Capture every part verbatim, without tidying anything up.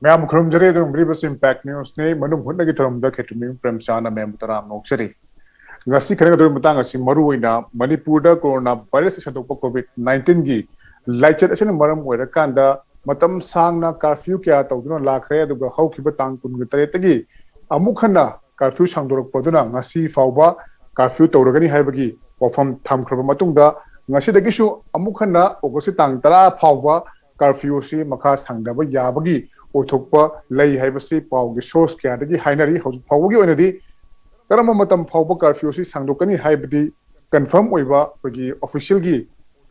ꯃꯌꯥꯝ ꯈꯨꯔꯨꯝꯖꯔꯤ꯫ ꯑꯗꯨꯝ ꯕꯤꯔꯤꯕꯁ ꯏꯝꯄꯦꯛ ꯅ꯭ꯌꯨꯁꯅꯤ꯫ ꯃꯅꯨꯡ ꯍꯨꯠꯅꯒꯤ ꯊꯧꯔꯝꯗ ꯈꯦꯇ꯭ꯔꯤꯃꯌꯨꯝ ꯄ꯭ꯔꯦꯝꯆꯥꯟꯅ ꯃꯌꯥꯝꯕꯨ ꯇꯔꯥꯝꯅ ꯑꯣꯛꯆꯔꯤ꯫ ꯉꯁꯤ ꯈꯟꯅꯒꯗꯧꯔꯤꯕ ꯃꯇꯥꯡ ꯑꯁꯤ ꯃꯔꯨ ꯑꯣꯏꯅ ꯃꯅꯤꯄꯨꯔꯗ ꯀꯣꯔꯣꯅꯥ ꯚꯥꯏꯔꯁ ꯁꯟꯗꯣꯛꯄ ꯀꯣꯚꯤꯗ ꯅꯥꯏꯟꯇꯤꯟꯒꯤ ꯂꯥꯏꯆꯠ ꯑꯁꯤꯅ ꯃꯔꯝ ꯑꯣꯏꯔꯀꯥꯟꯗ ꯃꯇꯝ ꯁꯥꯡꯅ ꯀꯥꯔꯐ꯭ꯌꯨ ꯀꯌꯥ ꯇꯧꯗꯨꯅ ꯂꯥꯛꯈ꯭ꯔꯦ꯫ ꯑꯗꯨꯒ ꯍꯧꯈꯤꯕ ꯇꯥꯡ ꯀꯨꯟꯒ ꯇꯔꯦꯠꯇꯒꯤ ꯑꯃꯨꯛ ꯍꯟꯅ ꯀꯥꯔꯐ꯭ꯌꯨ ꯁꯥꯡꯗꯣꯔꯛꯄꯗꯨꯅ ꯉꯁꯤ ꯐꯥꯎꯕ ꯀꯥꯔꯐ꯭ꯌꯨ ꯇꯧꯔꯒꯅꯤ ꯍꯥꯏꯕꯒꯤ ꯋꯥꯐꯝ ꯊꯝꯈ꯭ꯔꯕ ꯃꯇꯨꯡꯗ, ꯉꯁꯤꯗꯒꯤꯁꯨ ꯑꯃꯨꯛ ꯍꯟꯅ ꯑꯣꯒꯁꯀꯤ ꯇꯥꯡ ꯇꯔꯥ ꯐꯥꯎꯕ ꯀꯥꯔꯐ꯭ꯌꯨ ꯑꯁꯤ ꯃꯈꯥ ꯁꯥꯡꯊꯕ ꯌꯥꯕꯒꯤ ꯑꯣꯏꯊꯣꯛꯄ ꯂꯩ ꯍꯥꯏꯕꯁꯤ ꯄꯥꯎꯒꯤ ꯁꯣꯔꯁ ꯀꯌꯥꯗꯒꯤ ꯍꯥꯏꯅꯔꯤ꯫ ꯍꯧꯖꯤꯛ ꯐꯥꯎꯕꯒꯤ ꯑꯣꯏꯅꯗꯤ ꯀꯔꯝꯕ ꯃꯇꯝ ꯐꯥꯎꯕ ꯀꯥꯔꯐ꯭ꯌꯨ ꯑꯁꯤ ꯁꯥꯡꯗꯣꯛꯀꯅꯤ ꯍꯥꯏꯕꯗꯤ ꯀꯟꯐꯥꯔꯝ ꯑꯣꯏꯕ ꯑꯩꯈꯣꯏꯒꯤ ꯑꯣꯐꯤꯁꯤꯌꯦꯜꯒꯤ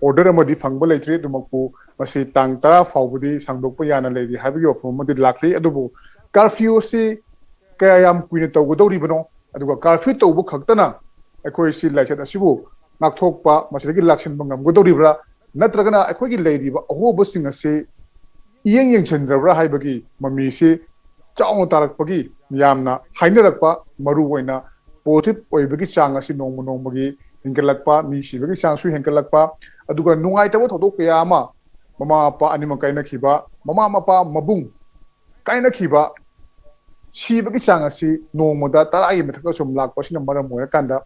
ꯑꯣꯔꯗꯔ ꯑꯃꯗꯤ ꯐꯪꯕ ꯂꯩꯇ꯭ꯔꯤ꯫ ꯑꯗꯨꯃꯛꯄꯨ ꯃꯁꯤ ꯇꯥꯡ ꯇꯔꯥ ꯐꯥꯎꯕꯗꯤ ꯁꯥꯡꯗꯣꯛꯄ ꯌꯥꯅ ꯂꯩꯔꯤ ꯍꯥꯏꯕꯒꯤ ꯋꯥꯐꯝ ꯑꯃꯗꯤ ꯂꯥꯛꯂꯤ꯫ ꯑꯗꯨꯕꯨ ꯀꯥꯔꯐ꯭ꯌꯨ ꯑꯁꯤ ꯀꯌꯥ ꯌꯥꯝ ꯀꯨꯏꯅ ꯇꯧꯒꯗꯧꯔꯤꯕꯅꯣ, ꯑꯗꯨꯒ ꯀꯥꯔꯐ꯭ꯌꯨ ꯇꯧꯕ ꯈꯛꯇꯅ ꯑꯩꯈꯣꯏ ꯁꯤ ꯂꯥꯏꯆꯠ ꯑꯁꯤꯕꯨ ꯉꯥꯛꯊꯣꯛꯄ, ꯃꯁꯤꯗꯒꯤ ꯂꯥꯛꯁꯤꯟꯕ ꯉꯝꯒꯗꯧꯔꯤꯕ꯭ꯔꯥ, ꯅꯠꯇ꯭ꯔꯒꯅ ꯑꯩꯈꯣꯏꯒꯤ ꯂꯩꯔꯤꯕ ꯑꯍꯣꯕꯁꯤꯡ ꯑꯁꯤ ꯏꯌꯦꯡ ꯌꯦꯡꯁꯤꯟꯗ꯭ꯔꯕ꯭ꯔꯥ ꯍꯥꯏꯕꯒꯤ ꯃꯃꯤꯁꯤ ꯆꯥꯎꯅ ꯇꯥꯔꯛꯄꯒꯤ ꯃꯤꯌꯥꯝꯅ ꯍꯥꯏꯅꯔꯛꯄ, ꯃꯔꯨ ꯑꯣꯏꯅ ꯄꯣꯖꯤꯇꯤꯚ ꯑꯣꯏꯕꯒꯤ ꯆꯥꯡ ꯑꯁꯤ ꯅꯣꯡꯃ ꯅꯣꯡꯃꯒꯤ ꯍꯦꯟꯒꯠꯂꯛꯄ, ꯃꯤ ꯁꯤꯕꯒꯤ ꯆꯥꯡꯁꯨ ꯍꯦꯟꯒꯠꯂꯛꯄ, ꯑꯗꯨꯒ ꯅꯨꯡꯉꯥꯏꯇꯕ ꯊꯧꯗꯣꯛ ꯀꯌꯥ ꯑꯃ, ꯃꯃꯥ ꯃꯄꯥ ꯑꯅꯤꯃꯛ ꯀꯥꯏꯅꯈꯤꯕ, ꯃꯃꯥ ꯃꯄꯥ ꯃꯕꯨꯡ ꯀꯥꯏꯅꯈꯤꯕ, ꯁꯤꯕꯒꯤ ꯆꯥꯡ ꯑꯁꯤ ꯅꯣꯡꯃꯗ ꯇꯔꯥꯒꯤ ꯃꯊꯛꯇ ꯁꯨꯝ ꯂꯥꯛꯄ ꯑꯁꯤꯅ ꯃꯔꯝ ꯑꯣꯏꯔꯀꯥꯟꯗ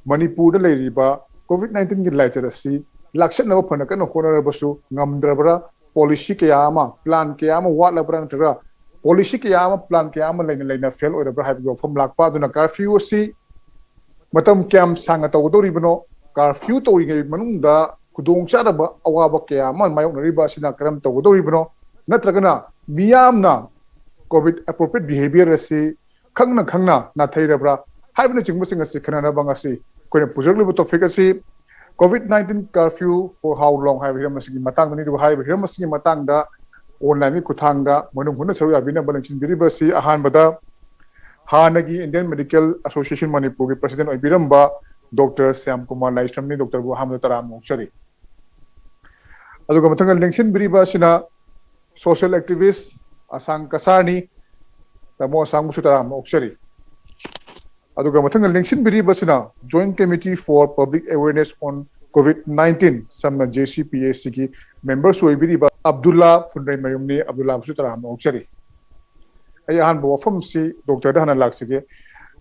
ꯃꯅꯤꯄꯨꯔꯗ ꯂꯩꯔꯤꯕ ꯀꯣꯚꯤꯗ ꯅꯥꯏꯟꯇꯤꯟꯒꯤ ꯂꯥꯏꯆꯠ ꯑꯁꯤ ꯂꯥꯛꯁꯤꯟꯅꯕ ꯐꯅ ꯀꯟꯅ ꯍꯣꯠꯅꯔꯕꯁꯨ ꯉꯝꯗ꯭ꯔꯕ꯭ꯔꯥ, ꯄꯣꯂꯤꯁꯤ ꯀꯌꯥ ꯑꯃ, ꯄ꯭ꯂꯥꯟ ꯀꯌꯥ ꯑꯃ ꯋꯥꯠꯂꯕ꯭ꯔꯥ, ꯅꯠꯇ꯭ꯔꯒ ꯄꯣꯂꯤꯁꯤ ꯀꯌꯥ ꯑꯃ, ꯄ꯭ꯂꯥꯟ ꯀꯌꯥ ꯑꯃ ꯂꯩꯅ ꯂꯩꯅ ꯐꯦꯜ ꯑꯣꯏꯔꯕ꯭ꯔꯥ ꯍꯥꯏꯕꯒꯤ ꯋꯥꯐꯝ ꯂꯥꯛꯄ꯫ ꯑꯗꯨꯅ ꯀꯥꯔꯐ꯭ꯌꯨ ꯑꯁꯤ ꯃꯇꯝ ꯀꯌꯥꯝ ꯁꯥꯡꯅ ꯇꯧꯒꯗꯧꯔꯤꯕꯅꯣ, ꯀꯥꯔꯐ꯭ꯌꯨ ꯇꯧꯔꯤꯉꯩ ꯃꯅꯨꯡꯗ ꯈꯨꯗꯣꯡꯆꯥꯗꯕ ꯑꯋꯥꯕ ꯀꯌꯥ ꯑꯃ ꯃꯥꯌꯣꯛꯅꯔꯤꯕ ꯑꯁꯤꯅ ꯀꯔꯝ ꯇꯧꯒꯗꯧꯔꯤꯕꯅꯣ, ꯅꯠꯇ꯭ꯔꯒꯅ ꯃꯤꯌꯥꯝꯅ ꯀꯣꯚꯤꯗ ꯑꯦꯄ꯭ꯔꯣꯄ꯭ꯔꯤꯌꯦꯠ ꯕꯤꯍꯦꯕꯤꯌꯔ ꯑꯁꯤ ꯈꯪꯅ ꯈꯪꯅ ꯅꯥꯊꯩꯔꯕ꯭ꯔꯥ ꯍꯥꯏꯕꯅꯆꯤꯡꯕꯁꯤꯡ ꯑꯁꯤ ꯈꯟꯅꯅꯕ ꯉꯁꯤ ꯑꯩꯈꯣꯏꯅ ꯄꯨꯖꯔꯛꯂꯤꯕ ꯇꯣꯄꯤꯛ ꯑꯁꯤ ꯀꯣꯚꯤꯗ ꯅꯥꯏꯟꯇꯤꯟ ꯀꯥꯔꯐ꯭ꯌꯨ ꯐꯣꯔ ꯍꯥꯎ ꯂꯣꯡ ꯍꯥꯏꯕ ꯍꯤꯔꯝ ꯑꯁꯤꯒꯤ ꯃꯇꯥꯡꯗꯅꯤ꯫ ꯑꯗꯨꯒ ꯍꯥꯏꯔꯤꯕ ꯍꯤꯔꯝ ꯑꯁꯤꯒꯤ ꯃꯇꯥꯡꯗ ꯑꯣꯟꯂꯥꯏꯟꯒꯤ ꯈꯨꯠꯊꯥꯡꯗ ꯃꯅꯨꯡ ꯍꯨꯠꯅ ꯁꯔꯨꯛ ꯌꯥꯕꯤꯅꯕ ꯂꯦꯡꯁꯤꯟꯕꯤꯔꯤꯕ ꯑꯁꯤ ꯑꯍꯥꯟꯕꯗ ꯍꯥꯟꯅꯒꯤ ꯏꯟꯗꯤꯌꯟ ꯃꯦꯗꯤꯀꯦꯜ ꯑꯦꯁꯣꯁꯤꯌꯦꯁꯟ ꯃꯅꯤꯄꯨꯔꯒꯤ ꯄ꯭ꯔꯁꯤꯗꯦꯟ ꯑꯣꯏꯕꯤꯔꯝꯕ ꯗꯣꯛꯇꯔ ꯁ꯭ꯌꯥꯝ ꯀꯨꯃꯥꯔ ꯂꯥꯏꯁ꯭ꯔꯝꯅꯤ꯫ ꯗꯣꯛꯇꯔꯕꯨ ꯑꯍꯥꯟꯕꯗ ꯇꯔꯥꯝꯅ ꯑꯣꯛꯆꯔꯤ꯫ ꯑꯗꯨꯒ ꯃꯊꯪꯗ ꯂꯦꯡꯁꯤꯟꯕꯤꯔꯤꯕ ꯑꯁꯤꯅ ꯁꯣꯁꯤꯌꯦꯜ ꯑꯦꯛꯇꯤꯚꯤꯁ ꯑꯁꯥꯡ ꯀꯁꯥꯔꯅꯤ꯫ ꯇꯥꯃꯣ ꯑꯁꯥꯡꯕꯨꯁꯨ ꯇꯔꯥꯝꯅ ꯑꯣꯛꯆꯔꯤ꯫ ꯑꯗꯨꯒ ꯃꯊꯪꯗ ꯂꯦꯡꯁꯤꯟꯕꯤꯔꯤꯕ ꯑꯁꯤꯅ Joint Committee for Public Awareness on COVID nineteen, ꯁꯝꯅ ꯖꯦ ꯁꯤ ꯄꯤ ꯑꯦ ꯁꯤꯒꯤ ꯃꯦꯝꯕꯔꯁꯨ ꯑꯣꯏꯕꯤꯔꯤꯕ ꯑꯕꯗꯨꯜꯂꯥ ꯐꯨꯟꯗ꯭ꯔꯩꯃꯌꯨꯝꯅꯤ꯫ ꯑꯕꯗꯨꯜꯂꯥꯕꯨꯁꯨ ꯇꯔꯥꯝꯅ ꯑꯣꯛꯆꯔꯤ꯫ ꯑꯩ ꯑꯍꯥꯟꯕ ꯋꯥꯐꯝꯁꯤ ꯗꯣꯛꯇꯔꯗ ꯍꯥꯟꯅ ꯂꯥꯛꯆꯒꯦ꯫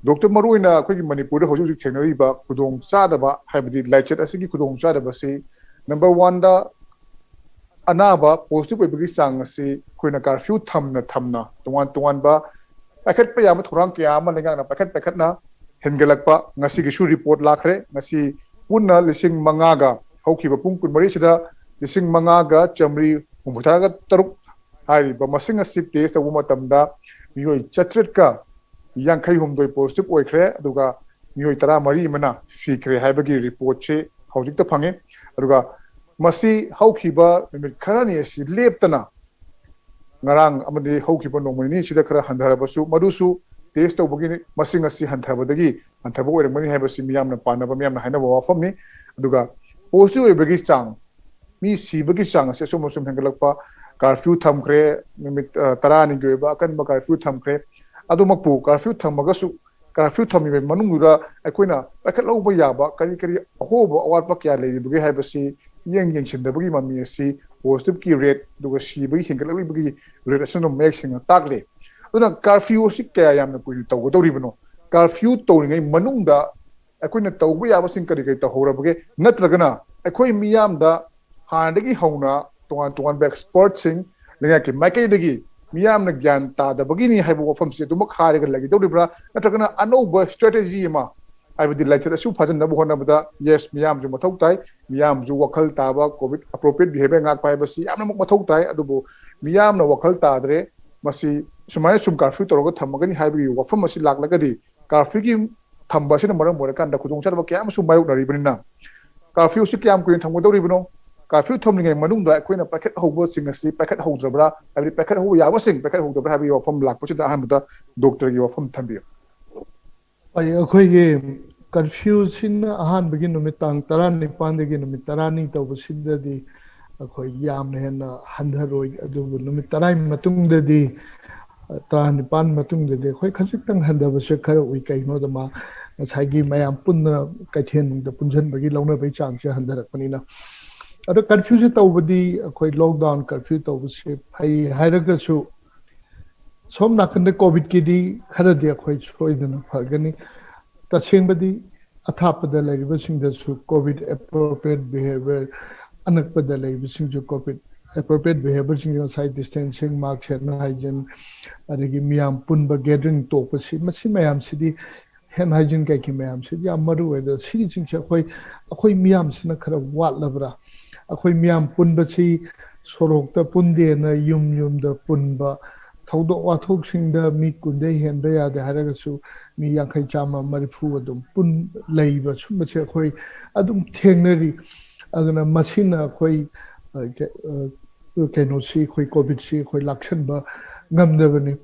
ꯗꯣꯛꯇꯔ, ꯃꯔꯨꯑꯣꯏꯅ ꯑꯩꯈꯣꯏꯒꯤ ꯃꯅꯤꯄꯨꯔꯗ ꯍꯧꯖꯤꯛ ꯍꯧꯖꯤꯛ ꯊꯦꯡꯅꯔꯤꯕ ꯈꯨꯗꯣꯡ ꯆꯥꯗꯕ, ꯍꯥꯏꯕꯗꯤ ꯂꯥꯏꯆꯠ ꯑꯁꯤꯒꯤ ꯈꯨꯗꯣꯡ ꯆꯥꯗꯕꯁꯤ, ꯅꯝꯕꯔ ꯋꯥꯟꯗ ꯑꯅꯥꯕ ꯄꯣꯖꯤꯇꯤꯚ ꯑꯣꯏꯕꯒꯤ ꯆꯥꯡ ꯑꯁꯤ ꯑꯩꯈꯣꯏꯅ ꯀꯥꯔꯐ꯭ꯌꯨ ꯊꯝꯅ ꯊꯝꯅ ꯇꯣꯉꯥꯟ ꯇꯣꯉꯥꯟꯕ ꯄꯥꯏꯈꯠꯄ ꯌꯥꯕ ꯊꯧꯔꯥꯡ ꯀꯌꯥ ꯑꯃ ꯂꯩꯉꯥꯛꯅ ꯄꯥꯏꯈꯠ ꯄꯥꯏꯈꯠꯅ ꯍꯦꯟꯒꯠꯂꯛꯄ꯫ ꯉꯁꯤꯒꯤꯁꯨ ꯔꯤꯄꯣꯔꯠ ꯂꯥꯛꯈ꯭ꯔꯦ꯫ ꯉꯁꯤ ꯄꯨꯟꯅ ꯂꯤꯁꯤꯡ ꯃꯉꯥꯒ, ꯍꯧꯈꯤꯕ ꯄꯨꯡ ꯀꯨꯟꯃꯔꯤꯁꯤꯗ ꯂꯤꯁꯤꯡ ꯃꯉꯥꯒ ꯆꯥꯃꯔꯤ ꯍꯨꯝꯐꯨꯇꯔꯥꯒ ꯇꯔꯨꯛ ꯍꯥꯏꯔꯤꯕ ꯃꯁꯤꯡ ꯑꯁꯤ ꯇꯦꯁ ꯇꯧꯕ ꯃꯇꯝꯗ ꯃꯤꯑꯣꯏ ꯆꯥꯇ꯭ꯔꯦꯠꯀ ꯌꯥꯡꯈꯩ ꯍꯨꯝꯗꯣꯏ ꯄꯣꯖꯤꯇꯤꯚ ꯑꯣꯏꯈ꯭ꯔꯦ, ꯑꯗꯨꯒ ꯃꯤꯑꯣꯏ ꯇꯔꯥꯃꯔꯤ ꯑꯃꯅ ꯁꯤꯈ꯭ꯔꯦ ꯍꯥꯏꯕꯒꯤ ꯔꯤꯄꯣꯔꯠꯁꯤ ꯍꯧꯖꯤꯛꯇ ꯐꯪꯉꯤ꯫ ꯑꯗꯨꯒ ꯃꯁꯤ ꯍꯧꯈꯤꯕ ꯅꯨꯃꯤꯠ ꯈꯔꯅꯤ ꯑꯁꯤ ꯂꯦꯞꯇꯅ, ꯉꯔꯥꯡ ꯑꯃꯗꯤ ꯍꯧꯈꯤꯕ ꯅꯣꯡꯃ ꯅꯤꯅꯤꯁꯤꯗ ꯈꯔ ꯍꯟꯊꯔꯕꯁꯨ, ꯃꯗꯨꯁꯨ ꯇꯦꯁ ꯇꯧꯕꯒꯤ ꯃꯁꯤꯡ ꯑꯁꯤ ꯍꯟꯊꯕꯗꯒꯤ ꯍꯟꯊꯕ ꯑꯣꯏꯔꯝꯒꯅꯤ ꯍꯥꯏꯕꯁꯤ ꯃꯤꯌꯥꯝꯅ ꯄꯥꯅꯕ, ꯃꯤꯌꯥꯝꯅ ꯍꯥꯏꯅꯕ ꯋꯥꯐꯝꯅꯤ꯫ ꯑꯗꯨꯒ ꯄꯣꯖꯤꯇꯤꯚ ꯑꯣꯏꯕꯒꯤ ꯆꯥꯡ, ꯃꯤ ꯁꯤꯕꯒꯤ ꯆꯥꯡ ꯑꯁꯤ ꯑꯁꯨꯝ ꯑꯁꯨꯝ ꯍꯦꯟꯒꯠꯂꯛꯄ, ꯀꯥꯔꯐ꯭ꯌꯨ ꯊꯝꯈ꯭ꯔꯦ, ꯅꯨꯃꯤꯠ, ꯑ, ꯇꯔꯥꯅꯤꯒꯤ ꯑꯣꯏꯕ ꯑꯀꯟꯕ ꯀꯥꯔꯐ꯭ꯌꯨ ꯊꯝꯈ꯭ꯔꯦ꯫ ꯑꯗꯨꯃꯛꯄꯨ ꯀꯥꯔꯐ꯭ꯌꯨ ꯊꯝꯃꯒꯁꯨ, ꯀꯥꯔꯐ꯭ꯌꯨ ꯊꯝꯃꯤꯕ ꯃꯅꯨꯡꯗꯨꯗ ꯑꯩꯈꯣꯏꯅ ꯄꯥꯏꯈꯠꯍꯧꯕ ꯌꯥꯕ ꯀꯔꯤ ꯀꯔꯤ ꯑꯍꯣꯕ ꯑꯋꯥꯠꯄ ꯀꯌꯥ ꯂꯩꯔꯤꯕꯒꯦ ꯍꯥꯏꯕꯁꯤ ꯌꯦꯡ ꯌꯦꯡꯁꯤꯟꯗꯕꯒꯤ ꯃꯃꯤ ꯑꯁꯤ ꯄꯣꯖꯤꯇꯤꯚꯀꯤ ꯔꯦꯠ ꯑꯗꯨꯒ ꯁꯤꯕꯒꯤ ꯍꯦꯟꯒꯠꯂꯛꯂꯤꯕꯒꯤ ꯔꯦꯠ ꯑꯁꯤꯅ ꯃꯌꯦꯛ ꯁꯦꯡꯅ ꯇꯥꯛꯂꯦ꯫ ꯑꯗꯨꯅ ꯀꯥꯔꯐ꯭ꯌꯨ ꯑꯁꯤ ꯀꯌꯥ ꯌꯥꯝꯅ ꯀꯨꯏꯅ ꯇꯧꯒꯗꯧꯔꯤꯕꯅꯣ? ꯀꯥꯔꯐ꯭ꯌꯨ ꯇꯧꯔꯤꯉꯩ ꯃꯅꯨꯡꯗ ꯑꯩꯈꯣꯏꯅ ꯇꯧꯕ ꯌꯥꯕꯁꯤꯡ ꯀꯔꯤ ꯀꯔꯤ ꯇꯧꯍꯧꯔꯕꯒꯦ? ꯅꯠꯇ꯭ꯔꯒꯅ ꯑꯩꯈꯣꯏ ꯃꯤꯌꯥꯝꯗ ꯍꯥꯟꯅꯗꯒꯤ ꯍꯧꯅ ꯇꯣꯉꯥꯟ ꯇꯣꯉꯥꯟꯕ ꯑꯦꯛꯁꯄꯔꯠꯁꯤꯡ, ꯂꯩꯉꯥꯛꯀꯤ ꯃꯥꯏꯀꯩꯗꯒꯤ ꯃꯤꯌꯥꯝꯅ ꯒ꯭ꯌꯥꯟ ꯇꯥꯗꯕꯒꯤꯅꯤ ꯍꯥꯏꯕ ꯋꯥꯐꯝꯁꯤ ꯑꯗꯨꯃꯛ ꯍꯥꯏꯔꯒ ꯂꯩꯒꯗꯧꯔꯤꯕ꯭ꯔꯥ? ꯅꯠꯇ꯭ꯔꯒꯅ ꯑꯅꯧꯕ ꯁ꯭ꯇ꯭ꯔꯦꯇꯦꯖꯤ ꯑꯃ, ꯍꯥꯏꯕꯗꯤ ꯂꯥꯏꯆꯠ ꯑꯁꯤꯕꯨ ꯐꯥꯖꯤꯟꯅꯕ ꯍꯣꯠꯅꯕꯗ, ꯌꯦꯁ, ꯃꯤꯌꯥꯝꯁꯨ ꯃꯊꯧ ꯇꯥꯏ, ꯃꯤꯌꯥꯝꯁꯨ ꯋꯥꯈꯜ ꯇꯥꯕ, ꯀꯣꯚꯤꯗ ꯑꯦꯄ꯭ꯔꯣꯄ꯭ꯔꯤꯌꯦꯠ ꯕꯤꯍꯦꯕꯤꯌꯔ ꯉꯥꯛꯄ ꯍꯥꯏꯕꯁꯤ ꯌꯥꯝꯅꯃꯛ ꯃꯊꯧ ꯇꯥꯏ꯫ ꯑꯗꯨꯕꯨ ꯃꯤꯌꯥꯝꯅ ꯋꯥꯈꯜ ꯇꯥꯗ꯭ꯔꯦ, ꯃꯁꯤ ꯁꯨꯃꯥꯏꯅ ꯁꯨꯝ ꯀꯥꯔꯐ꯭ꯌꯨ ꯇꯧꯔꯒ ꯊꯝꯃꯒꯅꯤ ꯍꯥꯏꯕꯒꯤ ꯋꯥꯐꯝ ꯑꯁꯤ ꯂꯥꯛꯂꯒꯗꯤ, ꯀꯥꯔꯐ꯭ꯌꯨꯒꯤ ꯊꯝꯕ ꯑꯁꯤꯅ ꯃꯔꯝ ꯑꯣꯏꯔꯀꯥꯟꯗ ꯈꯨꯗꯣꯡꯆꯥꯗꯕ ꯀꯌꯥ ꯑꯃꯁꯨ ꯃꯥꯌꯣꯛꯅꯔꯤꯕꯅꯤꯅ, ꯀꯥꯔꯐ꯭ꯌꯨꯁꯤ ꯀꯌꯥꯝ ꯀꯨꯏꯅ ꯊꯝꯒꯗꯧꯔꯤꯕꯅꯣ? ꯀꯥꯔꯐ꯭ꯌꯨ ꯊꯝꯂꯤꯉꯩ ꯃꯅꯨꯡꯗ ꯑꯩꯈꯣꯏꯅ ꯄꯥꯏꯈꯠꯍꯧꯕꯁꯤꯡ ꯑꯁꯤ ꯄꯥꯏꯈꯠꯍꯧꯗ꯭ꯔꯕ꯭ꯔꯥ, ꯍꯥꯏꯕꯗꯤ ꯄꯥꯏꯈꯠꯍꯧꯕ ꯌꯥꯕꯁꯤꯡ ꯄꯥꯏꯈꯠꯍꯧꯗꯕ꯭ꯔꯥ ꯍꯥꯏꯕꯒꯤ ꯋꯥꯐꯝ ꯂꯥꯛꯄꯁꯤꯗ ꯑꯍꯥꯟꯕꯗ ꯗꯣꯛꯇꯔꯒꯤ ꯋꯥꯐꯝ ꯊꯝꯕꯤꯌꯨ꯫ ꯑꯩ-, ꯑꯩꯈꯣꯏꯒꯤ ꯀꯔꯐ꯭ꯌꯨꯁꯤꯅ ꯑꯍꯥꯟꯕꯒꯤ ꯅꯨꯃꯤꯠ ꯇꯥꯡ ꯇꯔꯥꯅꯤꯄꯥꯟꯗꯒꯤ ꯅꯨꯃꯤꯠ ꯇꯔꯥꯅꯤ ꯇꯧꯕꯁꯤꯗꯗꯤ ꯑꯩꯈꯣꯏ ꯌꯥꯝꯅ ꯍꯦꯟꯅ ꯍꯟꯊꯔꯣꯏ, ꯑꯗꯨꯕꯨ ꯅꯨꯃꯤꯠ ꯇꯔꯥꯒꯤ ꯃꯇꯨꯡꯗꯗꯤ, ꯇꯔꯥꯅꯤꯄꯥꯟ ꯃꯇꯨꯡꯗꯗꯤ ꯑꯩꯈꯣꯏ ꯈꯖꯤꯛꯇꯪ ꯍꯟꯊꯕꯁꯦ ꯈꯔ ꯎꯏ꯫ ꯀꯩꯒꯤꯅꯣꯗ ꯃꯥ ꯉꯁꯥꯏꯒꯤ ꯃꯌꯥꯝ ꯄꯨꯟꯅ ꯀꯩꯊꯦꯜ ꯅꯨꯡꯗ ꯄꯨꯟꯁꯤꯟꯕꯒꯤ ꯂꯧꯅꯕꯒꯤ ꯆꯥꯡꯁꯦ ꯍꯟꯊꯔꯛꯄꯅꯤꯅ꯫ ꯑꯗꯣ ꯀꯔꯐ꯭ꯌꯨꯁꯦ ꯇꯧꯕꯗꯤ, ꯑꯩꯈꯣꯏ ꯂꯣꯛꯗꯥꯎꯟ ꯀꯔꯐ꯭ꯌꯨ ꯇꯧꯕꯁꯦ ꯐꯩ ꯍꯥꯏꯔꯒꯁꯨ, ꯁꯣꯝ ꯅꯥꯀꯟꯗ ꯀꯣꯚꯤꯗꯀꯤꯗꯤ ꯈꯔꯗꯤ ꯑꯩꯈꯣꯏ ꯁꯣꯏꯗꯅ ꯐꯒꯅꯤ꯫ ꯇꯁꯦꯡꯕꯗꯤ ꯑꯊꯥꯞꯄꯗ ꯂꯩꯔꯤꯕꯁꯤꯡꯗꯁꯨ ꯀꯣꯚꯤꯗ ꯑꯦꯄ꯭ꯔꯣꯄ꯭ꯔꯤꯌꯦꯠ ꯕꯤꯍꯦꯕꯤꯌꯔ, ꯑꯅꯛꯄꯗ ꯂꯩꯕꯁꯤꯡꯁꯨ ꯀꯣꯚꯤꯗ ꯑꯦꯄ꯭ꯔꯣꯄ꯭ꯔꯤꯌꯦꯠ ꯕꯤꯍꯦꯕꯤꯌꯔꯁꯤꯡꯁꯦ ꯉꯁꯥꯏ ꯗꯤꯁꯇꯦꯟꯁꯤꯡ, ꯃꯥꯁꯛ, ꯍꯦꯟ ꯍꯥꯏꯖꯤꯟ, ꯑꯗꯒꯤ ꯃꯤꯌꯥꯝ ꯄꯨꯟꯕ, ꯒꯦꯗꯔꯤꯡ ꯇꯣꯛꯄꯁꯤ, ꯃꯁꯤ ꯃꯌꯥꯝꯁꯤꯗꯤ, ꯍꯦꯟ ꯍꯥꯏꯖꯤꯟ ꯀꯩꯀꯩ ꯃꯌꯥꯝꯁꯤꯗꯤ ꯌꯥꯝ ꯃꯔꯨ ꯑꯣꯏ꯫ ꯑꯗꯣ ꯁꯤꯒꯤꯁꯤꯡꯁꯦ ꯑꯩꯈꯣꯏ, ꯑꯩꯈꯣꯏ ꯃꯤꯌꯥꯝꯁꯤꯅ ꯈꯔ ꯋꯥꯠꯂꯕ꯭ꯔꯥ? ꯑꯩꯈꯣꯏ ꯃꯤꯌꯥꯝ ꯄꯨꯟꯕꯁꯤ ꯁꯣꯔꯣꯛꯇ ꯄꯨꯟꯗꯦꯅ ꯌꯨꯝ ꯌꯨꯝꯗ ꯄꯨꯟꯕ, ꯊꯧꯗꯣꯛ ꯋꯥꯊꯣꯛꯁꯤꯡꯗ ꯃꯤ ꯀꯨꯟꯗꯩ ꯍꯦꯟꯕ ꯌꯥꯗꯦ ꯍꯥꯏꯔꯒꯁꯨ ꯃꯤ ꯌꯥꯡꯈꯩ, ꯆꯥꯝꯃ, ꯃꯔꯤꯐꯨ ꯑꯗꯨꯝ ꯄꯨꯟ ꯂꯩꯕ, ꯁꯨꯝꯕꯁꯦ ꯑꯩꯈꯣꯏ ꯑꯗꯨꯝ ꯊꯦꯡꯅꯔꯤ꯫ ꯑꯗꯨꯅ ꯃꯁꯤꯅ ꯑꯩꯈꯣꯏ, ꯑ, ꯀ-, ꯑ, ꯀꯩꯅꯣꯁꯤ, ꯑꯩꯈꯣꯏ ꯀꯣꯚꯤꯗꯁꯤ ꯑꯩꯈꯣꯏ ꯂꯥꯛꯁꯟꯕ ꯉꯝꯗꯕꯅꯤ꯫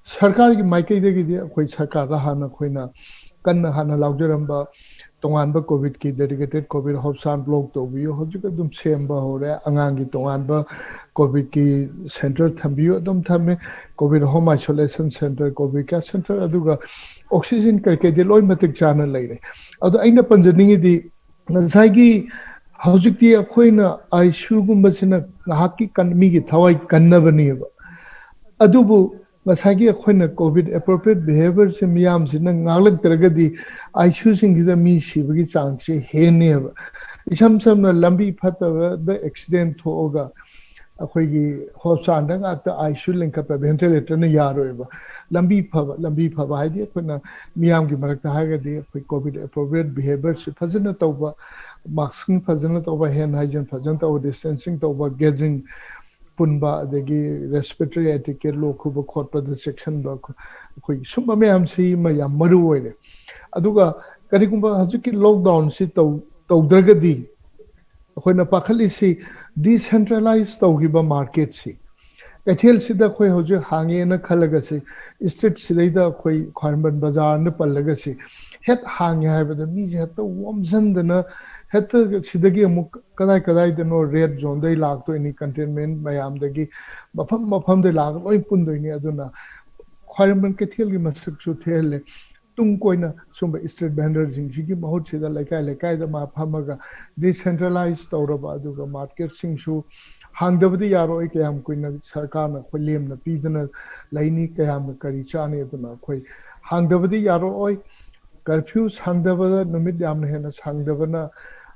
ꯁꯔꯀꯥꯔꯒꯤ ꯃꯥꯏꯀꯩꯗꯒꯤꯗꯤ ꯑꯩꯈꯣꯏ ꯁꯔꯀꯥꯔꯗ ꯍꯥꯟꯅ ꯑꯩꯈꯣꯏꯅ ꯀꯟꯅ ꯍꯥꯟꯅ ꯂꯥꯎꯖꯔꯝꯕ ꯇꯣꯉꯥꯟꯕ ꯀꯣꯚꯤꯗꯀꯤ dedicated COVID hospital block ꯇꯧꯕꯤꯌꯨ, ꯍꯧꯖꯤꯛ ꯑꯗꯨꯝ ꯁꯦꯝꯕ ꯍꯧꯔꯦ꯫ ꯑꯉꯥꯡꯒꯤ ꯇꯣꯉꯥꯟꯕ ꯀꯣꯚꯤꯗꯀꯤ center ꯊꯝꯕꯤꯌꯨ, ꯑꯗꯨꯝ ꯊꯝꯃꯦ꯫ COVID home isolation center, COVID care center, ꯑꯗꯨꯒ oxygen ꯀꯩꯀꯩꯗꯤ ꯂꯣꯏ ꯃꯇꯤꯛ ꯆꯥꯅ ꯂꯩꯔꯦ꯫ ꯑꯗꯣ ꯑꯩꯅ ꯄꯟꯖꯅꯤꯡꯉꯤꯗꯤ, ꯉꯁꯥꯏꯒꯤ ꯍꯧꯖꯤꯛꯇꯤ ꯑꯩꯈꯣꯏꯅ ICUꯒꯨꯝꯕꯁꯤꯅ ꯉꯥꯏꯍꯥꯛꯀꯤ ꯀꯟ-, ꯃꯤꯒꯤ ꯊꯋꯥꯏ ꯀꯟꯅꯕꯅꯦꯕ꯫ ꯑꯗꯨꯕꯨ ꯉꯁꯥꯏꯒꯤ ꯑꯩꯈꯣꯏꯅ COVID appropriate behaviorꯁꯦ ꯃꯤꯌꯥꯝꯁꯤꯅ ꯉꯥꯛꯂꯛꯇ꯭ꯔꯒꯗꯤ ICUꯁꯤꯡꯁꯤꯗ ꯃꯤ ꯁꯤꯕꯒꯤ ꯆꯥꯡꯁꯦ ꯍꯦꯟꯅꯦꯕ꯫ ꯏꯁꯝ ꯁꯝꯅ ꯂꯝꯕꯤ ꯐꯠꯇꯕꯗ accident ꯊꯣꯛꯑꯒ ꯑꯩꯈꯣꯏꯒꯤ hospitalꯗ ꯉꯥꯛꯇ ICU ꯂꯤꯡꯈꯠꯄ, ventilatorꯅ ꯌꯥꯔꯣꯏꯕ꯫ ꯂꯝꯕꯤ ꯐꯕ, ꯂꯝꯕꯤ ꯐꯕ ꯍꯥꯏꯗꯤ ꯑꯩꯈꯣꯏꯅ ꯃꯤꯌꯥꯝꯒꯤ ꯃꯔꯛꯇ ꯍꯥꯏꯔꯒꯗꯤ ꯑꯩꯈꯣꯏ COVID appropriate behaviorꯁꯤ ꯐꯖꯅ ꯇꯧꯕ, masking ꯐꯖꯅ ꯇꯧꯕ, hand hygiene ꯐꯖꯅ ꯇꯧꯕ, distancing ꯇꯧꯕ, gathering ꯄꯨꯟꯕ, ꯑꯗꯒꯤ respiratory etiquette, ꯂꯣꯛ ꯈꯨꯕ ꯈꯣꯠꯄꯗ ꯆꯦꯛꯁꯤꯟꯕ, ꯑꯩꯈꯣꯏ ꯁꯨꯝꯕ ꯃꯌꯥꯝꯁꯤ ꯃ-, ꯌꯥꯝ ꯃꯔꯨ ꯑꯣꯏꯔꯦ꯫ ꯑꯗꯨꯒ ꯀꯔꯤꯒꯨꯝꯕ ꯍꯧꯖꯤꯛꯀꯤ lockdownꯁꯤ ꯇꯧ-, ꯇꯧꯗ꯭ꯔꯒꯗꯤ ꯑꯩꯈꯣꯏꯅ ꯄꯥꯈꯠꯂꯤꯁꯤ decentralize ꯇꯧꯈꯤꯕ marketꯁꯤ꯫ ꯀꯩꯊꯦꯜꯁꯤꯗ ꯑꯩꯈꯣꯏ ꯍꯧꯖꯤꯛ ꯍꯥꯡꯉꯦꯅ ꯈꯜꯂꯒꯁꯤ, streetꯁꯤꯗꯩꯗ ꯑꯩꯈꯣꯏ ꯈ꯭ꯋꯥꯏꯔꯝꯕꯟ ꯕꯖꯥꯔꯅ ꯄꯜꯂꯒꯁꯤ, ꯍꯦꯛ ꯍꯥꯡꯉꯦ ꯍꯥꯏꯕꯗ ꯃꯤꯁꯦ ꯍꯦꯛꯇ ꯑꯣꯝꯁꯤꯟꯗꯅ, ꯍꯦꯛꯇ ꯁꯤꯗꯒꯤ ꯑꯃꯨꯛ ꯀꯗꯥꯏ ꯀꯗꯥꯏꯗꯅꯣ red zoneꯗꯩ ꯂꯥꯛꯇꯣꯏꯅꯤ, containment ꯃꯌꯥꯝꯗꯒꯤ, ꯃꯐꯝ ꯃꯐꯝꯗꯩ ꯂꯥꯛꯑꯒ ꯂꯣꯏ ꯄꯨꯟꯗꯣꯏꯅꯤ꯫ ꯑꯗꯨꯅ ꯈ꯭ꯋꯥꯏꯔꯝꯕꯟ ꯀꯩꯊꯦꯜꯒꯤ ꯃꯁꯛꯁꯨ ꯊꯤꯍꯜꯂꯦ꯫ ꯇꯨꯡ ꯀꯣꯏꯅ ꯁꯨꯝꯕ street vendorꯁꯤꯡꯁꯤꯒꯤ ꯃꯍꯨꯠꯁꯤꯗ ꯂꯩꯀꯥꯏ ꯂꯩꯀꯥꯏꯗ ꯃꯥ ꯐꯝꯃꯒ decentralize ꯇꯧꯔꯕ, ꯑꯗꯨꯒ marketꯁꯤꯡꯁꯨ ꯍꯥꯡꯗꯕꯗꯤ ꯌꯥꯔꯣꯏ꯫ ꯀꯌꯥꯝ ꯀꯨꯏꯅ ꯁꯔꯀꯥꯔꯅ ꯑꯩꯈꯣꯏ ꯂꯦꯝꯅ ꯄꯤꯗꯨꯅ ꯂꯩꯅꯤ? ꯀꯌꯥꯝꯅ ꯀꯔꯤ ꯆꯥꯅꯤ? ꯑꯗꯨꯅ ꯑꯩꯈꯣꯏ ꯍꯥꯡꯗꯕꯗꯤ ꯌꯥꯔꯣꯏ꯫ ꯀꯔꯐ꯭ꯌꯨ ꯁꯥꯡꯗꯕꯗ ꯅꯨꯃꯤꯠ ꯌꯥꯝꯅ ꯍꯦꯟꯅ ꯁꯥꯡꯗꯕꯅ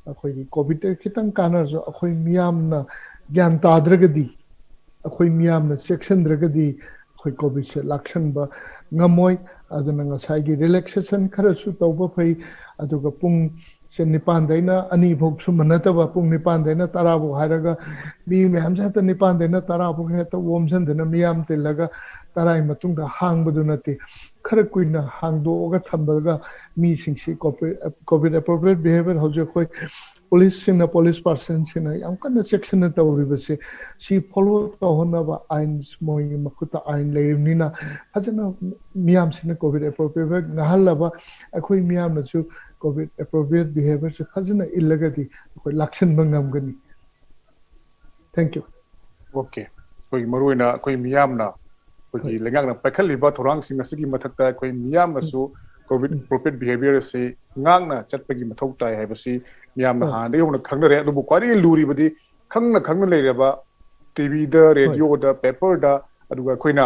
ꯑꯩꯈꯣꯏꯒꯤ ꯀꯣꯚꯤꯗꯇ ꯈꯤꯇꯪ ꯀꯥꯟꯅꯔꯁꯨ, ꯑꯩꯈꯣꯏ ꯃꯤꯌꯥꯝꯅ ꯒ꯭ꯌꯥꯟ ꯇꯥꯗ꯭ꯔꯒꯗꯤ, ꯑꯩꯈꯣꯏ ꯃꯤꯌꯥꯝꯅ ꯆꯦꯛꯁꯤꯟꯗ꯭ꯔꯒꯗꯤ ꯑꯩꯈꯣꯏ ꯀꯣꯚꯤꯗꯁꯦ ꯂꯥꯛꯁꯟꯕ ꯉꯝꯃꯣꯏ꯫ ꯑꯗꯨꯅ ꯉꯁꯥꯏꯒꯤ ꯔꯤꯂꯦꯛꯁꯦꯁꯟ ꯈꯔꯁꯨ ꯇꯧꯕ ꯐꯩ꯫ ꯑꯗꯨꯒ ꯄꯨꯡ ꯁꯦ ꯅꯤꯄꯥꯟꯗꯩꯅ ꯑꯅꯤ ꯐꯥꯎ ꯁꯨꯝꯕ ꯅꯠꯇꯕ, ꯄꯨꯡ ꯅꯤꯄꯥꯟꯗꯩꯅ ꯇꯔꯥ ꯐꯥꯎ ꯍꯥꯏꯔꯒ ꯃꯤ ꯃꯌꯥꯝꯁꯦ ꯍꯦꯛꯇ ꯅꯤꯄꯥꯟꯗꯩꯅ ꯇꯔꯥ ꯐꯥꯎ ꯍꯦꯛꯇ ꯑꯣꯝꯁꯤꯟꯗꯅ ꯃꯤꯌꯥꯝ ꯇꯤꯜꯂꯒ ꯇꯔꯥꯒꯤ ꯃꯇꯨꯡꯗ ꯍꯥꯡꯕꯗꯨ ꯅꯠꯇꯦ꯫ ꯈꯔ ꯀꯨꯏꯅ ꯍꯥꯡꯗꯣꯛꯑꯒ ꯊꯝꯕꯒ ꯃꯤꯁꯤꯡꯁꯤ ꯀꯣꯚꯤꯗ ꯑꯦꯄ꯭ꯔꯣꯄ꯭ꯔꯤꯌꯦꯠ ꯕꯤꯍꯦꯕꯤꯌꯔ ꯍꯧꯖꯤꯛ ꯑꯩꯈꯣꯏ ꯄꯨꯂꯤꯁꯁꯤꯡꯅ, ꯄꯨꯂꯤꯁ ꯄꯥꯔꯁꯟꯁꯤꯡꯅ ꯌꯥꯝ ꯀꯟꯅ ꯆꯦꯛꯁꯤꯟꯅ ꯇꯧꯔꯤꯕꯁꯦ, ꯁꯤ ꯐꯣꯂꯣ ꯇꯧꯍꯟꯅꯕ ꯑꯥꯏꯟ, ꯃꯣꯏꯒꯤ ꯃꯈꯨꯠꯇ ꯑꯥꯏꯟ ꯂꯩꯔꯤꯕꯅꯤꯅ ꯐꯖꯅ ꯃꯤꯌꯥꯝꯁꯤꯅ ꯀꯣꯚꯤꯗ ꯑꯦꯄ꯭ꯔꯣꯄ꯭ꯔꯤꯌꯦꯠ ꯉꯥꯏꯍꯜꯂꯕ ꯑꯩꯈꯣꯏ ꯃꯤꯌꯥꯝꯅꯁꯨ ꯀꯣꯚꯤꯗ ꯑꯦꯄ꯭ꯔꯣꯄ꯭ꯔꯤꯌꯦꯠ ꯕꯤꯍꯦꯕꯤꯌꯔꯁꯦ ꯐꯖꯅ ꯏꯜꯂꯒꯗꯤ ꯑꯩꯈꯣꯏ ꯂꯥꯛꯁꯤꯟꯕ ꯉꯝꯒꯅꯤ꯫ Thank you꯫ ꯑꯣꯀꯦ, ꯑꯩꯈꯣꯏꯒꯤ ꯃꯔꯨꯑꯣꯏꯅ ꯑꯩꯈꯣꯏ ꯃꯤꯌꯥꯝꯅ ꯑꯩꯈꯣꯏꯒꯤ ꯍꯣꯏ꯫ ꯂꯩꯉꯥꯛꯅ ꯄꯥꯏꯈꯠꯂꯤꯕ ꯊꯧꯔꯥꯡꯁꯤꯡ ꯑꯁꯤꯒꯤ ꯃꯊꯛꯇ ꯑꯩꯈꯣꯏ ꯃꯤꯌꯥꯝꯅꯁꯨ ꯀꯣꯚꯤꯗ ꯎꯝ꯫ ꯑꯦꯄ꯭ꯔꯣꯄ꯭ꯔꯤꯌꯦꯠ ꯕꯤꯍꯦꯕꯤꯌꯔ ꯑꯁꯤ ꯉꯥꯛꯅ ꯆꯠꯄꯒꯤ ꯃꯊꯧ ꯇꯥꯏ ꯍꯥꯏꯕꯁꯤ ꯃꯤꯌꯥꯝꯅ ꯍꯣꯏ꯫ ꯍꯥꯟꯅꯗꯒꯤ ꯍꯧꯅ ꯈꯪꯅꯔꯦ꯫ ꯑꯗꯨꯕꯨ ꯈ꯭ꯋꯥꯏꯗꯒꯤ ꯂꯨꯔꯤꯕꯗꯤ ꯈꯪꯅ ꯈꯪꯅ ꯂꯩꯔꯕ ꯇꯤꯚꯤꯗ, ꯔꯦꯗꯤꯑꯣꯗ, ꯄꯦꯄꯔꯗ, ꯑꯗꯨꯒ ꯑꯩꯈꯣꯏꯅ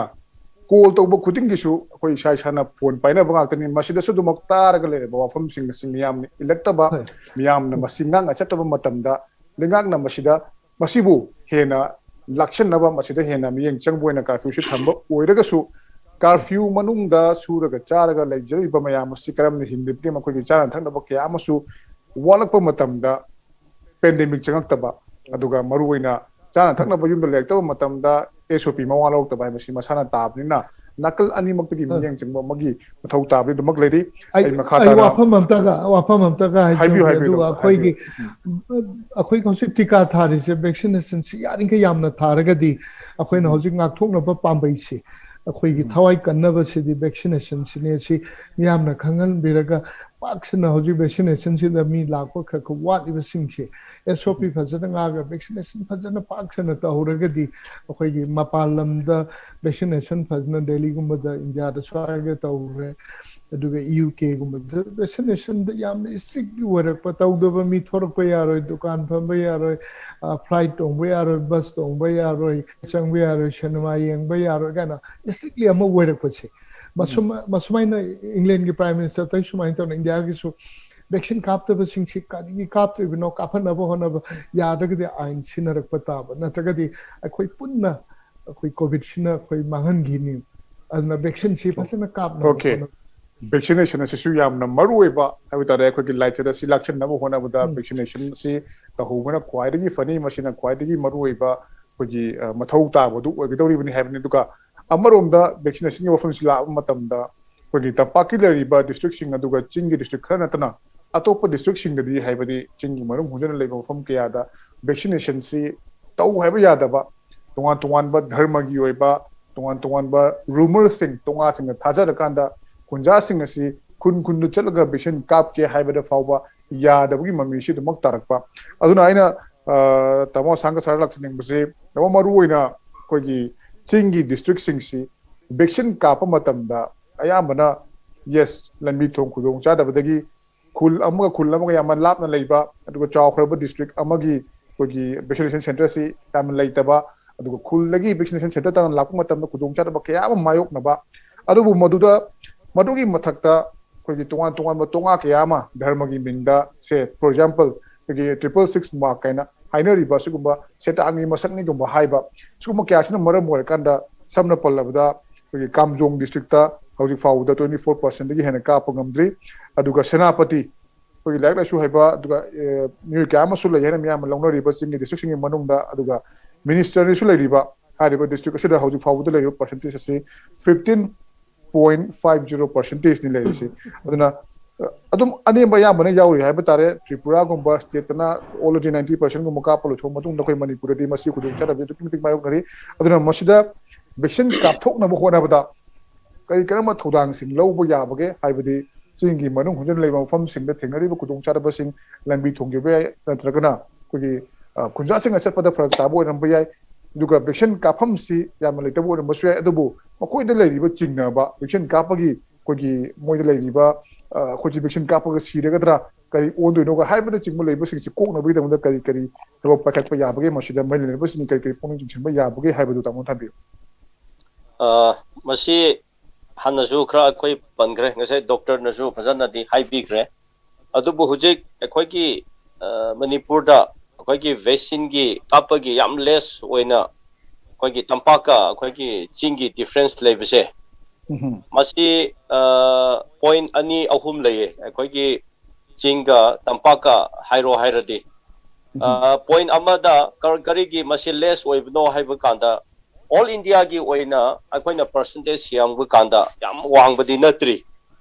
ꯀꯣꯜ ꯇꯧꯕ ꯈꯨꯗꯤꯡꯒꯤꯁꯨ ꯑꯩꯈꯣꯏ ꯏꯁꯥ ꯏꯁꯥꯅ ꯐꯣꯟ ꯄꯥꯏꯅꯕ ꯉꯥꯛꯇꯅꯤ꯫ ꯃꯁꯤꯗꯁꯨ ꯑꯗꯨꯃꯛ ꯇꯥꯔꯒ ꯂꯩꯔꯕ ꯋꯥꯐꯝꯁꯤꯡ ꯑꯁꯤ ꯃꯤꯌꯥꯝꯅ ꯏꯜꯂꯛꯇꯕ, ꯍꯣꯏ꯫ ꯃꯤꯌꯥꯝꯅ ꯎꯝ꯫ ꯃꯁꯤ ꯉꯥꯛꯅ ꯆꯠꯇꯕ ꯃꯇꯝꯗ ꯂꯩꯉꯥꯛꯅ ꯃꯁꯤꯗ, ꯃꯁꯤꯕꯨ ꯍꯦꯟꯅ ꯂꯥꯛꯁꯟꯅꯕ, ꯃꯁꯤꯗ ꯍꯦꯟꯅ ꯃꯤꯠꯌꯦꯡ ꯆꯪꯕ ꯑꯣꯏꯅ ꯀꯥꯔꯐ꯭ꯌꯨꯁꯤ ꯊꯝꯕ ꯑꯣꯏꯔꯒꯁꯨ, ꯀꯥꯔꯐ꯭ꯌꯨ ꯃꯅꯨꯡꯗ ꯁꯨꯔꯒ ꯆꯥꯔꯒ ꯂꯩꯖꯔꯤꯕ ꯃꯌꯥꯝ ꯑꯁꯤ ꯀꯔꯝꯅ ꯍꯤꯡꯂꯤꯕꯒꯦ? ꯃꯈꯣꯏꯒꯤ ꯆꯥꯅ ꯊꯛꯅꯕ ꯀꯌꯥ ꯑꯃꯁꯨ ꯋꯥꯠꯂꯛꯄ ꯃꯇꯝꯗ ꯄꯦꯟꯗꯦꯃꯤꯛ ꯆꯪꯉꯛꯇꯕ, ꯑꯗꯨꯒ ꯃꯔꯨꯑꯣꯏꯅ ꯆꯥꯅ ꯊꯛꯅꯕ ꯌꯨꯝꯗ ꯂꯩꯔꯛꯇꯕ ꯃꯇꯝꯗ ꯑꯦꯁ ꯑꯣ ꯄꯤ ꯃꯋꯥ ꯂꯧꯔꯛꯇꯕ ꯍꯥꯏꯕꯁꯤ ꯃꯁꯥꯅ ꯇꯥꯕꯅꯤꯅ, ꯅꯥꯀꯜ ꯑꯅꯤꯃꯛꯇꯒꯤ ꯑ꯫ ꯃꯤꯠꯌꯦꯡ ꯆꯪꯕ ꯑꯃꯒꯤ ꯃꯊꯧ ꯇꯥꯕꯅꯤ꯫ ꯑꯗꯨꯃꯛ ꯂꯩꯔꯤ꯫ ꯑꯩ ꯑꯩ ꯃꯈꯥ ꯑꯩ ꯇꯥꯅ ꯋꯥꯐꯝ ꯑꯝꯇꯒ, ꯋꯥꯐꯝ ꯑꯝꯇꯒ ꯍꯥꯏꯕꯤꯌꯨ, ꯍꯥꯏꯖꯍꯧꯒꯦ꯫ ꯍꯥꯏꯕꯤꯌꯨ, ꯑꯗꯨꯒ ꯗꯣꯛꯇꯔ, ꯑꯩꯈꯣꯏꯒꯤ ꯍꯥꯏꯕꯤꯌꯨ꯫ ꯎꯝ꯫ ꯑꯩꯈꯣꯏ ꯍꯧꯖꯤꯛ ꯇꯤꯀꯥ ꯊꯥꯔꯤꯁꯦ, ꯚꯦꯛꯁꯤꯅꯦꯁꯟꯁꯤ ꯌꯥꯔꯤꯈꯩ ꯌꯥꯝꯅ ꯊꯥꯔꯒꯗꯤ ꯑꯩꯈꯣꯏꯅ ꯎꯝ꯫ ꯍꯧꯖꯤꯛ ꯉꯥꯛꯊꯣꯛꯅꯕ ꯄꯥꯝꯕꯩꯁꯦ, ꯑꯩꯈꯣꯏꯒꯤ ꯎꯝ꯫ ꯊꯋꯥꯏ ꯀꯟꯅꯕꯁꯤꯗꯤ ꯚꯦꯛꯁꯤꯅꯦꯁꯟꯁꯤꯅꯦ꯫ ꯁꯤ ꯃꯤꯌꯥꯝꯅ ꯈꯪꯍꯟꯕꯤꯔꯒ ꯄꯥꯛ ꯁꯟꯅ ꯍꯧꯖꯤꯛ ꯚꯦꯛꯁꯤꯅꯦꯁꯟꯁꯤꯗ ꯃꯤ ꯂꯥꯛꯄ ꯈꯔ ꯈꯔ ꯋꯥꯠꯂꯤꯕꯁꯤꯡꯁꯦ ꯑꯦꯁ ꯑꯣ ꯄꯤ ꯐꯖꯅ ꯉꯥꯛꯑꯒ ꯚꯦꯛꯁꯤꯅꯦꯁꯟ ꯐꯖꯅ ꯄꯥꯛ ꯁꯟꯅ ꯇꯧꯍꯧꯔꯒꯗꯤ ꯑꯩꯈꯣꯏꯒꯤ ꯃꯄꯥꯟ ꯂꯝꯗ ꯚꯦꯛꯁꯤꯅꯦꯁꯟ ꯐꯖꯅ ꯗꯦꯜꯂꯤꯒꯨꯝꯕꯗ ꯏꯟꯗꯤꯌꯥꯗ ꯁ꯭ꯋꯥꯏꯒ ꯇꯧꯔꯦ꯫ ꯑꯗꯨꯒ ꯌꯨ ꯀꯦꯒꯨꯝꯕꯗ ꯚꯦꯛꯁꯤꯅꯦꯁꯟꯗ ꯌꯥꯝꯅ ꯏꯁꯇ꯭ꯔꯤꯛꯂꯤ ꯑꯣꯏꯔꯛꯄ, ꯇꯧꯗꯕ ꯃꯤ ꯊꯣꯔꯛꯄ ꯌꯥꯔꯣꯏ, ꯗꯨꯀꯥꯟ ꯐꯝꯕ ꯌꯥꯔꯣꯏ, ꯐ꯭ꯂꯥꯏꯠ ꯇꯣꯡꯕ ꯌꯥꯔꯣꯏ, ꯕꯁ ꯇꯣꯡꯕ ꯌꯥꯔꯣꯏ, ꯆꯪꯕ ꯌꯥꯔꯣꯏ, ꯁꯤꯅꯦꯃꯥ ꯌꯦꯡꯕ ꯌꯥꯔꯣꯏ ꯀꯥꯏꯅ ꯏꯁꯇ꯭ꯔꯤꯛꯂꯤ ꯑꯃ ꯑꯣꯏꯔꯛꯄꯁꯦ꯫ ꯃꯁꯨꯃ- ꯃꯁꯨꯃꯥꯏꯅ ꯏꯪꯂꯦꯟꯒꯤ ꯄ꯭ꯔꯥꯏꯝ ꯃꯤꯅꯤꯁꯇꯔ ꯇꯩ ꯁꯨꯃꯥꯏꯅ ꯇꯧꯅ ꯏꯟꯗꯤꯌꯥꯒꯤꯁꯨ ꯚꯦꯛꯁꯤꯟ ꯀꯥꯞꯇꯕꯁꯤꯡꯁꯤ ꯀꯔꯤꯒꯤ ꯀꯥꯞꯇ꯭ꯔꯤꯕꯅꯣ? ꯀꯥꯞꯍꯟꯅꯕ ꯍꯣꯠꯅꯕ ꯌꯥꯗ꯭ꯔꯒꯗꯤ ꯑꯥꯏꯟ ꯁꯤꯟꯅꯔꯛꯄ ꯇꯥꯕ, ꯅꯠꯇ꯭ꯔꯒꯗꯤ ꯑꯩꯈꯣꯏ ꯄꯨꯟꯅ ꯑꯩꯈꯣꯏ ꯀꯣꯚꯤꯗꯁꯤꯅ ꯑꯩꯈꯣꯏ ꯃꯥꯡꯍꯟꯈꯤꯅꯤ꯫ ꯑꯗꯨꯅ ꯚꯦꯛꯁꯤꯟꯁꯤ ꯐꯖꯅ ꯀꯥꯞꯅꯕ Okay. ꯍꯣꯠꯅꯕ꯫ ꯚꯦꯛꯁꯤꯅꯦꯁꯟ ꯑꯁꯤꯁꯨ ꯌꯥꯝꯅ ꯃꯔꯨ ꯑꯣꯏꯕ ꯍꯥꯏꯕ ꯇꯥꯔꯦ꯫ ꯑꯩꯈꯣꯏꯒꯤ ꯂꯥꯏꯆꯠ ꯑꯁꯤ ꯂꯥꯛꯁꯤꯟꯅꯕ ꯍꯣꯠꯅꯕꯗ ꯎꯝ. ꯚꯦꯛꯁꯤꯅꯦꯁꯟ ꯑꯁꯤ ꯇꯧꯍꯧꯕꯅ ꯈ꯭ꯋꯥꯏꯗꯒꯤ ꯐꯅꯤ, ꯃꯁꯤꯅ ꯈ꯭ꯋꯥꯏꯗꯒꯤ ꯃꯔꯨ ꯑꯣꯏꯕ ꯑꯩꯈꯣꯏꯒꯤ ꯑ, ꯃꯊꯧ ꯇꯥꯕꯗꯨ ꯑꯣꯏꯒꯗꯧꯔꯤꯕꯅꯤ ꯍꯥꯏꯕꯅꯤ꯫ ꯑꯗꯨꯒ ꯑꯃꯔꯣꯝꯗ ꯚꯦꯛꯁꯤꯅꯦꯁꯟꯒꯤ ꯋꯥꯐꯝꯁꯤ ꯂꯥꯛꯄ ꯃꯇꯝꯗ ꯑꯩꯈꯣꯏꯒꯤ ꯇꯝꯄꯥꯛꯀꯤ ꯂꯩꯔꯤꯕ ꯗꯤꯁꯇ꯭ꯔꯤꯛꯁꯤꯡ ꯑꯗꯨꯒ ꯆꯤꯡꯒꯤ ꯗꯤꯁꯇ꯭ꯔꯤꯛ ꯈꯔ ꯅꯠꯇꯅ ꯑꯇꯣꯞꯄ ꯗꯤꯁꯇ꯭ꯔꯤꯛꯁꯤꯡꯗꯗꯤ, ꯍꯥꯏꯕꯗꯤ ꯆꯤꯡꯒꯤ ꯃꯅꯨꯡ ꯍꯨꯟꯖꯤꯟꯅ ꯂꯩꯕ ꯃꯐꯝ ꯀꯌꯥꯗ ꯚꯦꯛꯁꯤꯅꯦꯁꯟꯁꯤ ꯇꯧ ꯍꯥꯏꯕ ꯌꯥꯗꯕ, ꯇꯣꯉꯥꯟ ꯇꯣꯉꯥꯟꯕ ꯙꯔꯃꯒꯤ ꯑꯣꯏꯕ, ꯇꯣꯉꯥꯟ ꯇꯣꯉꯥꯟꯕ ꯔꯨꯃꯔꯁꯤꯡ, ꯇꯣꯉꯥꯁꯤꯡꯅ ꯊꯥꯖꯔꯀꯥꯟꯗ ꯈꯨꯟꯖꯥꯁꯤꯡ ꯑꯁꯤ ꯈꯨꯟ ꯈꯨꯟꯗ ꯆꯠꯂꯒ ꯚꯦꯛꯁꯤꯟ ꯀꯥꯞꯀꯦ ꯍꯥꯏꯕꯗ ꯐꯥꯎꯕ ꯌꯥꯗꯕꯒꯤ ꯃꯃꯤꯁꯤ ꯑꯗꯨꯃꯛ ꯇꯥꯔꯛꯄ꯫ ꯑꯗꯨꯅ ꯑꯩꯅ ꯑ, ꯇꯥꯃꯣ ꯑꯁꯥꯡꯒ ꯁꯥꯔ ꯂꯥꯛꯆꯅꯤꯡꯕꯁꯤ, ꯇꯥꯃꯣ, ꯃꯔꯨ ꯑꯣꯏꯅ ꯑꯩꯈꯣꯏꯒꯤ ꯆꯤꯡꯒꯤ ꯗꯤꯁꯇ꯭ꯔꯤꯛꯁꯤꯡꯁꯤ ꯚꯦꯛꯁꯤꯟ ꯀꯥꯞꯄ ꯃꯇꯝꯗ ꯑꯌꯥꯝꯕꯅ, ꯌꯦꯁ, ꯂꯝꯕꯤ ꯊꯣꯡ ꯈꯨꯗꯣꯡ ꯆꯥꯗꯕꯗꯒꯤ ꯈꯨꯜ ꯑꯃꯒ ꯈꯨꯜ ꯑꯃꯒ ꯌꯥꯝꯅ ꯂꯥꯞꯅ ꯂꯩꯕ, ꯑꯗꯨꯒ ꯆꯥꯎꯈ꯭ꯔꯕ ꯗꯤꯁꯇ꯭ꯔꯤꯛ ꯑꯃꯒꯤ ꯑꯩꯈꯣꯏꯒꯤ ꯚꯦꯛꯁꯤꯅꯦꯁꯟ ꯁꯦꯟꯇꯔꯁꯤ ꯌꯥꯝꯅ ꯂꯩꯇꯕ, ꯑꯗꯨꯒ ꯈꯨꯜꯗꯒꯤ ꯚꯦꯛꯁꯤꯅꯦꯁꯟ ꯁꯦꯟꯇꯔ ꯇꯥꯟꯅ ꯂꯥꯛꯄ ꯃꯇꯝꯗ ꯈꯨꯗꯣꯡꯆꯥꯗꯕ ꯀꯌꯥ ꯑꯃ ꯃꯥꯌꯣꯛꯅꯕ, ꯑꯗꯨꯕꯨ ꯃꯗꯨꯗ, ꯃꯗꯨꯒꯤ ꯃꯊꯛꯇ ꯑꯩꯈꯣꯏꯒꯤ ꯇꯣꯉꯥꯟ ꯇꯣꯉꯥꯟꯕ ꯇꯣꯉꯥ ꯀꯌꯥ ꯑꯃ ꯙꯔꯃꯒꯤ ꯃꯤꯡꯗ, ꯁꯦ, for example, ꯑꯩꯈꯣꯏꯒꯤ triple six mark ꯍꯥꯏꯅ ꯍꯥꯏꯅꯔꯤꯕ ꯁꯤꯒꯨꯝꯕ ꯁꯦꯇꯥꯟꯒꯤ ꯃꯁꯛꯅꯤꯒꯨꯝꯕ ꯍꯥꯏꯕ, ꯁꯤꯒꯨꯝꯕ ꯀꯌꯥꯁꯤꯅ ꯃꯔꯝ ꯑꯣꯏꯔꯀꯥꯟꯗ, ꯁꯝꯅ ꯄꯜꯂꯕꯗ, ꯑꯩꯈꯣꯏꯒꯤ ꯀꯥꯝꯖꯣꯡ ꯗꯤꯁꯇ꯭ꯔꯤꯛꯇ ꯍꯧꯖꯤꯛ ꯐꯥꯎꯕꯗ twenty four percent ꯗꯒꯤ ꯍꯦꯟꯅ ꯀꯥꯞꯄ ꯉꯝꯗ꯭ꯔꯤ꯫ ꯑꯗꯨꯒ ꯁꯦꯅꯥꯄꯇꯤ, ꯑꯩꯈꯣꯏꯒꯤ ꯂꯥꯏꯔꯤꯛ ꯂꯥꯏꯁꯨ ꯍꯩꯕ, ꯑꯗꯨꯒ, ꯑꯦ, ꯃꯤꯑꯣꯏ ꯀꯌꯥ ꯑꯃꯁꯨ ꯂꯩ ꯍꯥꯏꯅ ꯃꯤꯌꯥꯝꯅ ꯂꯧꯅꯔꯤꯕ ꯆꯤꯡꯒꯤ ꯗꯤꯁꯇ꯭ꯔꯤꯛꯁꯤꯡꯒꯤ ꯃꯅꯨꯡꯗ, ꯑꯗꯨꯒ ꯃꯤꯅꯤꯁꯇꯔꯅꯤꯁꯨ ꯂꯩꯔꯤꯕ ꯍꯥꯏꯔꯤꯕ ꯗꯤꯁꯇ꯭ꯔꯤꯛ ꯑꯁꯤꯗ ꯍꯧꯖꯤꯛ ꯐꯥꯎꯕꯗ ꯂꯩꯔꯤꯕ ꯄꯔꯁꯦꯟꯇꯦꯖ ꯑꯁꯤ fifteen point five zero percentage ꯅꯤ ꯂꯩꯔꯤꯁꯤ꯫ ꯑꯗꯨꯅ, ꯑ, ꯑꯗꯨꯝ ꯑꯅꯦꯝꯕ ꯑꯌꯥꯝꯕꯅ ꯌꯥꯎꯔꯤ ꯍꯥꯏꯕ ꯇꯥꯔꯦ꯫ ꯇ꯭ꯔꯤꯄꯨꯔꯥꯒꯨꯝꯕ ꯁ꯭ꯇꯦꯠꯇꯅ already ninety percent ꯒꯨꯝꯕ ꯀꯥꯞꯄ ꯂꯣꯏꯊꯣꯛꯑ ꯃꯇꯨꯡꯗ, ꯑꯩꯈꯣꯏ ꯃꯅꯤꯄꯨꯔꯗꯗꯤ ꯃꯁꯤ ꯈꯨꯗꯣꯡꯆꯥꯗꯕꯁꯤ ꯑꯗꯨꯛꯀꯤ ꯃꯇꯤꯛ ꯃꯥꯌꯣꯛꯅꯔꯤ꯫ ꯑꯗꯨꯅ ꯃꯁꯤꯗ ꯚꯦꯛꯁꯤꯟ ꯀꯥꯞꯊꯣꯛꯅꯕ ꯍꯣꯠꯅꯕꯗ ꯀꯔꯤ ꯀꯔꯝꯕ ꯊꯧꯗꯥꯡꯁꯤꯡ ꯂꯧꯕ ꯌꯥꯕꯒꯦ ꯍꯥꯏꯕꯗꯤ, ꯆꯤꯡꯒꯤ ꯃꯅꯨꯡ ꯍꯨꯟꯖꯤꯟ ꯂꯩꯕ ꯃꯐꯝꯁꯤꯡꯗ ꯊꯦꯡꯅꯔꯤꯕ ꯈꯨꯗꯣꯡꯆꯥꯗꯕꯁꯤꯡ, ꯂꯝꯕꯤ ꯊꯣꯡꯒꯤ ꯑꯣꯏꯕ ꯌꯥꯏ, ꯅꯠꯇ꯭ꯔꯒꯅ ꯑꯩꯈꯣꯏꯒꯤ, ꯑ, ꯈꯨꯟꯖꯥꯁꯤꯡ ꯆꯠꯄꯗ ꯐꯔꯛ ꯇꯥꯕ ꯑꯣꯏꯔꯝꯕ ꯌꯥꯏ꯫ ꯑꯗꯨꯒ vaccine ꯀꯥꯞꯐꯝꯁꯤ ꯌꯥꯝꯅ ꯂꯩꯇꯕ ꯑꯣꯏꯔꯝꯕꯁꯨ ꯌꯥꯏ꯫ ꯑꯗꯨꯕꯨ ꯃꯈꯣꯏꯗ ꯂꯩꯔꯤꯕ ꯆꯤꯡꯅꯕ, vaccine ꯀꯥꯞꯄꯒꯤ ꯑꯩꯈꯣꯏꯒꯤ ꯃꯣꯏꯗ ꯂꯩꯔꯤꯕ, ꯑ, ꯑꯩꯈꯣꯏꯁꯤ vaccine ꯀꯥꯞꯄꯒ ꯁꯤꯔꯒꯗ꯭ꯔꯥ, ꯀꯔꯤ ꯑꯣꯟꯗꯣꯏꯅꯣꯒ ꯍꯥꯏꯕꯅꯆꯤꯡꯕ ꯂꯩꯕꯁꯤꯡꯁꯤ ꯀꯣꯛꯅꯕꯒꯤꯗꯃꯛꯇ ꯀꯔꯤ ꯀꯔꯤ ꯊꯕꯛ ꯄꯥꯏꯈꯠꯄ ꯌꯥꯕꯒꯦ, ꯃꯁꯤꯗ ꯃꯔꯤ ꯂꯩꯅꯕꯁꯤꯡꯅ ꯀꯔꯤ ꯀꯔꯤ ꯄꯨꯛꯅꯤꯡ ꯆꯤꯡꯁꯤꯟꯕ ꯌꯥꯕꯒꯦ ꯍꯥꯏꯕꯗꯨ ꯇꯥꯃꯣ ꯊꯝꯕꯤꯌꯨ꯫ ꯑ, ꯃꯁꯤ ꯍꯥꯟꯅꯁꯨ ꯈꯔ ꯑꯩꯈꯣꯏ ꯄꯟꯈ꯭ꯔꯦ, ꯉꯁꯥꯏ ꯗꯣꯛꯇꯔꯅꯁꯨ ꯐꯖꯅꯗꯤ ꯍꯥꯏꯕꯤꯈ꯭ꯔꯦ꯫ ꯑꯗꯨꯕꯨ ꯍꯧꯖꯤꯛ ꯑꯩꯈꯣꯏꯒꯤ, ꯑ, ꯃꯅꯤꯄꯨꯔꯗ ꯑꯩꯈꯣꯏꯒꯤ vaccineꯒꯤ ꯀꯥꯞꯄꯒꯤ ꯌꯥꯝ less ꯑꯣꯏꯅ ꯑꯩꯈꯣꯏꯒꯤ ꯇꯝꯄꯥꯛꯀ ꯑꯩꯈꯣꯏꯒꯤ ꯆꯤꯡꯒꯤ difference ꯂꯩꯕꯁꯦ, ꯎꯝ꯫ ꯃꯁꯤ, ꯑ, point ꯑꯅꯤ ꯑꯍꯨꯝ ꯂꯩꯌꯦ, ꯑꯩꯈꯣꯏꯒꯤ ꯆꯤꯡꯒ ꯇꯝꯄꯥꯛꯀ ꯍꯥꯏꯔꯣ ꯍꯥꯏꯔꯗꯤ꯫ ꯑ, point ꯑꯃꯗ ꯀꯔ-, ꯀꯔꯤꯒꯤ ꯃꯁꯤ less ꯑꯣꯏꯕꯅꯣ ꯍꯥꯏꯕ ꯀꯥꯟꯗ, all Indiaꯒꯤ ꯑꯣꯏꯅ ꯑꯩꯈꯣꯏꯅ percentage ꯌꯦꯡꯕ ꯀꯥꯟꯗ ꯌꯥꯝ ꯋꯥꯡꯕꯗꯤ ꯅꯠꯇ꯭ꯔꯤ꯫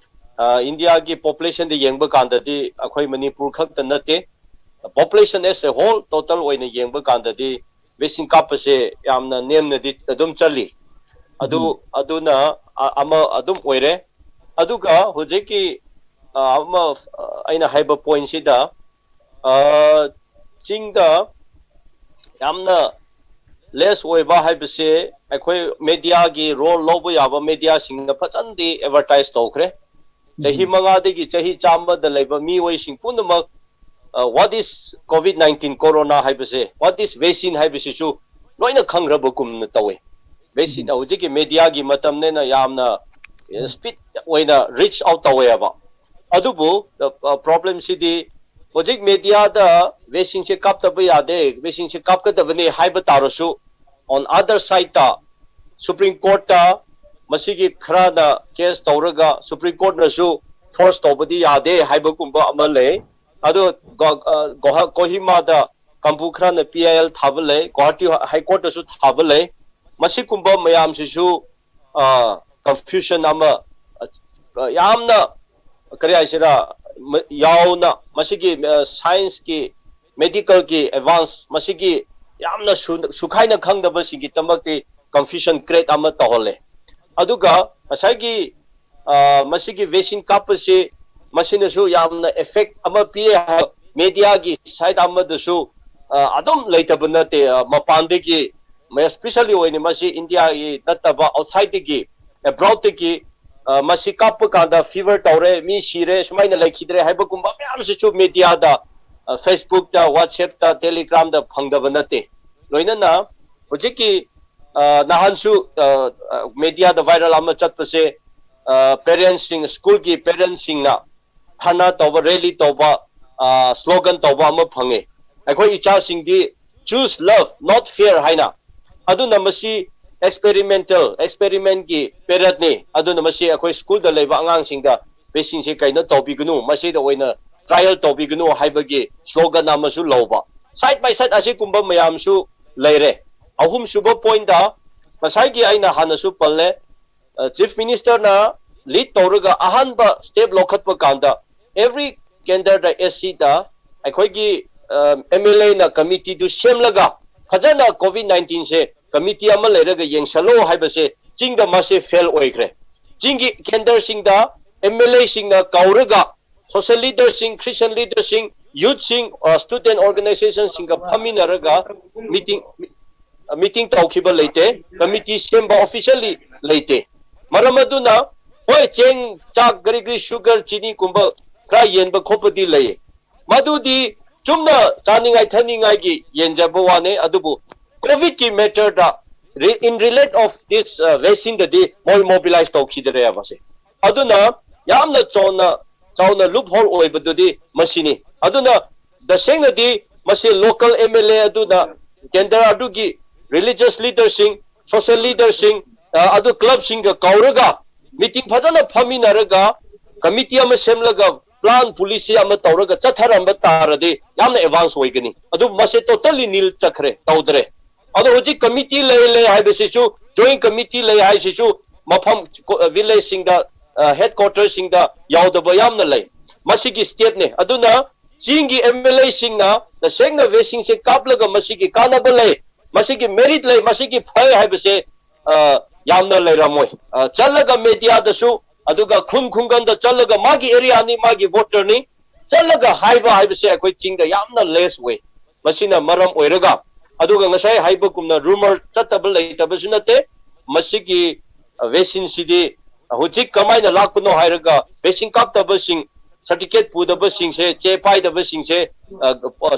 ꯑ, Indiaꯒꯤ populationꯗ ꯌꯦꯡꯕ ꯀꯥꯟꯗꯗꯤ ꯑꯩꯈꯣꯏ ꯃꯅꯤꯄꯨꯔ ꯈꯛꯇ ꯅꯠꯇꯦ, population as a whole, total ꯑꯣꯏꯅ ꯌꯦꯡꯕ ꯀꯥꯟꯗꯗꯤ vaccine ꯀꯥꯞꯄꯁꯦ ꯌꯥꯝꯅ ꯅꯦꯝꯅꯗꯤ ꯑꯗꯨꯝ ꯆꯠꯂꯤ꯫ ꯑꯗꯨ, ꯑꯗꯨꯅ, ꯑ, ꯑꯃ ꯑꯗꯨꯝ ꯑꯣꯏꯔꯦ꯫ ꯑꯗꯨꯒ ꯍꯧꯖꯤꯛꯀꯤ, ꯑ, ꯑꯃ, ꯑ, ꯑꯩꯅ ꯍꯥꯏꯕ pointꯁꯤꯗ, ꯑ, ꯆꯤꯡꯗ ꯌꯥꯝꯅ less ꯑꯣꯏꯕ ꯍꯥꯏꯕꯁꯦ ꯑꯩꯈꯣꯏ mediaꯒꯤ role ꯂꯧꯕ ꯌꯥꯕ mediaꯁꯤꯡꯅ ꯐꯖꯅꯗꯤ advertise ꯇꯧꯈ꯭ꯔꯦ꯫ ꯆꯍꯤ ꯃꯉꯥꯗꯒꯤ ꯆꯍꯤ ꯆꯥꯝꯃꯗ ꯂꯩꯕ ꯃꯤꯑꯣꯏꯁꯤꯡ ꯄꯨꯝꯅꯃꯛ, ꯑ, what is COVID nineteen, corona ꯍꯥꯏꯕꯁꯦ, what is vaccine ꯍꯥꯏꯕꯁꯤꯁꯨ ꯂꯣꯏꯅ ꯈꯪꯈ꯭ꯔꯕꯒꯨꯝꯅ ꯇꯧꯋꯦ꯫ Vaccine ꯍꯧꯖꯤꯛꯀꯤ mediaꯒꯤ ꯃꯇꯝꯅꯤꯅ ꯌꯥꯝꯅ, ꯑ, speed ꯑꯣꯏꯅ reach out ꯇꯧꯋꯦꯕ꯫ ꯑꯗꯨꯕꯨ, ꯑ, problemꯁꯤꯗꯤ ꯍꯧꯖꯤꯛ mediaꯗ vaccineꯁꯦ ꯀꯥꯞꯇꯕ ꯌꯥꯗꯦ, vaccineꯁꯦ ꯀꯥꯞꯀꯗꯕꯅꯤ ꯍꯥꯏꯕ ꯇꯥꯔꯁꯨ, on other sideꯇ Supreme Courtꯇ ꯃꯁꯤꯒꯤ ꯈꯔꯅ case ꯇꯧꯔꯒ Supreme Courtꯅꯁꯨ force ꯇꯧꯕꯗꯤ ꯌꯥꯗꯦ ꯍꯥꯏꯕꯒꯨꯝꯕ ꯑꯃ ꯂꯩ꯫ ꯑꯗꯨ ꯒꯣ-, ꯑ, ꯒꯣꯍꯥ-, ꯀꯣꯍꯤꯃꯥꯗ ꯀꯥꯡꯕꯨ ꯈꯔꯅ P I L ꯊꯥꯕ ꯂꯩ, ꯒꯨꯋꯥꯍꯥꯇꯤ High Courtꯇꯁꯨ ꯊꯥꯕ ꯂꯩ꯫ ꯃꯁꯤꯒꯨꯝꯕ ꯃꯌꯥꯝꯁꯤꯁꯨ, ꯑ, confusion ꯑꯃ, ꯑ, ꯌꯥꯝꯅ, ꯀꯔꯤ ꯍꯥꯏꯁꯤꯔꯥ, ꯃ-, ꯌꯥꯎꯅ ꯃꯁꯤꯒꯤ, ꯑ, scienceꯀꯤ, medicalꯒꯤ advance ꯃꯁꯤꯒꯤ ꯌꯥꯝꯅ ꯁꯨ-, ꯁꯨꯈꯥꯏꯅ ꯈꯪꯗꯕꯁꯤꯡꯒꯤꯗꯃꯛꯇꯤ confusion create ꯑꯃ ꯇꯧꯍꯜꯂꯦ꯫ ꯑꯗꯨꯒ ꯉꯁꯥꯏꯒꯤ, ꯃꯁꯤꯒꯤ vaccine ꯀꯥꯞꯄꯁꯤ ꯃꯁꯤꯅꯁꯨ ꯌꯥꯝꯅ effect ꯑꯃ ꯄꯤꯌꯦ ꯍꯥꯏ꯫ Mediaꯒꯤ side ꯑꯃꯗꯁꯨ ꯑꯗꯨꯝ ꯂꯩꯇꯕ ꯅꯠꯇꯦ꯫ ꯃꯄꯥꯟꯗꯒꯤ, especially ꯑꯣꯏꯅ ꯃꯁꯤ Indiaꯒꯤ ꯅꯠꯇꯕ outsideꯗꯒꯤ, abroadꯇꯒꯤ ꯃꯁꯤ ꯀꯥꯞꯄ ꯀꯥꯟꯗ fever ꯇꯧꯔꯦ, ꯃꯤ ꯁꯤꯔꯦ, ꯁꯨꯃꯥꯏꯅ ꯂꯩꯈꯤꯗ꯭ꯔꯦ ꯍꯥꯏꯕꯒꯨꯝꯕ ꯃꯌꯥꯝꯁꯤꯁꯨ mediaꯗ, Facebookꯇ, WhatsAppꯇ, Telegramꯗ ꯐꯪꯗꯕ ꯅꯠꯇꯦ꯫ ꯂꯣꯏꯅꯅ ꯍꯧꯖꯤꯛꯀꯤ ꯅꯍꯥꯟꯁꯨ mediaꯗ viral ꯑꯃ ꯆꯠꯄꯁꯦ, parentsꯁꯤꯡ, schoolꯒꯤ parentsꯁꯤꯡꯅ ꯙꯔꯅꯥ ꯇꯧꯕ, rally ꯇꯧꯕ, slogan ꯇꯧꯕ ꯑꯃ ꯐꯪꯉꯦ꯫ "ꯑꯩꯈꯣꯏ ꯏꯆꯥꯁꯤꯡꯗꯤ choose love, not fear" ꯍꯥꯏꯅ꯫ ꯑꯗꯨꯅ ꯃꯁꯤ experimental, experimentꯀꯤ periodꯅꯤ꯫ ꯑꯗꯨꯅ ꯃꯁꯤ ꯑꯩꯈꯣꯏ schoolꯗ ꯂꯩꯕ ꯑꯉꯥꯡꯁꯤꯡꯗ vaccineꯁꯦ ꯀꯩꯅꯣ ꯇꯧꯕꯤꯒꯅꯨ, ꯃꯁꯤꯗ ꯑꯣꯏꯅ trial ꯇꯧꯕꯤꯒꯅꯨ ꯍꯥꯏꯕꯒꯤ slogan ꯑꯃꯁꯨ ꯂꯧꯕ꯫ Side by side ꯑꯁꯤꯒꯨꯝꯕ ꯃꯌꯥꯝꯁꯨ ꯂꯩꯔꯦ꯫ ꯑꯍꯨꯝꯁꯨꯕ pointꯇ ꯉꯁꯥꯏꯒꯤ ꯑꯩꯅ ꯍꯥꯟꯅꯁꯨ ꯄꯜꯂꯦ, Chief Ministerꯅ lead ꯇꯧꯔꯒ ꯑꯍꯥꯟꯕ step ꯂꯧꯈꯠꯄ ꯀꯥꯟꯗ every ꯀꯦꯟꯗ꯭ꯔꯗ, SCꯗ ꯑꯩꯈꯣꯏꯒꯤ MLAꯅ committeeꯗꯨ ꯁꯦꯝꯂꯒ ꯐꯖꯅ COVID nineteenꯁꯦ committee ꯑꯃ ꯂꯩꯔꯒ ꯌꯦꯡꯁꯜꯂꯣ ꯍꯥꯏꯕꯁꯦ ꯆꯤꯡꯗ ꯃꯥꯁꯦ fail ꯑꯣꯏꯈ꯭ꯔꯦ꯫ ꯆꯤꯡꯒꯤ ꯀꯦꯟꯗ꯭ꯔꯁꯤꯡꯗ MLAꯁꯤꯡꯅ ꯀꯧꯔꯒ social leaderꯁꯤꯡ, Christian leaderꯁꯤꯡ, youthꯁꯤꯡ, student organizationꯁꯤꯡꯒ ꯐꯝꯃꯤꯟꯅꯔꯒ meeting meeting ꯇꯧꯈꯤꯕ ꯂꯩꯇꯦ꯫ Committee ꯁꯦꯝꯕ officially ꯂꯩꯇꯦ꯫ ꯃꯔꯝ ꯑꯗꯨꯅ ꯍꯣꯏ, ꯆꯦꯡ, ꯆꯥꯛ, ꯀꯔꯤ ꯀꯔꯤ, sugar, ꯆꯤꯅꯤꯒꯨꯝꯕ ꯈꯔ ꯌꯦꯟꯕ ꯈꯣꯠꯄꯗꯤ ꯂꯩꯌꯦ꯫ ꯃꯗꯨꯗꯤ ꯆꯨꯝꯅ ꯆꯥꯅꯤꯡꯉꯥꯏ ꯊꯛꯅꯤꯡꯉꯥꯏꯒꯤ ꯌꯦꯟꯖꯕ ꯋꯥꯅꯦ꯫ ꯑꯗꯨꯕꯨ COVIDꯀꯤ matterꯗ, in relate of this vaccineꯗꯗꯤ ꯃꯣꯏ mobilize ꯇꯧꯈꯤꯗ꯭ꯔꯦꯕꯁꯦ꯫ ꯑꯗꯨꯅ ꯌꯥꯝꯅ ꯆꯥꯎꯅ ꯆꯥꯎꯅ loophole ꯑꯣꯏꯕꯗꯨꯗꯤ ꯃꯁꯤꯅꯤ꯫ ꯑꯗꯨꯅ ꯇꯁꯦꯡꯅꯗꯤ ꯃꯁꯤ local MLA ꯑꯗꯨꯅ ꯀꯦꯟꯗ꯭ꯔ ꯑꯗꯨꯒꯤ religious leaderꯁꯤꯡ, social leaderꯁꯤꯡ, ꯑꯗꯨ clubꯁꯤꯡꯒ ꯀꯧꯔꯒ meeting ꯐꯖꯅ ꯐꯝꯃꯤꯟꯅꯔꯒ committee ꯑꯃ ꯁꯦꯝꯂꯒ plan policy ꯑꯃ ꯇꯧꯔꯒ ꯆꯠꯊꯔꯝꯕ ꯇꯥꯔꯗꯤ ꯌꯥꯝꯅ advance ꯑꯣꯏꯒꯅꯤ꯫ ꯑꯗꯨꯕꯨ ꯃꯁꯤ totally nil ꯆꯠꯈ꯭ꯔꯦ, ꯇꯧꯗ꯭ꯔꯦ꯫ ꯑꯗꯣ ꯍꯧꯖꯤꯛ committee ꯂꯩ ꯂꯩ ꯍꯥꯏꯕꯁꯤꯁꯨ, joint committee ꯂꯩ ꯍꯥꯏꯁꯤꯁꯨ ꯃꯐꯝ villageꯁꯤꯡꯗ, headquarterꯁꯤꯡꯗ ꯌꯥꯎꯗꯕ ꯌꯥꯝꯅ ꯂꯩ꯫ ꯃꯁꯤꯒꯤ stateꯅꯦ꯫ ꯑꯗꯨꯅ ꯆꯤꯡꯒꯤ MLAꯁꯤꯡꯅ ꯇꯁꯦꯡꯅ vaccineꯁꯦ ꯀꯥꯞꯂꯒ ꯃꯁꯤꯒꯤ ꯀꯥꯟꯅꯕ ꯂꯩ, ꯃꯁꯤꯒꯤ merit ꯂꯩ, ꯃꯁꯤꯒꯤ ꯐꯩ ꯍꯥꯏꯕꯁꯦ ꯌꯥꯝꯅ ꯂꯩꯔꯝꯃꯣꯏ꯫ ꯆꯠꯂꯒ mediaꯗꯁꯨ ꯑꯗꯨꯒ ꯈꯨꯟ ꯈꯨꯡꯒꯪꯗ ꯆꯠꯂꯒ ꯃꯥꯒꯤ ꯑꯦꯔꯤꯌꯥꯅꯤ, ꯃꯥꯒꯤ ꯚꯣꯇꯔꯅꯤ, ꯆꯠꯂꯒ ꯍꯥꯏꯕ ꯍꯥꯏꯕꯁꯦ ꯑꯩꯈꯣꯏ ꯆꯤꯡꯗ ꯌꯥꯝꯅ ꯂꯦꯁ ꯑꯣꯏ꯫ ꯃꯁꯤꯅ ꯃꯔꯝ ꯑꯣꯏꯔꯒ, ꯑꯗꯨꯒ ꯉꯁꯥꯏ ꯍꯥꯏꯕꯒꯨꯝꯅ ꯔꯨꯃꯔ ꯆꯠꯇꯕ ꯂꯩꯇꯕꯁꯨ ꯅꯠꯇꯦ꯫ ꯃꯁꯤꯒꯤ ꯚꯦꯛꯁꯤꯟꯁꯤꯗꯤ ꯍꯧꯖꯤꯛ ꯀꯃꯥꯏꯅ ꯂꯥꯛꯄꯅꯣ ꯍꯥꯏꯔꯒ, ꯚꯦꯛꯁꯤꯟ ꯀꯥꯞꯇꯕꯁꯤꯡ, ꯁꯥꯔꯇꯤꯐꯤꯀꯦꯠ ꯄꯨꯗꯕꯁꯤꯡꯁꯦ, ꯆꯦ ꯄꯥꯏꯗꯕꯁꯤꯡꯁꯦ,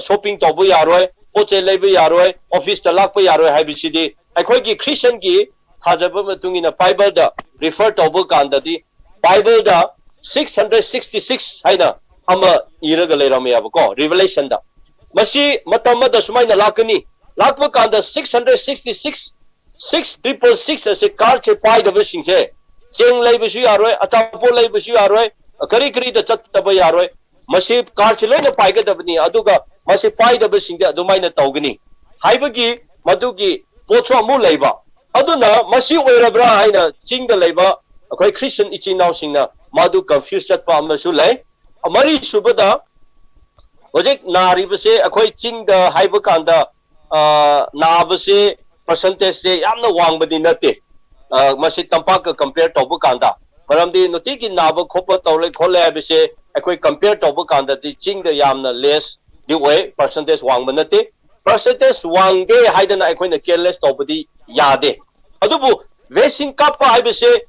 ꯁꯣꯞꯄꯤꯡ ꯇꯧꯕ ꯌꯥꯔꯣꯏ, ꯄꯣꯠ ꯆꯩ ꯂꯩꯕ ꯌꯥꯔꯣꯏ, ꯑꯣꯐꯤꯁꯇ ꯂꯥꯛꯄ ꯌꯥꯔꯣꯏ ꯍꯥꯏꯕꯁꯤꯗꯤ ꯑꯩꯈꯣꯏꯒꯤ ꯈ꯭ꯔꯤꯁꯇꯟꯒꯤ ꯊꯥꯖꯕ ꯃꯇꯨꯡ ꯏꯟꯅ ꯕꯥꯏꯕꯜꯗ ꯔꯤꯐꯔ ꯇꯧꯕ ꯀꯥꯟꯗꯗꯤ, ꯕꯥꯏꯕꯜꯗ six hundred sixty six ꯍꯥꯏꯅ ꯑꯃ ꯏꯔꯒ ꯂꯩꯔꯝꯃꯦꯕꯀꯣ, ꯔꯤꯚꯤꯂꯦꯁꯟꯗ꯫ ꯃꯁꯤ ꯃꯇꯝ ꯑꯃꯗ ꯁꯨꯃꯥꯏꯅ ꯂꯥꯛꯀꯅꯤ, ꯂꯥꯛꯄ ꯀꯥꯟꯗ six hundred sixty six, six triple six ꯑꯁꯦ, ꯀꯥꯔꯗꯁꯦ ꯄꯥꯏꯗꯕꯁꯤꯡꯁꯦ, ꯆꯦꯡ ꯂꯩꯕꯁꯨ ꯌꯥꯔꯣꯏ, ꯑꯆꯥꯄꯣꯠ ꯂꯩꯕꯁꯨ ꯌꯥꯔꯣꯏ, ꯀꯔꯤ ꯀꯔꯤꯗ ꯆꯠꯇꯕ ꯌꯥꯔꯣꯏ꯫ ꯃꯁꯤ ꯀꯥꯔꯗꯁꯦ ꯂꯣꯏꯅ ꯄꯥꯏꯒꯗꯕꯅꯤ, ꯑꯗꯨꯒ ꯃꯁꯤ ꯄꯥꯏꯗꯕꯁꯤꯡꯗꯤ ꯑꯗꯨꯃꯥꯏꯅ ꯇꯧꯒꯅꯤ ꯍꯥꯏꯕꯒꯤ ꯃꯗꯨꯒꯤ ꯄꯣꯠꯁꯨ ꯑꯃꯨꯛ ꯂꯩꯕ꯫ ꯑꯗꯨꯅ ꯃꯁꯤ ꯑꯣꯏꯔꯕ꯭ꯔꯥ ꯍꯥꯏꯅ ꯆꯤꯡꯗ ꯂꯩꯕ ꯑꯩꯈꯣꯏ ꯈ꯭ꯔꯤꯁꯇꯟ ꯏꯆꯤꯟ ꯏꯅꯥꯎꯁꯤꯡꯅ ꯃꯗꯨ ꯀꯟꯐ꯭ꯌꯨꯁ ꯆꯠꯄ ꯑꯃꯁꯨ ꯂꯩ꯫ ꯃꯔꯤ ꯁꯨꯕꯗ, ꯍꯧꯖꯤꯛ ꯅꯥꯔꯤꯕꯁꯦ ꯑꯩꯈꯣꯏ ꯆꯤꯡꯗ ꯍꯥꯏꯕ ꯀꯥꯟꯗ, ꯑ, ꯅꯥꯕꯁꯦ ꯄꯔꯁꯦꯟꯇꯦꯖꯁꯦ ꯌꯥꯝꯅ ꯋꯥꯡꯕꯗꯤ ꯅꯠꯇꯦ, ꯑ, ꯃꯁꯤ ꯇꯝꯄꯥꯛꯀ ꯀꯝꯄꯤꯌꯔ ꯇꯧꯕ ꯀꯥꯟꯗ꯫ ꯃꯔꯝꯗꯤ ꯅꯨꯡꯇꯤꯒꯤ ꯅꯥꯕ ꯈꯣꯠꯄ ꯇꯧꯔꯦ ꯈꯣꯠꯂꯦ ꯍꯥꯏꯕꯁꯦ ꯑꯩꯈꯣꯏ ꯀꯝꯄꯤꯌꯔ ꯇꯧꯕ ꯀꯥꯟꯗꯗꯤ ꯆꯤꯡꯗ ꯌꯥꯝꯅ ꯂꯦꯁꯗꯤ ꯑꯣꯏ, ꯄꯔꯁꯦꯟꯇꯦꯖ ꯋꯥꯡꯕ ꯅꯠꯇꯦ꯫ ꯄꯔꯁꯦꯟꯇꯦꯖ ꯋꯥꯡꯗꯦ ꯍꯥꯏꯗꯅ ꯑꯩꯈꯣꯏꯅ ꯀꯦꯌꯔꯂꯦꯁ ꯇꯧꯕꯗꯤ ꯌꯥꯗꯦ꯫ ꯑꯗꯨꯕꯨ ꯚꯦꯛꯁꯤꯟ ꯀꯥꯞꯄ ꯍꯥꯏꯕꯁꯦ,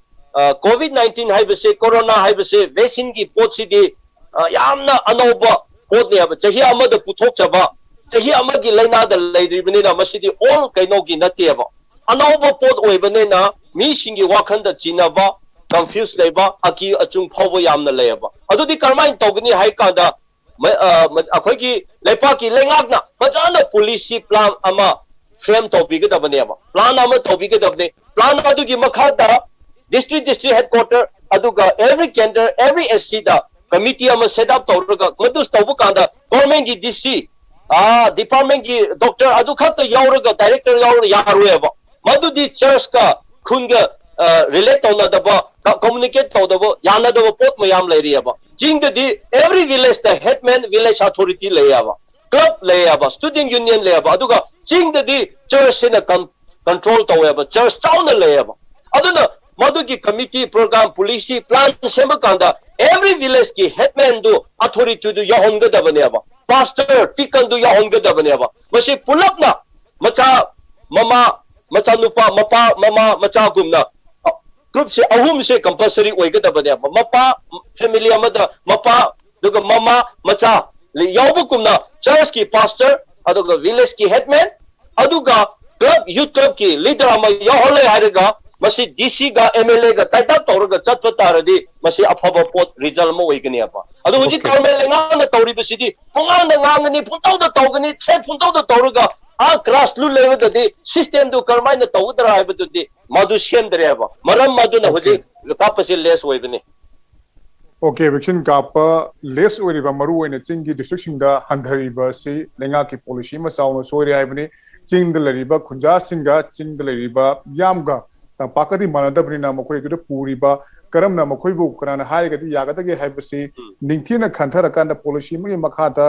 ꯀꯣꯚꯤꯗ ꯅꯥꯏꯟꯇꯤꯟ ꯍꯥꯏꯕꯁꯦ, ꯀꯣꯔꯣꯅꯥ ꯍꯥꯏꯕꯁꯦ, ꯚꯦꯛꯁꯤꯟꯒꯤ ꯄꯣꯠꯁꯤꯗꯤ, ꯑ, ꯌꯥꯝꯅ ꯑꯅꯧꯕ ꯄꯣꯠꯅꯦꯕ, ꯆꯍꯤ ꯑꯃꯗ ꯄꯨꯊꯣꯛꯆꯕ, ꯆꯍꯤ ꯑꯃꯒꯤ ꯂꯥꯏꯅꯥꯗ ꯂꯩꯔꯤꯕꯅꯤꯅ, ꯃꯁꯤꯗꯤ ꯑꯣꯜ ꯀꯩꯅꯣꯒꯤ ꯅꯠꯇꯦꯕ꯫ ꯑꯅꯧꯕ ꯄꯣꯠ ꯑꯣꯏꯕꯅꯤꯅ ꯃꯤꯁꯤꯡꯒꯤ ꯋꯥꯈꯜꯗ ꯆꯤꯟꯅꯕ, ꯀꯟꯐ꯭ꯌꯨꯁ ꯂꯩꯕ, ꯑꯀꯤ ꯑꯆꯨꯡ ꯐꯥꯎꯕ ꯌꯥꯝꯅ ꯂꯩꯌꯦꯕ꯫ ꯑꯗꯨꯗꯤ ꯀꯔꯝꯍꯥꯏꯅ ꯇꯧꯒꯅꯤ ꯍꯥꯏ ꯀꯥꯟꯗ, ꯃ-, ꯑ, ꯃ-, ꯑꯩꯈꯣꯏꯒꯤ ꯂꯩꯄꯥꯛꯀꯤ ꯂꯩꯉꯥꯛꯅ ꯐꯖꯅ ꯄꯣꯂꯤꯁꯤ ꯄ꯭ꯂꯥꯟ ꯑꯃ ꯐ꯭ꯔꯦꯝ ꯇꯧꯕꯤꯒꯗꯕꯅꯦꯕ, ꯄ꯭ꯂꯥꯟ ꯑꯃ ꯇꯧꯕꯤꯒꯗꯕꯅꯦ꯫ ꯄ꯭ꯂꯥꯟ ꯑꯗꯨꯒꯤ ꯃꯈꯥꯗ ꯗꯤꯁꯇ꯭ꯔꯤꯛ, ꯗꯤꯁꯇ꯭ꯔꯤꯛ ꯍꯦꯗꯀ꯭ꯋꯥꯇꯔ, ꯑꯗꯨꯒ ꯑꯦꯚ꯭ꯔꯤ ꯀꯦꯟꯗꯔ, ꯑꯦꯚ꯭ꯔꯤ ꯑꯦꯁ ꯁꯤꯗ ꯀꯃꯤꯇꯤ ꯑꯃ ꯁꯦꯠ ꯑꯞ ꯇꯧꯔꯒ, ꯃꯗꯨ ꯇꯧꯕ ꯀꯥꯟꯗ ꯒꯣꯔꯃꯦꯟꯒꯤ ꯗꯤ ꯁꯤ, ꯑꯥ, ꯗꯤꯄꯥꯔꯠꯃꯦꯟꯒꯤ ꯗꯣꯛꯇꯔ ꯑꯗꯨ ꯈꯛꯇ ꯌꯥꯎꯔꯒ, ꯗꯥꯏꯔꯦꯛꯇꯔ ꯌꯥꯎꯔꯒ ꯌꯥꯔꯣꯏꯕ꯫ ꯃꯗꯨꯗꯤ ꯆꯔꯆꯀ ꯈꯨꯟꯒ, ꯑ, ꯔꯤꯂꯦꯠ ꯇꯧꯅꯗꯕ, ꯀ-, ꯀꯝꯃꯨꯅꯤꯀꯦꯠ ꯇꯧꯗꯕ, ꯌꯥꯅꯗꯕ ꯄꯣꯠ ꯃꯌꯥꯝ ꯂꯩꯔꯤꯑꯕ꯫ ꯆꯤꯡꯗꯗꯤ ꯑꯦꯚ꯭ꯔꯤ ꯚꯤꯂꯦꯖꯇ ꯍꯦꯗꯃꯦꯟ, ꯚꯤꯂꯦꯖ ꯑꯊꯣꯔꯤꯇꯤ ꯂꯩꯌꯦꯕ, ꯀ꯭ꯂꯕ ꯂꯩꯌꯦꯕ, ꯁ꯭ꯇꯨꯗꯦꯟ ꯌꯨꯅꯤꯌꯟ ꯂꯩꯌꯦꯕ, ꯑꯗꯨꯒ ꯆꯤꯡꯗꯗꯤ ꯆꯔꯆꯁꯤꯅ ꯀꯟ-, ꯀꯟꯇ꯭ꯔꯣꯜ ꯇꯧꯋꯦꯕ, ꯆꯔꯆ ꯆꯥꯎꯅ ꯂꯩꯌꯦꯕ꯫ ꯑꯗꯨꯅ ꯃꯗꯨꯒꯤ committee, program, policy, plan ꯁꯦꯝꯕ ꯀꯥꯟꯗ every village ꯀꯤ headman ꯗꯨ, authority ꯗꯨ ꯌꯥꯎꯍꯟꯒꯗꯕꯅꯦꯕ, pastor, deacon ꯗꯨ ꯌꯥꯎꯍꯟꯒꯗꯕꯅꯦꯕ꯫ ꯃꯁꯤ ꯄꯨꯂꯞꯅ ꯃꯆꯥ, ꯃꯃꯥ, ꯃꯆꯥꯅꯨꯄꯥ, ꯃꯄꯥ, ꯃꯃꯥ, ꯃꯆꯥꯒꯨꯝꯅ group ꯁꯦ ꯑꯍꯨꯝꯁꯦ compulsory ꯑꯣꯏꯒꯗꯕꯅꯦꯕ꯫ ꯃꯄꯥ, family ꯑꯃꯗ ꯃꯄꯥ, ꯑꯗꯨꯒ ꯃꯃꯥ, ꯃꯆꯥ ꯌꯥꯎꯕꯒꯨꯝꯅ church ꯀꯤ pastor, ꯑꯗꯨꯒ village ꯀꯤ headman, ꯑꯗꯨꯒ club, youth club ꯀꯤ leader ꯑꯃ ꯌꯥꯎꯍꯜꯂꯦ ꯍꯥꯏꯔꯒ ꯃꯁꯤ D C ꯒ M L A ꯒ tie up ꯇꯧꯔꯒ ꯆꯠꯄ ꯇꯥꯔꯗꯤ ꯃꯁꯤ ꯑꯐꯕ ꯄꯣꯠ, result ꯑꯃ ꯑꯣꯏꯒꯅꯦꯕ꯫ ꯑꯗꯨ ꯍꯧꯖꯤꯛ Okay. ꯒꯣꯔꯃꯦꯟ ꯂꯩꯉꯥꯛꯅ ꯇꯧꯔꯤꯕꯁꯤꯗꯤ ꯄꯨꯡꯉꯥꯡꯗ ꯉꯥꯡꯒꯅꯤ, ꯄꯨꯡꯇꯧꯗ ꯇꯧꯒꯅꯤ, threat ꯄꯨꯡꯇꯧꯗ ꯇꯧꯔꯒ ꯑꯥ grassroots level ꯗꯗꯤ system ꯗꯨ ꯀꯔꯝꯍꯥꯏꯅ ꯇꯧꯒꯗ꯭ꯔꯥ ꯍꯥꯏꯕꯗꯨꯗꯤ ꯃꯗꯨ ꯁꯦꯝꯗ꯭ꯔꯦꯕ꯫ ꯃꯔꯝ ꯑꯗꯨꯅ Okay. ꯍꯧꯖꯤꯛ ꯀꯥꯞꯄꯁꯤ less ꯑꯣꯏꯕꯅꯤ꯫ Okay, vaccine ꯀꯥꯞꯄ less ꯑꯣꯏꯔꯤꯕ ꯃꯔꯨ ꯑꯣꯏꯅ ꯆꯤꯡꯒꯤ district ꯁꯤꯡꯗ ꯍꯟꯊꯔꯤꯕ ꯑꯁꯤ ꯂꯩꯉꯥꯛꯀꯤ policy ꯑꯃ ꯆꯥꯎꯅ ꯁꯣꯏꯔꯦ ꯍꯥꯏꯕꯅꯤ꯫ ꯆꯤꯡꯗ ꯂꯩꯔꯤꯕ ꯈꯨꯟꯖꯥꯁꯤꯡꯒ ꯆꯤꯡꯗ ꯂꯩꯔꯤꯕ ꯃꯤꯌꯥꯝꯒ ꯇꯝꯄꯥꯛꯀꯗꯤ ꯃꯥꯟꯅꯗꯕꯅꯤꯅ ꯃꯈꯣꯏ ꯑꯗꯨꯗ ꯄꯨꯔꯤꯕ ꯀꯔꯝꯅ ꯃꯈꯣꯏꯕꯨ ꯀꯅꯥꯅ ꯍꯥꯏꯔꯒꯗꯤ ꯌꯥꯒꯗꯒꯦ ꯍꯥꯏꯕꯁꯤ ꯎꯝ꯫ ꯅꯤꯡꯊꯤꯅ ꯈꯟꯊꯔꯀꯥꯟꯗ policy ꯑꯃꯒꯤ ꯃꯈꯥꯗ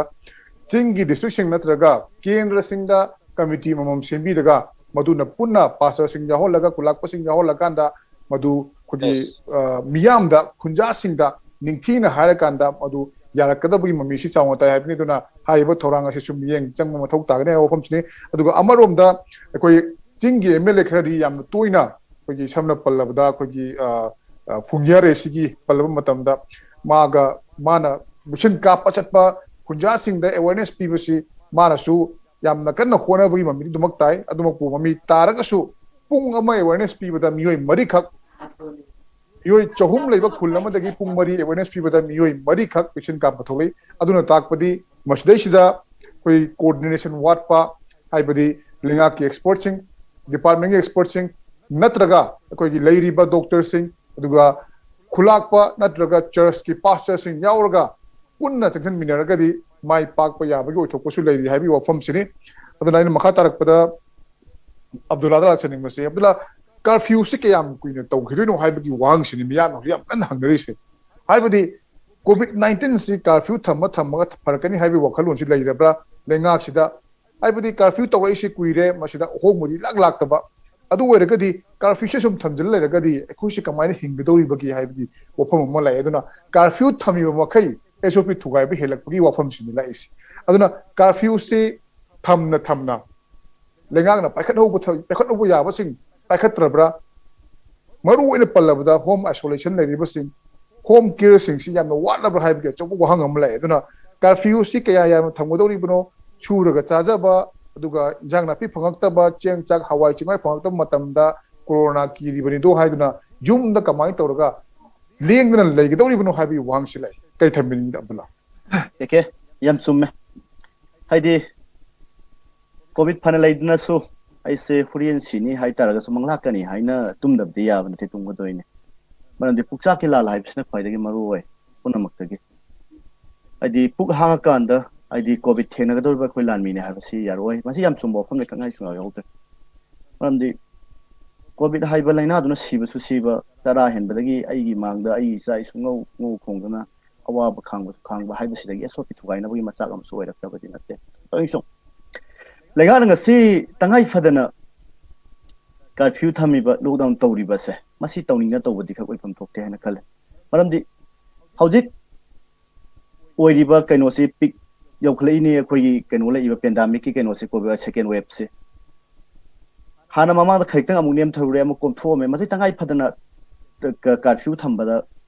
ꯆꯤꯡꯒꯤ district ꯁꯤꯡ ꯅꯠꯇ꯭ꯔꯒ ꯀꯦꯟꯗ꯭ꯔꯁꯤꯡꯗ committee ꯑꯃꯃꯝ ꯁꯦꯝꯕꯤꯔꯒ ꯃꯗꯨꯅ ꯄꯨꯟꯅ pastor ꯁꯤꯡ ꯌꯥꯎꯍꯜꯂꯒ, ꯈꯨꯂꯥꯛꯄꯁꯤꯡ ꯌꯥꯎꯍꯜꯂꯀꯥꯟꯗ ꯃꯗꯨ ꯑꯩꯈꯣꯏꯒꯤ, Yes. ꯑ, ꯃꯤꯌꯥꯝꯗ, ꯈꯨꯟꯖꯥꯁꯤꯡꯗ ꯅꯤꯡꯊꯤꯅ ꯍꯥꯏꯔꯀꯥꯟꯗ ꯃꯗꯨ ꯌꯥꯔꯛꯀꯗꯕꯒꯤ ꯃꯃꯤꯁꯤ ꯆꯥꯎꯅ ꯇꯥꯏ ꯍꯥꯏꯕꯅꯤ꯫ ꯑꯗꯨꯅ ꯍꯥꯏꯔꯤꯕ ꯊꯧꯔꯥꯡ ꯑꯁꯤꯁꯨ ꯃꯤꯠꯌꯦꯡ ꯆꯪꯕ ꯃꯊꯧ ꯇꯥꯒꯅꯤ ꯍꯥꯏꯕ ꯋꯥꯐꯝꯁꯤꯅꯤ꯫ ꯑꯗꯨꯒ ꯑꯃꯔꯣꯝꯗ ꯑꯩꯈꯣꯏ ꯆꯤꯡꯒꯤ M L A ꯈꯔꯗꯤ ꯌꯥꯝꯅ ꯇꯣꯏꯅ ꯑꯩꯈꯣꯏꯒꯤ ꯁꯝꯅ ꯄꯜꯂꯕꯗ ꯑꯩꯈꯣꯏꯒꯤ, ꯑ, ꯑ, ꯐꯨꯡꯌꯥꯔꯦꯁꯤꯒꯤ ꯄꯜꯂꯕ ꯃꯇꯝꯗ ꯃꯥꯒ, ꯃꯥꯅ vaccine ꯀꯥꯞꯄ ꯆꯠꯄ ꯈꯨꯟꯖꯥꯁꯤꯡꯗ awareness ꯄꯤꯕꯁꯤ ꯃꯥꯅꯁꯨ ꯌꯥꯝꯅ ꯀꯟꯅ ꯍꯣꯠꯅꯕꯒꯤ ꯃꯃꯤꯗꯤ ꯑꯗꯨꯃꯛ ꯇꯥꯏ꯫ ꯑꯗꯨꯃꯛꯄꯨ ꯃꯃꯤ ꯇꯥꯔꯒꯁꯨ ꯄꯨꯡ ꯑꯃ awareness ꯄꯤꯕꯗ ꯃꯤꯑꯣꯏ ꯃꯔꯤꯈꯛ, ꯃꯤꯑꯣꯏ ꯆꯍꯨꯝ ꯂꯩꯕ ꯈꯨꯜ ꯑꯃꯗꯒꯤ ꯄꯨꯡ ꯃꯔꯤ awareness ꯄꯤꯕꯗ ꯃꯤꯑꯣꯏ ꯃꯔꯤꯈꯛ vaccine ꯀꯥꯞꯄ ꯊꯣꯛꯂꯛꯏ꯫ ꯑꯗꯨꯅ ꯇꯥꯛꯄꯗꯤ ꯃꯁꯤꯗꯩꯁꯤꯗ ꯑꯩꯈꯣꯏ coordination ꯋꯥꯠꯄ, ꯍꯥꯏꯕꯗꯤ ꯂꯩꯉꯥꯛꯀꯤ expert ꯁꯤꯡ, department ꯀꯤ expert ꯁꯤꯡ, ꯅꯠꯇ꯭ꯔꯒ ꯑꯩꯈꯣꯏꯒꯤ ꯂꯩꯔꯤꯕ doctor ꯁꯤꯡ, ꯑꯗꯨꯒ ꯈꯨꯂꯥꯛꯄ ꯅꯠꯇ꯭ꯔꯒ church ꯀꯤ pastor ꯁꯤꯡ ꯌꯥꯎꯔꯒ ꯄꯨꯟꯅ ꯆꯪꯁꯤꯟꯃꯤꯟꯅꯔꯒꯗꯤ ꯃꯥꯏ ꯄꯥꯛꯄ ꯌꯥꯕꯒꯤ ꯑꯣꯏꯊꯣꯛꯄꯁꯨ ꯂꯩꯔꯤ ꯍꯥꯏꯕꯒꯤ ꯋꯥꯐꯝꯁꯤꯅꯤ꯫ ꯑꯗꯨꯅ ꯑꯩꯅ ꯃꯈꯥ ꯇꯥꯔꯛꯄꯗ ꯑꯕꯗꯨꯜꯂꯥꯗ ꯂꯥꯛꯆꯅꯤꯡꯕꯁꯦ, ꯑꯕꯗꯨꯜꯂꯥ, curfew ꯁꯤ ꯀꯌꯥꯝ ꯀꯨꯏꯅ ꯇꯧꯈꯤꯗꯣꯏꯅꯣ ꯍꯥꯏꯕꯒꯤ ꯋꯥꯍꯪꯁꯤꯅꯤ ꯃꯤꯌꯥꯝꯅ ꯍꯧꯖꯤꯛ ꯌꯥꯝ ꯀꯟꯅ ꯍꯪꯅꯔꯤꯁꯦ꯫ ꯍꯥꯏꯕꯗꯤ COVID nineteen ꯁꯤ curfew ꯊꯝꯃ ꯊꯝꯃꯒ ꯐꯔꯛꯀꯅꯤ ꯍꯥꯏꯕꯒꯤ ꯋꯥꯈꯜꯂꯣꯟꯁꯤ ꯂꯩꯔꯕ꯭ꯔꯥ ꯂꯩꯉꯥꯛꯁꯤꯗ? ꯍꯥꯏꯕꯗꯤ curfew ꯇꯧꯔꯛꯏꯁꯤ ꯀꯨꯏꯔꯦ, ꯃꯁꯤꯗ ꯑꯍꯣꯡꯕꯗꯤ ꯏꯂꯥꯛ ꯂꯥꯛꯇꯕ꯫ ꯑꯗꯨ ꯑꯣꯏꯔꯒꯗꯤ ꯀꯥꯔꯐ꯭ꯌꯨꯁꯦ ꯁꯨꯝ ꯊꯝꯖꯤꯜ ꯂꯩꯔꯒꯗꯤ ꯑꯩꯈꯣꯏꯁꯤ ꯀꯃꯥꯏꯅ ꯍꯤꯡꯒꯗꯧꯔꯤꯕꯒꯤ ꯍꯥꯏꯕꯒꯤ ꯋꯥꯐꯝ ꯑꯃ ꯂꯥꯛꯑꯦ꯫ ꯑꯗꯨꯅ ꯀꯥꯔꯐ꯭ꯌꯨ ꯊꯝꯃꯤꯕ ꯃꯈꯩ ꯑꯦꯁ ꯑꯣ ꯄꯤ ꯊꯨꯒꯥꯏꯕ ꯍꯦꯜꯂꯛꯄꯒꯤ ꯋꯥꯐꯝꯁꯤꯅꯤ ꯂꯥꯛꯏꯁꯦ꯫ ꯑꯗꯨꯅ ꯀꯥꯔꯐ꯭ꯌꯨꯁꯤ ꯊꯝꯅ ꯊꯝꯅ ꯂꯩꯉꯥꯛꯅ ꯄꯥꯏꯈꯠꯍꯧꯕ ꯊ- ꯄꯥꯏꯈꯠꯍꯧꯕ ꯌꯥꯕꯁꯤꯡ ꯄꯥꯏꯈꯠꯇ꯭ꯔꯕ꯭ꯔꯥ? ꯃꯔꯨ ꯑꯣꯏꯅ ꯄꯜꯂꯕꯗ ꯍꯣꯝ ꯑꯥꯏꯁꯣꯂꯦꯁꯟ ꯂꯩꯔꯤꯕꯁꯤꯡ, ꯍꯣꯝ ꯀꯦꯌꯔꯁꯤꯡꯁꯤ ꯌꯥꯝꯅ ꯋꯥꯠꯂꯕ꯭ꯔꯥ ꯍꯥꯏꯕꯒꯤ ꯑꯆꯧꯕ ꯋꯥꯍꯪ ꯑꯃ ꯂꯥꯛꯑꯦ꯫ ꯑꯗꯨꯅ ꯀꯥꯔꯐ꯭ꯌꯨꯁꯤ ꯀꯌꯥ ꯌꯥꯝꯅ ꯊꯝꯒꯗꯧꯔꯤꯕꯅꯣ? ꯁꯨꯔꯒ ꯆꯥꯖꯕ, ꯑꯗꯨꯒ ꯏꯟꯖꯥꯡ ꯅꯥꯄꯤ ꯐꯪꯉꯛꯇꯕ, ꯆꯦꯡ ꯆꯥꯛ ꯍꯋꯥꯏ ꯆꯦꯡꯋꯥꯏ ꯐꯪꯉꯛꯇꯕ ꯃꯇꯝꯗ ꯀꯣꯔꯣꯅꯥ ꯀꯤꯔꯤꯕꯅꯤꯗꯣ ꯍꯥꯏꯗꯨꯅ ꯌꯨꯝꯗ ꯀꯃꯥꯏꯅ ꯇꯧꯔꯒ ꯂꯦꯡꯗꯅ ꯂꯩꯒꯗꯧꯔꯤꯕꯅꯣ ꯍꯥꯏꯕꯒꯤ ꯋꯥꯍꯪꯁꯤ ꯂꯥꯛꯑꯦ꯫ ꯀꯩ ꯊꯝꯕꯤꯅꯤꯡꯉꯤ ꯑꯕꯗꯨꯜꯂꯥ? ꯑꯦ ꯀꯦ, ꯌꯥꯝ ꯆꯨꯝꯃꯦ꯫ ꯍꯥꯏꯗꯤ ꯀꯣꯚꯤꯠ ꯐꯅ ꯂꯩꯗꯨꯅꯁꯨ ꯑꯩꯁꯦ ꯍꯣꯔꯦꯟ ꯁꯤꯅꯤ ꯍꯥꯏꯇꯥꯔꯒꯁꯨ ꯃꯪꯂꯥꯛꯀꯅꯤ ꯍꯥꯏꯅ ꯇꯨꯝꯗꯕꯗꯤ ꯌꯥꯕ ꯅꯠꯇꯦ, ꯇꯨꯝꯒꯗꯣꯏꯅꯦ꯫ ꯃꯔꯝꯗꯤ ꯄꯨꯛꯆꯥꯛꯀꯤ ꯂꯥꯜ ꯍꯥꯏꯕꯁꯤꯅ ꯈ꯭ꯋꯥꯏꯗꯒꯤ ꯃꯔꯨ ꯑꯣꯏ ꯄꯨꯝꯅꯃꯛꯇꯒꯤ꯫ ꯍꯥꯏꯗꯤ ꯄꯨꯛ ꯍꯥꯡꯉꯀꯥꯟꯗ ꯍꯥꯏꯗꯤ ꯀꯣꯚꯤꯠ ꯊꯦꯡꯅꯒꯗꯧꯔꯤꯕ ꯑꯩꯈꯣꯏ ꯂꯥꯟꯃꯤꯅꯦ ꯍꯥꯏꯕꯁꯤ ꯌꯥꯔꯛꯑꯣꯏ꯫ ꯃꯁꯤ ꯌꯥꯝ ꯆꯨꯝꯕ ꯋꯥꯐꯝꯅꯤ, ꯈꯪꯍꯥꯏ ꯁꯨꯡꯌꯥꯎ ꯌꯥꯎꯗ꯭ꯔꯦ꯫ ꯃꯔꯝꯗꯤ ꯀꯣꯚꯤꯠ ꯍꯥꯏꯕ ꯂꯥꯏꯅꯥꯗꯨꯅ ꯁꯤꯕꯁꯨ ꯁꯤꯕ, ꯆꯔꯥ ꯍꯦꯟꯕꯗꯒꯤ ꯑꯩꯒꯤ ꯃꯥꯡꯗ ꯑꯩꯒꯤ ꯏꯆꯥ ꯏꯁꯨ ꯉꯧ ꯉꯧ ꯈꯣꯡꯗꯅ ꯑꯋꯥꯕ ꯈꯥꯡꯕꯁꯨ ꯈꯥꯡꯕ ꯍꯥꯏꯕꯁꯤꯗꯒꯤ ꯑꯁꯣꯛꯄ ꯊꯨꯒꯥꯏꯅꯕꯒꯤ ꯃꯆꯥꯛ ꯑꯃꯁꯨ ꯑꯣꯏꯔꯛꯇꯕꯗꯤ ꯅꯠꯇꯦ꯫ ꯇꯧꯔꯤꯁꯨ ꯂꯩꯉꯥꯛꯅ ꯉꯁꯤ ꯇꯉꯥꯏ ꯐꯗꯅ ꯀꯥꯔꯐ꯭ꯌꯨ ꯊꯝꯃꯤꯕ, ꯂꯣꯛꯗꯥꯎꯟ ꯇꯧꯔꯤꯕꯁꯦ ꯃꯁꯤ ꯇꯧꯅꯤꯡꯅ ꯇꯧꯕꯗꯤ ꯈꯛ ꯑꯣꯏꯐꯝ ꯊꯣꯛꯇꯦ ꯍꯥꯏꯅ ꯈꯜꯂꯦ꯫ ꯃꯔꯝꯗꯤ ꯍꯧꯖꯤꯛ ꯑꯣꯏꯔꯤꯕ ꯀꯩꯅꯣꯁꯤ ꯄꯤꯛ ꯌꯧꯈꯠꯂꯛꯏꯅꯦ, ꯑꯩꯈꯣꯏꯒꯤ ꯀꯩꯅꯣ ꯂꯩꯔꯤꯕ ꯄꯦꯟꯗꯥꯃꯤꯛꯀꯤ ꯀꯩꯅꯣꯁꯦ, ꯀꯣꯚꯤꯗ ꯁꯦꯀꯦꯟ ꯋꯦꯕꯁꯦ꯫ ꯍꯥꯟꯅ ꯃꯃꯥꯡꯗ ꯈꯖꯤꯛꯇꯪ ꯑꯃꯨꯛ ꯅꯦꯝꯊꯔꯨꯔꯦ, ꯑꯃꯨꯛ ꯀꯣꯝꯊꯣꯛꯑꯝꯃꯦ꯫ ꯃꯁꯤ ꯇꯉꯥꯏ ꯐꯗꯅ ꯀ- ꯀꯥꯔꯐ꯭ꯌꯨ ꯊꯝꯕꯗ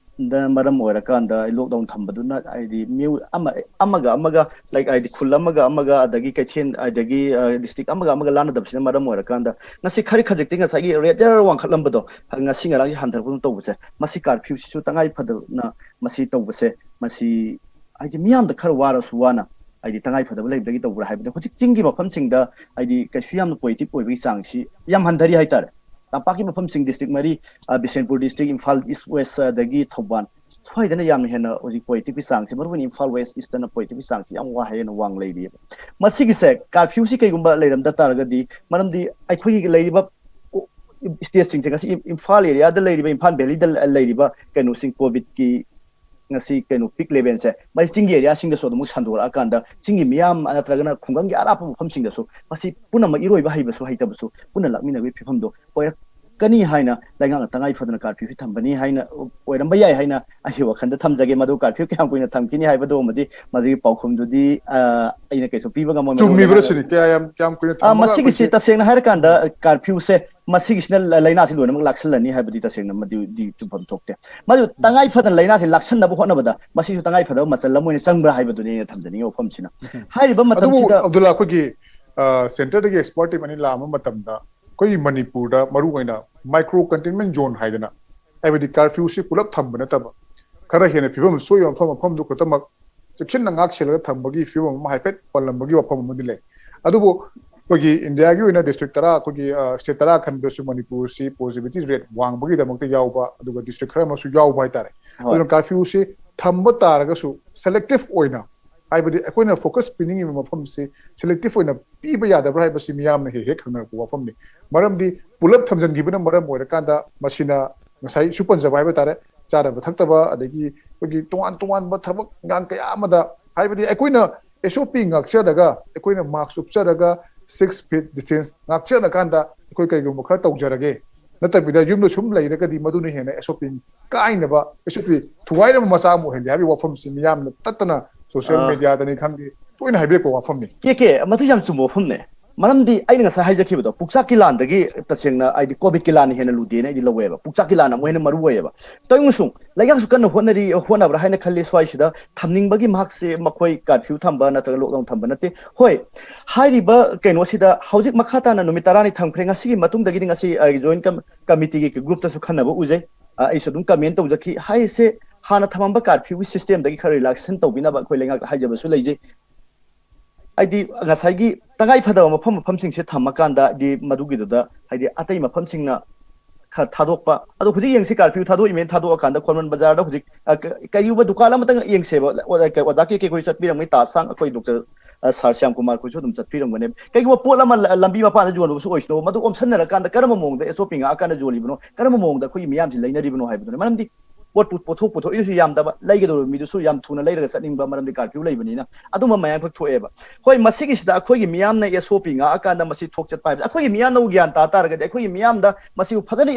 ꯗ ꯃꯔꯝ ꯑꯣꯏꯔꯀꯥꯟꯗ ꯂꯣꯛꯗꯥꯎꯟ ꯊꯝꯕꯗꯨꯅ ꯍꯥꯏꯗꯤ ꯃꯤꯑꯣꯏ ꯑꯃ ꯑꯃꯒ ꯑꯃꯒ, ꯂꯥꯏꯛ, ꯍꯥꯏꯗꯤ ꯈꯨꯜ ꯑꯃꯒ ꯑꯃꯒ, ꯑꯗꯒꯤ ꯀꯩꯊꯦꯜ, ꯑꯗꯒꯤ ꯗꯤꯁꯇ꯭ꯔꯤꯛ ꯑꯃꯒ ꯑꯃꯒ ꯂꯥꯟꯅꯗꯕꯁꯤꯅ ꯃꯔꯝ ꯑꯣꯏꯔꯀꯥꯟꯗ ꯉꯁꯤ ꯈꯔ ꯈꯖꯤꯛꯇꯤ ꯉꯁꯥꯏꯒꯤ ꯔꯦꯠ ꯖꯔ ꯋꯥꯡꯈꯠꯂꯝꯕꯗꯣ ꯉꯁꯤ ꯉꯔꯥꯡꯁꯤ ꯍꯟꯊꯔꯛꯄ ꯇꯧꯕꯁꯦ, ꯃꯁꯤ ꯀꯥꯔꯐ꯭ꯌꯨꯁꯤꯁꯨ ꯇꯉꯥꯏ ꯐꯗꯅ ꯃꯁꯤ ꯇꯧꯕꯁꯦ, ꯃꯁꯤ ꯍꯥꯏꯗꯤ ꯃꯤꯌꯥꯝꯗ ꯈꯔ ꯋꯥꯔꯁꯨ ꯋꯥꯅ ꯍꯥꯏꯗꯤ ꯇꯉꯥꯏ ꯐꯗꯕ ꯂꯩꯕꯗꯒꯤ ꯇꯧꯕ꯭ꯔꯥ ꯍꯥꯏꯕꯗꯤ ꯍꯧꯖꯤꯛ ꯆꯤꯡꯒꯤ ꯃꯐꯝꯁꯤꯡꯗ ꯍꯥꯏꯗꯤ ꯀꯩꯁꯨ ꯌꯥꯝꯅ ꯄꯣꯖꯤꯇꯤꯚ ꯑꯣꯏꯕꯒꯤ ꯆꯥꯡꯁꯤ ꯌꯥꯝ ꯍꯟꯊꯔꯤ ꯍꯥꯏꯇꯥꯔꯦ꯫ ꯇꯝꯄꯥꯛꯀꯤ ꯃꯐꯝꯁꯤꯡ ꯗꯤꯁꯇ꯭ꯔꯤꯛ ꯃꯔꯤ, ꯑ, Bishnupur district, Imphal east west, ꯑꯗꯒꯤ ꯊꯧꯕꯥꯜ, ꯁ꯭ꯋꯥꯏꯗꯅ ꯌꯥꯝꯅ ꯍꯦꯟꯅ ꯍꯧꯖꯤꯛ ꯄꯣꯖꯤꯇꯤꯚꯀꯤ ꯆꯥꯡꯁꯤ, ꯃꯔꯨꯑꯣꯏꯅ ꯏꯝꯐꯥꯜ ꯋꯦꯁ ꯏꯁꯇꯅ ꯄꯣꯖꯤꯇꯤꯚꯀꯤ ꯆꯥꯡꯁꯤ ꯌꯥꯝ ꯋꯥ ꯍꯦꯟꯅ ꯋꯥꯡ ꯂꯩꯔꯤꯑꯕ꯫ ꯃꯁꯤꯒꯤꯁꯦ ꯀꯥꯔꯐ꯭ꯌꯨꯁꯤ ꯀꯩꯒꯨꯝꯕ ꯂꯩꯔꯝꯗ ꯇꯥꯔꯒꯗꯤ, ꯃꯔꯝꯗꯤ ꯑꯩꯈꯣꯏꯒꯤ ꯂꯩꯔꯤꯕ ꯏꯁꯇꯦꯠꯁꯤꯡꯁꯦ ꯉꯁꯤ ꯏꯝꯐꯥꯜ ꯑꯦꯔꯤꯌꯥꯗ ꯂꯩꯔꯤꯕ, ꯏꯝꯐꯥꯜ ꯚꯦꯂꯤꯗ ꯂꯩꯔꯤꯕ ꯀꯩꯅꯣꯁꯤꯡ ꯀꯣꯚꯤꯗꯀꯤ ꯉꯁꯤ ꯀꯩꯅꯣ ꯄꯤꯛ ꯂꯦꯚꯦꯜꯁꯦ ꯃꯁꯤ ꯆꯤꯡꯒꯤ ꯑꯦꯔꯤꯌꯥꯁꯤꯡꯗꯁꯨ ꯑꯗꯨꯝ ꯁꯟꯗꯣꯔꯛꯑꯀꯥꯟꯗ ꯆꯤꯡꯒꯤ ꯃꯤꯌꯥꯝ ꯅꯠꯇ꯭ꯔꯒꯅ ꯈꯨꯡꯒꯪꯒꯤ ꯑꯔꯥꯞꯄ ꯃꯐꯝꯁꯤꯡꯗꯁꯨ ꯃꯁꯤ ꯄꯨꯝꯅꯃꯛ ꯏꯔꯣꯏꯕ ꯍꯩꯕꯁꯨ ꯍꯩꯇꯕꯁꯨ ꯄꯨꯟꯅ ꯂꯥꯛꯃꯤꯟꯅꯕꯒꯤ ꯐꯤꯕꯝꯗꯣ ꯑꯣꯏꯔꯛꯀꯅꯤ ꯍꯥꯏꯅ ꯂꯩꯉꯥꯛꯅ ꯇꯉꯥꯏ ꯐꯗꯅ ꯀꯥꯔꯐ꯭ꯌꯨꯁꯤ ꯊꯝꯕꯅꯤ ꯍꯥꯏꯅ ꯑꯣꯏꯔꯝꯕ ꯌꯥꯏ ꯍꯥꯏꯅ ꯑꯩꯒꯤ ꯋꯥꯈꯜꯗ ꯊꯝꯖꯒꯦ꯫ ꯃꯗꯨ ꯀꯥꯔꯐ꯭ꯌꯨ ꯀꯌꯥꯝ ꯀꯨꯏꯅ ꯊꯝꯈꯤꯅꯤ ꯍꯥꯏꯕꯗꯨꯃꯗꯤ ꯃꯗꯨꯒꯤ ꯄꯥꯎꯈꯨꯝꯗꯨꯗꯤ ꯑ, ꯑꯩꯅ ꯀꯩꯁꯨ ꯄꯤꯕ ꯉꯝꯃꯣꯏ꯫ ꯃꯗꯨ ꯆꯨꯝꯃꯤꯕ꯭ꯔꯥ ꯂꯩꯉꯥꯛꯅ ꯁꯤꯅꯤ? ꯀꯌꯥ ꯌꯥꯝ ꯀꯌꯥꯝ ꯀꯨꯏꯅ ꯑ, ꯊꯝꯃꯒ ꯃꯁꯤꯒꯤꯁꯤ ꯑꯩꯈꯣꯏꯁꯦ ꯇꯁꯦꯡꯅ ꯍꯥꯏꯔꯀꯥꯟꯗ ꯀꯥꯔꯐ꯭ꯌꯨꯁꯦ ꯃꯁꯤꯒꯤꯁꯤꯅ ꯂ- ꯂꯥꯏꯅꯥꯁꯤ ꯂꯣꯏꯅꯃꯛ ꯂꯥꯛꯁꯜꯂꯅꯤ ꯍꯥꯏꯕꯗꯤ ꯇꯁꯦꯡꯅ ꯃꯗꯨꯗꯤ ꯆꯨꯝꯐꯝ ꯊꯣꯛꯇꯦ꯫ ꯃꯗꯨ ꯇꯉꯥꯏ ꯐꯗꯅ ꯂꯥꯏꯅꯥꯁꯤ ꯂꯥꯛꯁꯟꯅꯕ ꯍꯣꯠꯅꯕꯗ ꯃꯁꯤꯁꯨ ꯇꯉꯥꯏ ꯐꯗꯕ ꯃꯆꯜ ꯑꯃ ꯑꯣꯏꯅ ꯆꯪꯕ꯭ꯔꯥ ꯍꯥꯏꯕꯗꯨꯅꯤ ꯑꯩꯅ ꯊꯝꯖꯅꯤꯡꯉꯤ ꯋꯥꯐꯝꯁꯤꯅ꯫ ꯍꯥꯏꯔꯤꯕ ꯑꯗꯨꯕꯨ ꯃꯇꯝꯁꯤꯗ ꯑꯕꯗꯨꯜꯂꯥ, ꯑꯩꯈꯣꯏꯒꯤ ꯁꯦꯟꯇꯔꯗꯒꯤ ꯑꯦꯛꯁꯄꯔꯠ ꯇꯤꯝ ꯑꯅꯤ ꯂꯥꯛꯑꯝꯕ ꯃꯇꯝꯗ ꯑꯩꯈꯣꯏꯒꯤ ꯃꯅꯤꯄꯨꯔꯗ ꯃꯔꯨꯑꯣꯏꯅ ꯃꯥꯏꯀ꯭ꯔꯣ ꯀꯟꯇꯦꯟꯃꯦꯟ ꯖꯣꯟ ꯍꯥꯏꯗꯅ, ꯍꯥꯏꯕꯗꯤ ꯀꯥꯔꯐ꯭ꯌꯨꯁꯤ ꯄꯨꯂꯞ ꯊꯝꯕ ꯅꯠꯇꯕ, ꯈꯔ ꯍꯦꯟꯅ ꯐꯤꯕꯝ ꯁꯣꯏꯕ ꯃꯐꯝ ꯃꯐꯝꯗꯨ ꯈꯛꯇꯃꯛ ꯆꯦꯛꯁꯤꯟꯅ ꯉꯥꯛ ꯁꯦꯜꯂꯒ ꯊꯝꯕꯒꯤ ꯐꯤꯕꯝ ꯑꯃ ꯍꯥꯏꯐꯦꯠ ꯄꯜꯂꯝꯕꯒꯤ ꯋꯥꯐꯝ ꯑꯃꯗꯤ ꯂꯩ꯫ ꯑꯗꯨꯕꯨ ꯑꯩꯈꯣꯏꯒꯤ ꯏꯟꯗꯤꯌꯥꯒꯤ ꯑꯣꯏꯅ ꯗꯤꯁꯇ꯭ꯔꯤꯛ ꯇꯔꯥ, ꯑꯩꯈꯣꯏꯒꯤ ꯁ꯭ꯇꯦꯠ ꯇꯔꯥ ꯈꯟꯕꯗꯁꯨ ꯃꯅꯤꯄꯨꯔꯁꯤ ꯄꯣꯖꯤꯇꯤꯚꯤꯇꯤ ꯔꯦꯠ ꯋꯥꯡꯕꯒꯤꯗꯃꯛꯇ ꯌꯥꯎꯕ, ꯑꯗꯨꯒ ꯗꯤꯁꯇ꯭ꯔꯤꯛ ꯈꯔ ꯑꯃꯁꯨ ꯌꯥꯎꯕ ꯍꯥꯏꯇꯥꯔꯦ꯫ ꯍꯣꯏ꯫ ꯑꯗꯨꯅ ꯀꯥꯔꯐ꯭ꯌꯨꯁꯤ ꯊꯝꯕ ꯇꯥꯔꯒꯁꯨ ꯁꯦꯂꯦꯛꯇꯤꯚ ꯑꯣꯏꯅ, ꯍꯥꯏꯕꯗꯤ ꯑꯩꯈꯣꯏꯅ ꯐꯣꯀꯁ ꯄꯤꯅꯤꯡꯉꯤꯕ ꯃꯐꯝꯁꯤ ꯁꯦꯂꯦꯛꯇꯤꯚ ꯑꯣꯏꯅ ꯄꯤꯕ ꯌꯥꯗꯕ꯭ꯔꯥ ꯍꯥꯏꯕꯁꯤ ꯃꯤꯌꯥꯝꯅ ꯍꯦꯛ ꯍꯦꯛ ꯍꯪꯅꯔꯛꯄ ꯋꯥꯐꯝꯅꯤ꯫ ꯃꯔꯝꯗꯤ ꯄꯨꯂꯞ ꯊꯝꯖꯤꯟꯈꯤꯕꯅ ꯃꯔꯝ ꯑꯣꯏꯔꯀꯥꯟꯗ ꯃꯁꯤꯅ ꯉꯁꯥꯏ ꯏꯁꯨ ꯄꯟꯖꯕ ꯍꯥꯏꯕ ꯇꯥꯔꯦ, ꯆꯥꯗꯕ ꯊꯛꯇꯕ, ꯑꯗꯒꯤ ꯑꯩꯈꯣꯏꯒꯤ ꯇꯣꯉꯥꯟ ꯇꯣꯉꯥꯟꯕ ꯊꯕꯛ ꯏꯪꯈꯥꯡ ꯀꯌꯥ ꯑꯃꯗ, ꯍꯥꯏꯕꯗꯤ ꯑꯩꯈꯣꯏꯅ ꯑꯦꯁ ꯑꯣ ꯄꯤ ꯉꯥꯛꯆꯔꯒ ꯑꯩꯈꯣꯏꯅ ꯃꯥꯛꯁ ꯎꯞꯆꯔꯒ ꯁꯤꯛꯁ ꯐꯤꯠ ꯗꯤꯁꯇꯦꯟꯁ ꯉꯥꯛꯆꯔꯀꯥꯟꯗ ꯑꯩꯈꯣꯏ ꯀꯔꯤꯒꯨꯝꯕ ꯈꯔ ꯇꯧꯖꯔꯒꯦ, ꯅꯠꯇꯕꯤꯗ ꯌꯨꯝꯗ ꯁꯨꯝ ꯂꯩꯔꯒꯗꯤ ꯃꯗꯨꯅ ꯍꯦꯟꯅ ꯑꯦꯁ ꯑꯣ ꯄꯤ ꯀꯥꯏꯅꯕ, ꯑꯦꯁ ꯑꯣ ꯄꯤ ꯊꯨꯒꯥꯏꯅꯕ ꯃꯆꯥꯛ ꯑꯃ ꯑꯣꯏꯍꯜꯂꯤ ꯍꯥꯏꯕꯒꯤ ꯋꯥꯐꯝꯁꯤ ꯃꯤꯌꯥꯝꯅ ꯇꯠꯇꯅ ꯁꯣꯁꯤꯌꯦꯜ ꯑꯥ꯫ ꯃꯦꯗꯤꯌꯥꯗꯅꯤ ꯈꯪꯗꯦ, ꯇꯣꯏꯅ ꯍꯥꯏꯕꯤꯔꯛꯄ ꯋꯥꯐꯝꯅꯤ꯫ ꯀꯦ ꯀꯦ, ꯃꯗꯨ ꯌꯥꯝ ꯆꯨꯝꯕ ꯋꯥꯐꯝꯅꯦ꯫ ꯃꯔꯝꯗꯤ ꯑꯩꯅ ꯉꯁꯥꯏ ꯍꯥꯏꯖꯈꯤꯕꯗꯣ, ꯄꯨꯛꯆꯥꯛꯀꯤ ꯂꯥꯟꯗꯒꯤ ꯇꯁꯦꯡꯅ ꯍꯥꯏꯗꯤ ꯀꯣꯚꯤꯗꯀꯤ ꯂꯥꯟꯅ ꯍꯦꯟꯅ ꯂꯨꯗꯦꯅ ꯑꯩꯗꯤ ꯂꯧꯋꯦꯕ꯫ ꯄꯨꯛꯆꯥꯛꯀꯤ ꯂꯥꯟꯅ ꯑꯃꯨꯛ ꯍꯦꯟꯅ ꯃꯔꯨ ꯑꯣꯏꯌꯦꯕ꯫ ꯇꯧꯏꯃꯁꯨꯡ ꯂꯩꯉꯥꯛꯁꯨ ꯀꯟꯅ ꯍꯣꯠꯅꯔꯤ, ꯍꯣꯠꯅꯕ꯭ꯔꯥ ꯍꯥꯏꯅ ꯈꯜꯂꯤ꯫ ꯁ꯭ꯋꯥꯏꯁꯤꯗ ꯊꯝꯅꯤꯡꯕꯒꯤ ꯃꯍꯥꯛꯁꯦ ꯃꯈꯣꯏ ꯀꯥꯔꯐ꯭ꯌꯨ ꯊꯝꯕ ꯅꯠꯇ꯭ꯔꯒ ꯂꯣꯛꯗꯥꯎꯟ ꯊꯝꯕ ꯅꯠꯇꯦ꯫ ꯍꯣꯏ, ꯍꯥꯏꯔꯤꯕ ꯀꯩꯅꯣꯁꯤꯗ ꯍꯧꯖꯤꯛ ꯃꯈꯥ ꯇꯥꯅ ꯅꯨꯃꯤꯠ ꯇꯔꯥꯅꯤ ꯊꯝꯈ꯭ꯔꯦ꯫ ꯉꯁꯤꯒꯤ ꯃꯇꯨꯡꯗꯒꯤꯗꯤ ꯉꯁꯤ ꯖꯣꯏꯟ ꯀꯃꯤꯇꯤꯒꯤ ꯒ꯭ꯔꯨꯞꯇꯁꯨ ꯈꯟꯅꯕ ꯎꯖꯩ꯫ ꯑ, ꯑꯩꯁꯨ ꯑꯗꯨꯝ ꯀꯃꯦꯟ ꯇꯧꯖꯈꯤ꯫ ꯍꯥꯏꯔꯤꯁꯦ ꯍꯥꯟꯅ ꯊꯝꯃꯝꯕ ꯀꯥꯔꯐ꯭ꯌꯨꯒꯤ ꯁꯤꯁꯇꯦꯝꯗꯒꯤ ꯈꯔ ꯔꯤꯂꯥꯛꯁꯦꯁꯟ ꯇꯧꯕꯤꯅꯕ ꯑꯩꯈꯣꯏ ꯂꯩꯉꯥꯛꯇ ꯍꯥꯏꯖꯕꯁꯨ ꯂꯩꯖꯩ꯫ ꯍꯥꯏꯗꯤ ꯉꯁꯥꯏꯒꯤ ꯇꯉꯥꯏ ꯐꯗꯕ ꯃꯐꯝ ꯃꯐꯝꯁꯤꯡꯁꯦ ꯊꯝꯃꯀꯥꯟꯗ ꯍꯥꯏꯗꯤ ꯃꯗꯨꯒꯤꯗꯨꯗ ꯍꯥꯏꯗꯤ ꯑꯇꯩ ꯃꯐꯝꯁꯤꯡꯅ ꯈꯔ ꯊꯥꯗꯣꯛꯄ꯫ ꯑꯗꯣ ꯍꯧꯖꯤꯛ ꯌꯦꯡꯁꯤ, ꯀꯥꯔꯐ꯭ꯌꯨ ꯊꯥꯗꯣꯛꯏꯃꯦꯅ ꯊꯥꯗꯣꯛꯑꯀꯥꯟꯗ ꯈꯣꯔꯃꯟ ꯕꯖꯥꯔꯗ ꯍꯧꯖꯤꯛ, ꯑ, ꯀ-, ꯀꯔꯤꯒꯨꯝꯕ ꯗꯨꯀꯥꯟ ꯑꯃꯇꯪ ꯌꯦꯡꯁꯦꯕ꯫ ꯑꯣ-, ꯑꯣꯖꯥ ꯀꯦ ꯀꯦ ꯈꯣꯏ ꯆꯠꯄꯤꯔꯝꯒꯅꯤ, ꯇꯥꯖ ꯁꯥꯡ, ꯑꯩꯈꯣꯏ ꯗꯣꯛꯇꯔ, ꯑ, ꯁꯥꯔ ꯁ꯭ꯌꯥꯝ ꯀꯨꯃꯥꯔ ꯈꯣꯏꯁꯨ ꯑꯗꯨꯝ ꯆꯠꯄꯤꯔꯝꯒꯅꯦꯕ꯫ ꯀꯩꯒꯨꯝꯕ ꯄꯣꯠ ꯑꯃ ꯂ-, ꯂꯝꯕꯤ ꯃꯄꯥꯟꯗ ꯌꯣꯟꯕꯁꯨ ꯑꯣꯏꯁꯅꯨ, ꯃꯗꯨ ꯑꯣꯝꯁꯟꯅꯔꯀꯥꯟꯗ ꯀꯔꯝꯕ ꯃꯑꯣꯡꯗ ꯑꯦꯁ ꯑꯣ ꯄꯤ ꯉꯥꯛꯑꯀꯥꯟꯗ ꯌꯣꯜꯂꯤꯕꯅꯣ, ꯀꯔꯝꯕ ꯃꯑꯣꯡꯗ ꯑꯩꯈꯣꯏꯒꯤ ꯃꯤꯌꯥꯝꯁꯤ ꯂꯩꯅꯔꯤꯕꯅꯣ ꯍꯥꯏꯕꯗꯨꯅꯤ꯫ ꯃꯔꯝꯗꯤ ꯄꯣꯠ ꯄꯨ- ꯄꯣꯠꯊꯣꯛ ꯄꯨꯊꯣꯛꯏꯗꯨꯁꯨ ꯌꯥꯝꯗꯕ, ꯂꯩꯒꯗꯧꯔꯤꯕ ꯃꯤꯗꯨꯁꯨ ꯌꯥꯝ ꯊꯨꯅ ꯂꯩꯔꯒ ꯆꯠꯅꯤꯡꯕ, ꯃꯔꯝꯗꯤ ꯀꯥꯔꯐ꯭ꯌꯨ ꯂꯩꯕꯅꯤꯅ꯫ ꯑꯗꯨꯝꯕ ꯃꯌꯥꯝ ꯈꯛ ꯊꯣꯛꯑꯦꯕ꯫ ꯍꯣꯏ, ꯃꯁꯤꯒꯤꯁꯤꯗ ꯑꯩꯈꯣꯏꯒꯤ ꯃꯤꯌꯥꯝꯅ ꯑꯦꯁ ꯑꯣ ꯄꯤ ꯉꯥꯛꯑꯀꯥꯟꯗ ꯃꯁꯤ ꯊꯣꯛ ꯆꯠꯄ ꯍꯥꯏꯕꯁꯦ ꯑꯩꯈꯣꯏꯒꯤ ꯃꯤꯌꯥꯝꯅꯕꯨ ꯒ꯭ꯌꯥꯟ ꯇꯥ ꯇꯥꯔꯒꯗꯤ, ꯑꯩꯈꯣꯏꯒꯤ ꯃꯤꯌꯥꯝꯗ ꯃꯁꯤꯕꯨ ꯐꯖꯅ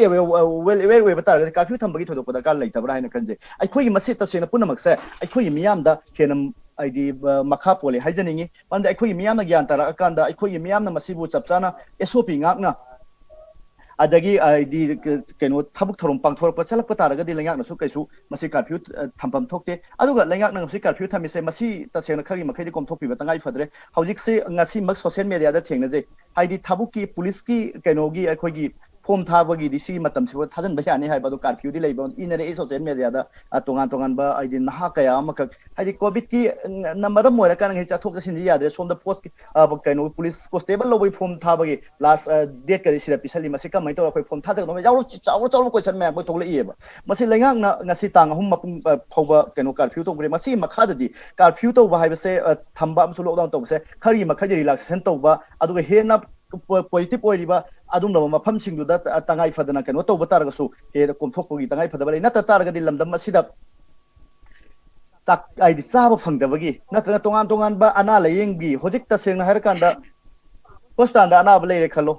ꯋꯦꯜ ꯑꯦꯋꯦꯌꯔ ꯑꯣꯏꯕ ꯇꯥꯔꯒꯗꯤ ꯀꯥꯔꯐ꯭ꯌꯨ ꯊꯝꯕꯒꯤ ꯊꯣꯏꯗꯣꯛꯄ ꯗꯔꯀꯥꯔ ꯂꯩꯇꯕ꯭ꯔꯥ ꯍꯥꯏꯅ ꯈꯟꯖꯩ꯫ ꯑꯩꯈꯣꯏꯒꯤ ꯃꯁꯤ ꯇꯁꯦꯡꯅ ꯄꯨꯝꯅꯃꯛꯁꯦ ꯑꯩꯈꯣꯏꯒꯤ ꯃꯤꯌꯥꯝꯗ ꯍꯦꯟꯅ ꯍꯥꯏꯗꯤ, ꯑ, ꯃꯈꯥ ꯄꯣꯜꯂꯦ ꯍꯥꯏꯖꯅꯤꯡꯉꯤ꯫ ꯃꯔꯝꯗꯤ ꯑꯩꯈꯣꯏꯒꯤ ꯃꯤꯌꯥꯝꯅ ꯒ꯭ꯌꯥꯟ ꯇꯥꯔꯛꯑꯀꯥꯟꯗ, ꯑꯩꯈꯣꯏꯒꯤ ꯃꯤꯌꯥꯝꯅ ꯃꯁꯤꯕꯨ ꯆꯞ ꯆꯥꯅ ꯑꯦꯁ ꯑꯣ ꯄꯤ ꯉꯥꯛꯅ, ꯑꯗꯒꯤ ꯍꯥꯏꯗꯤ ꯀ-, ꯀꯩꯅꯣ, ꯊꯕꯛ ꯊꯧꯔꯝ ꯄꯥꯡꯊꯣꯔꯛꯄ ꯆꯠꯂꯛꯄ ꯇꯥꯔꯒꯗꯤ, ꯂꯩꯉꯥꯛꯅꯁꯨ ꯀꯩꯁꯨ ꯃꯁꯤ ꯀꯥꯔꯐ꯭ꯌꯨ, ꯑ, ꯊꯝꯐꯝ ꯊꯣꯛꯇꯦ꯫ ꯑꯗꯨꯒ ꯂꯩꯉꯥꯛꯅ ꯉꯁꯤ ꯀꯥꯔꯐ꯭ꯌꯨ ꯊꯝꯃꯤꯁꯦ, ꯃꯁꯤ ꯇꯁꯦꯡꯅ ꯈꯔꯒꯤ ꯃꯈꯩꯗꯤ ꯀꯣꯝꯊꯣꯛꯄꯤꯕ ꯇꯉꯥꯏ ꯐꯗ꯭ꯔꯦ꯫ ꯍꯧꯖꯤꯛꯁꯤ ꯉꯁꯤꯃꯛ ꯁꯣꯁꯤꯌꯦꯜ ꯃꯦꯗꯤꯌꯥꯗ ꯊꯦꯡꯅꯖꯩ, ꯍꯥꯏꯗꯤ ꯊꯕꯛꯀꯤ, ꯄꯨꯂꯤꯁꯀꯤ ꯀꯩꯅꯣꯒꯤ ꯑꯩꯈꯣꯏꯒꯤ ꯐꯣꯝ ꯊꯥꯕꯒꯤꯗꯤ ꯁꯤꯒꯤ ꯃꯇꯝꯁꯤꯐꯥꯎ ꯊꯥꯖꯤꯟꯕ ꯌꯥꯅꯤ ꯍꯥꯏꯕ ꯑꯗꯨ ꯀꯥꯔꯐ꯭ꯌꯨꯗꯤ ꯂꯩꯕ ꯏꯅꯔꯛꯏ ꯁꯣꯁꯤꯌꯦꯜ ꯃꯦꯗꯤꯌꯥꯗ꯫ ꯑ, ꯇꯣꯉꯥꯟ ꯇꯣꯉꯥꯟꯕ, ꯍꯥꯏꯗꯤ ꯅꯍꯥ ꯀꯌꯥ ꯑꯃꯈꯛ, ꯍꯥꯏꯗꯤ ꯀꯣꯚꯤꯗꯀꯤ, ꯎꯝ, ꯅ ꯃꯔꯝ ꯑꯣꯏꯔꯀꯥꯟꯗ ꯉꯁꯤ ꯆꯠꯊꯣꯛ ꯆꯠꯁꯤꯟꯁꯤ ꯌꯥꯗ꯭ꯔꯦ꯫ ꯁꯣꯝꯗ ꯄꯣꯁꯀꯤ, ꯑ, ꯀꯩꯅꯣ, ꯄꯨꯂꯤꯁ ꯀꯣꯟꯁꯇꯦꯕꯜ ꯂꯧꯕꯒꯤ ꯐꯣꯝ ꯊꯥꯕꯒꯤ ꯂꯥꯁ, ꯑ, ꯗꯦꯠꯀꯗꯤ ꯁꯤꯗ ꯄꯤꯁꯜꯂꯤ꯫ ꯃꯁꯤ ꯀꯃꯥꯏꯅ ꯇꯧꯔꯒ ꯑꯩꯈꯣꯏ ꯐꯣꯝ ꯊꯥꯖꯒꯗꯕ? ꯌꯥꯎꯔ-, ꯆꯥꯎꯔ ꯆꯥꯎꯔꯕ ꯀꯣꯏꯁꯟ ꯃꯌꯥꯝ ꯑꯩꯈꯣꯏ ꯊꯣꯛꯂꯛꯏꯑꯕ꯫ ꯃꯁꯤ ꯂꯩꯉꯥꯛꯅ ꯉꯁꯤ ꯇꯥꯡ ꯑꯍꯨꯝ ꯃꯄꯨꯡ, ꯑ, ꯐꯥꯎꯕ ꯀꯩꯅꯣ ꯀꯥꯔꯐ꯭ꯌꯨ ꯇꯧꯈ꯭ꯔꯦ꯫ ꯃꯁꯤꯒꯤ ꯃꯈꯥꯗꯗꯤ ꯀꯥꯔꯐ꯭ꯌꯨ ꯇꯧꯕ ꯍꯥꯏꯕꯁꯦ, ꯑ, ꯊꯝꯕ ꯑꯃꯁꯨꯡ ꯂꯣꯛꯗꯥꯎꯟ ꯇꯧꯕꯁꯦ ꯈꯔꯒꯤ ꯃꯈꯩꯗꯤ ꯔꯤꯂꯥꯛꯁꯦꯁꯟ ꯇꯧꯕ, ꯑꯗꯨꯒ ꯍꯦꯟꯅ ꯄꯣ-, ꯄꯣꯖꯤꯇꯤꯚ ꯑꯣꯏꯔꯤꯕ ꯑꯗꯨꯒꯨꯝꯂꯕ ꯃꯐꯝꯁꯤꯡꯗꯨꯗ ꯇ-, ꯇꯉꯥꯏ ꯐꯗꯅ ꯀꯩꯅꯣ ꯇꯧꯕ ꯇꯥꯔꯒꯁꯨ ꯍꯦꯟꯅ ꯀꯣꯝꯊꯣꯛꯄꯒꯤ ꯇꯉꯥꯏ ꯐꯗꯕ ꯂꯩ꯫ ꯅꯠꯇ ꯇꯥꯔꯒꯗꯤ ꯂꯝꯗꯝ ꯑꯁꯤꯗ ꯆꯥꯛ, ꯍꯥꯏꯗꯤ ꯆꯥꯕ ꯐꯪꯗꯕꯒꯤ ꯅꯠꯇ꯭ꯔꯒ ꯇꯣꯉꯥꯟ ꯇꯣꯉꯥꯟꯕ ꯑꯅꯥ ꯂꯥꯏꯌꯦꯡꯒꯤ, ꯍꯧꯖꯤꯛ ꯇꯁꯦꯡꯅ ꯍꯥꯏꯔꯀꯥꯟꯗ ꯍꯣꯁꯄꯤꯇꯥꯜꯗ ꯑꯅꯥꯕ ꯂꯩꯔꯦ ꯈꯜꯂꯣ,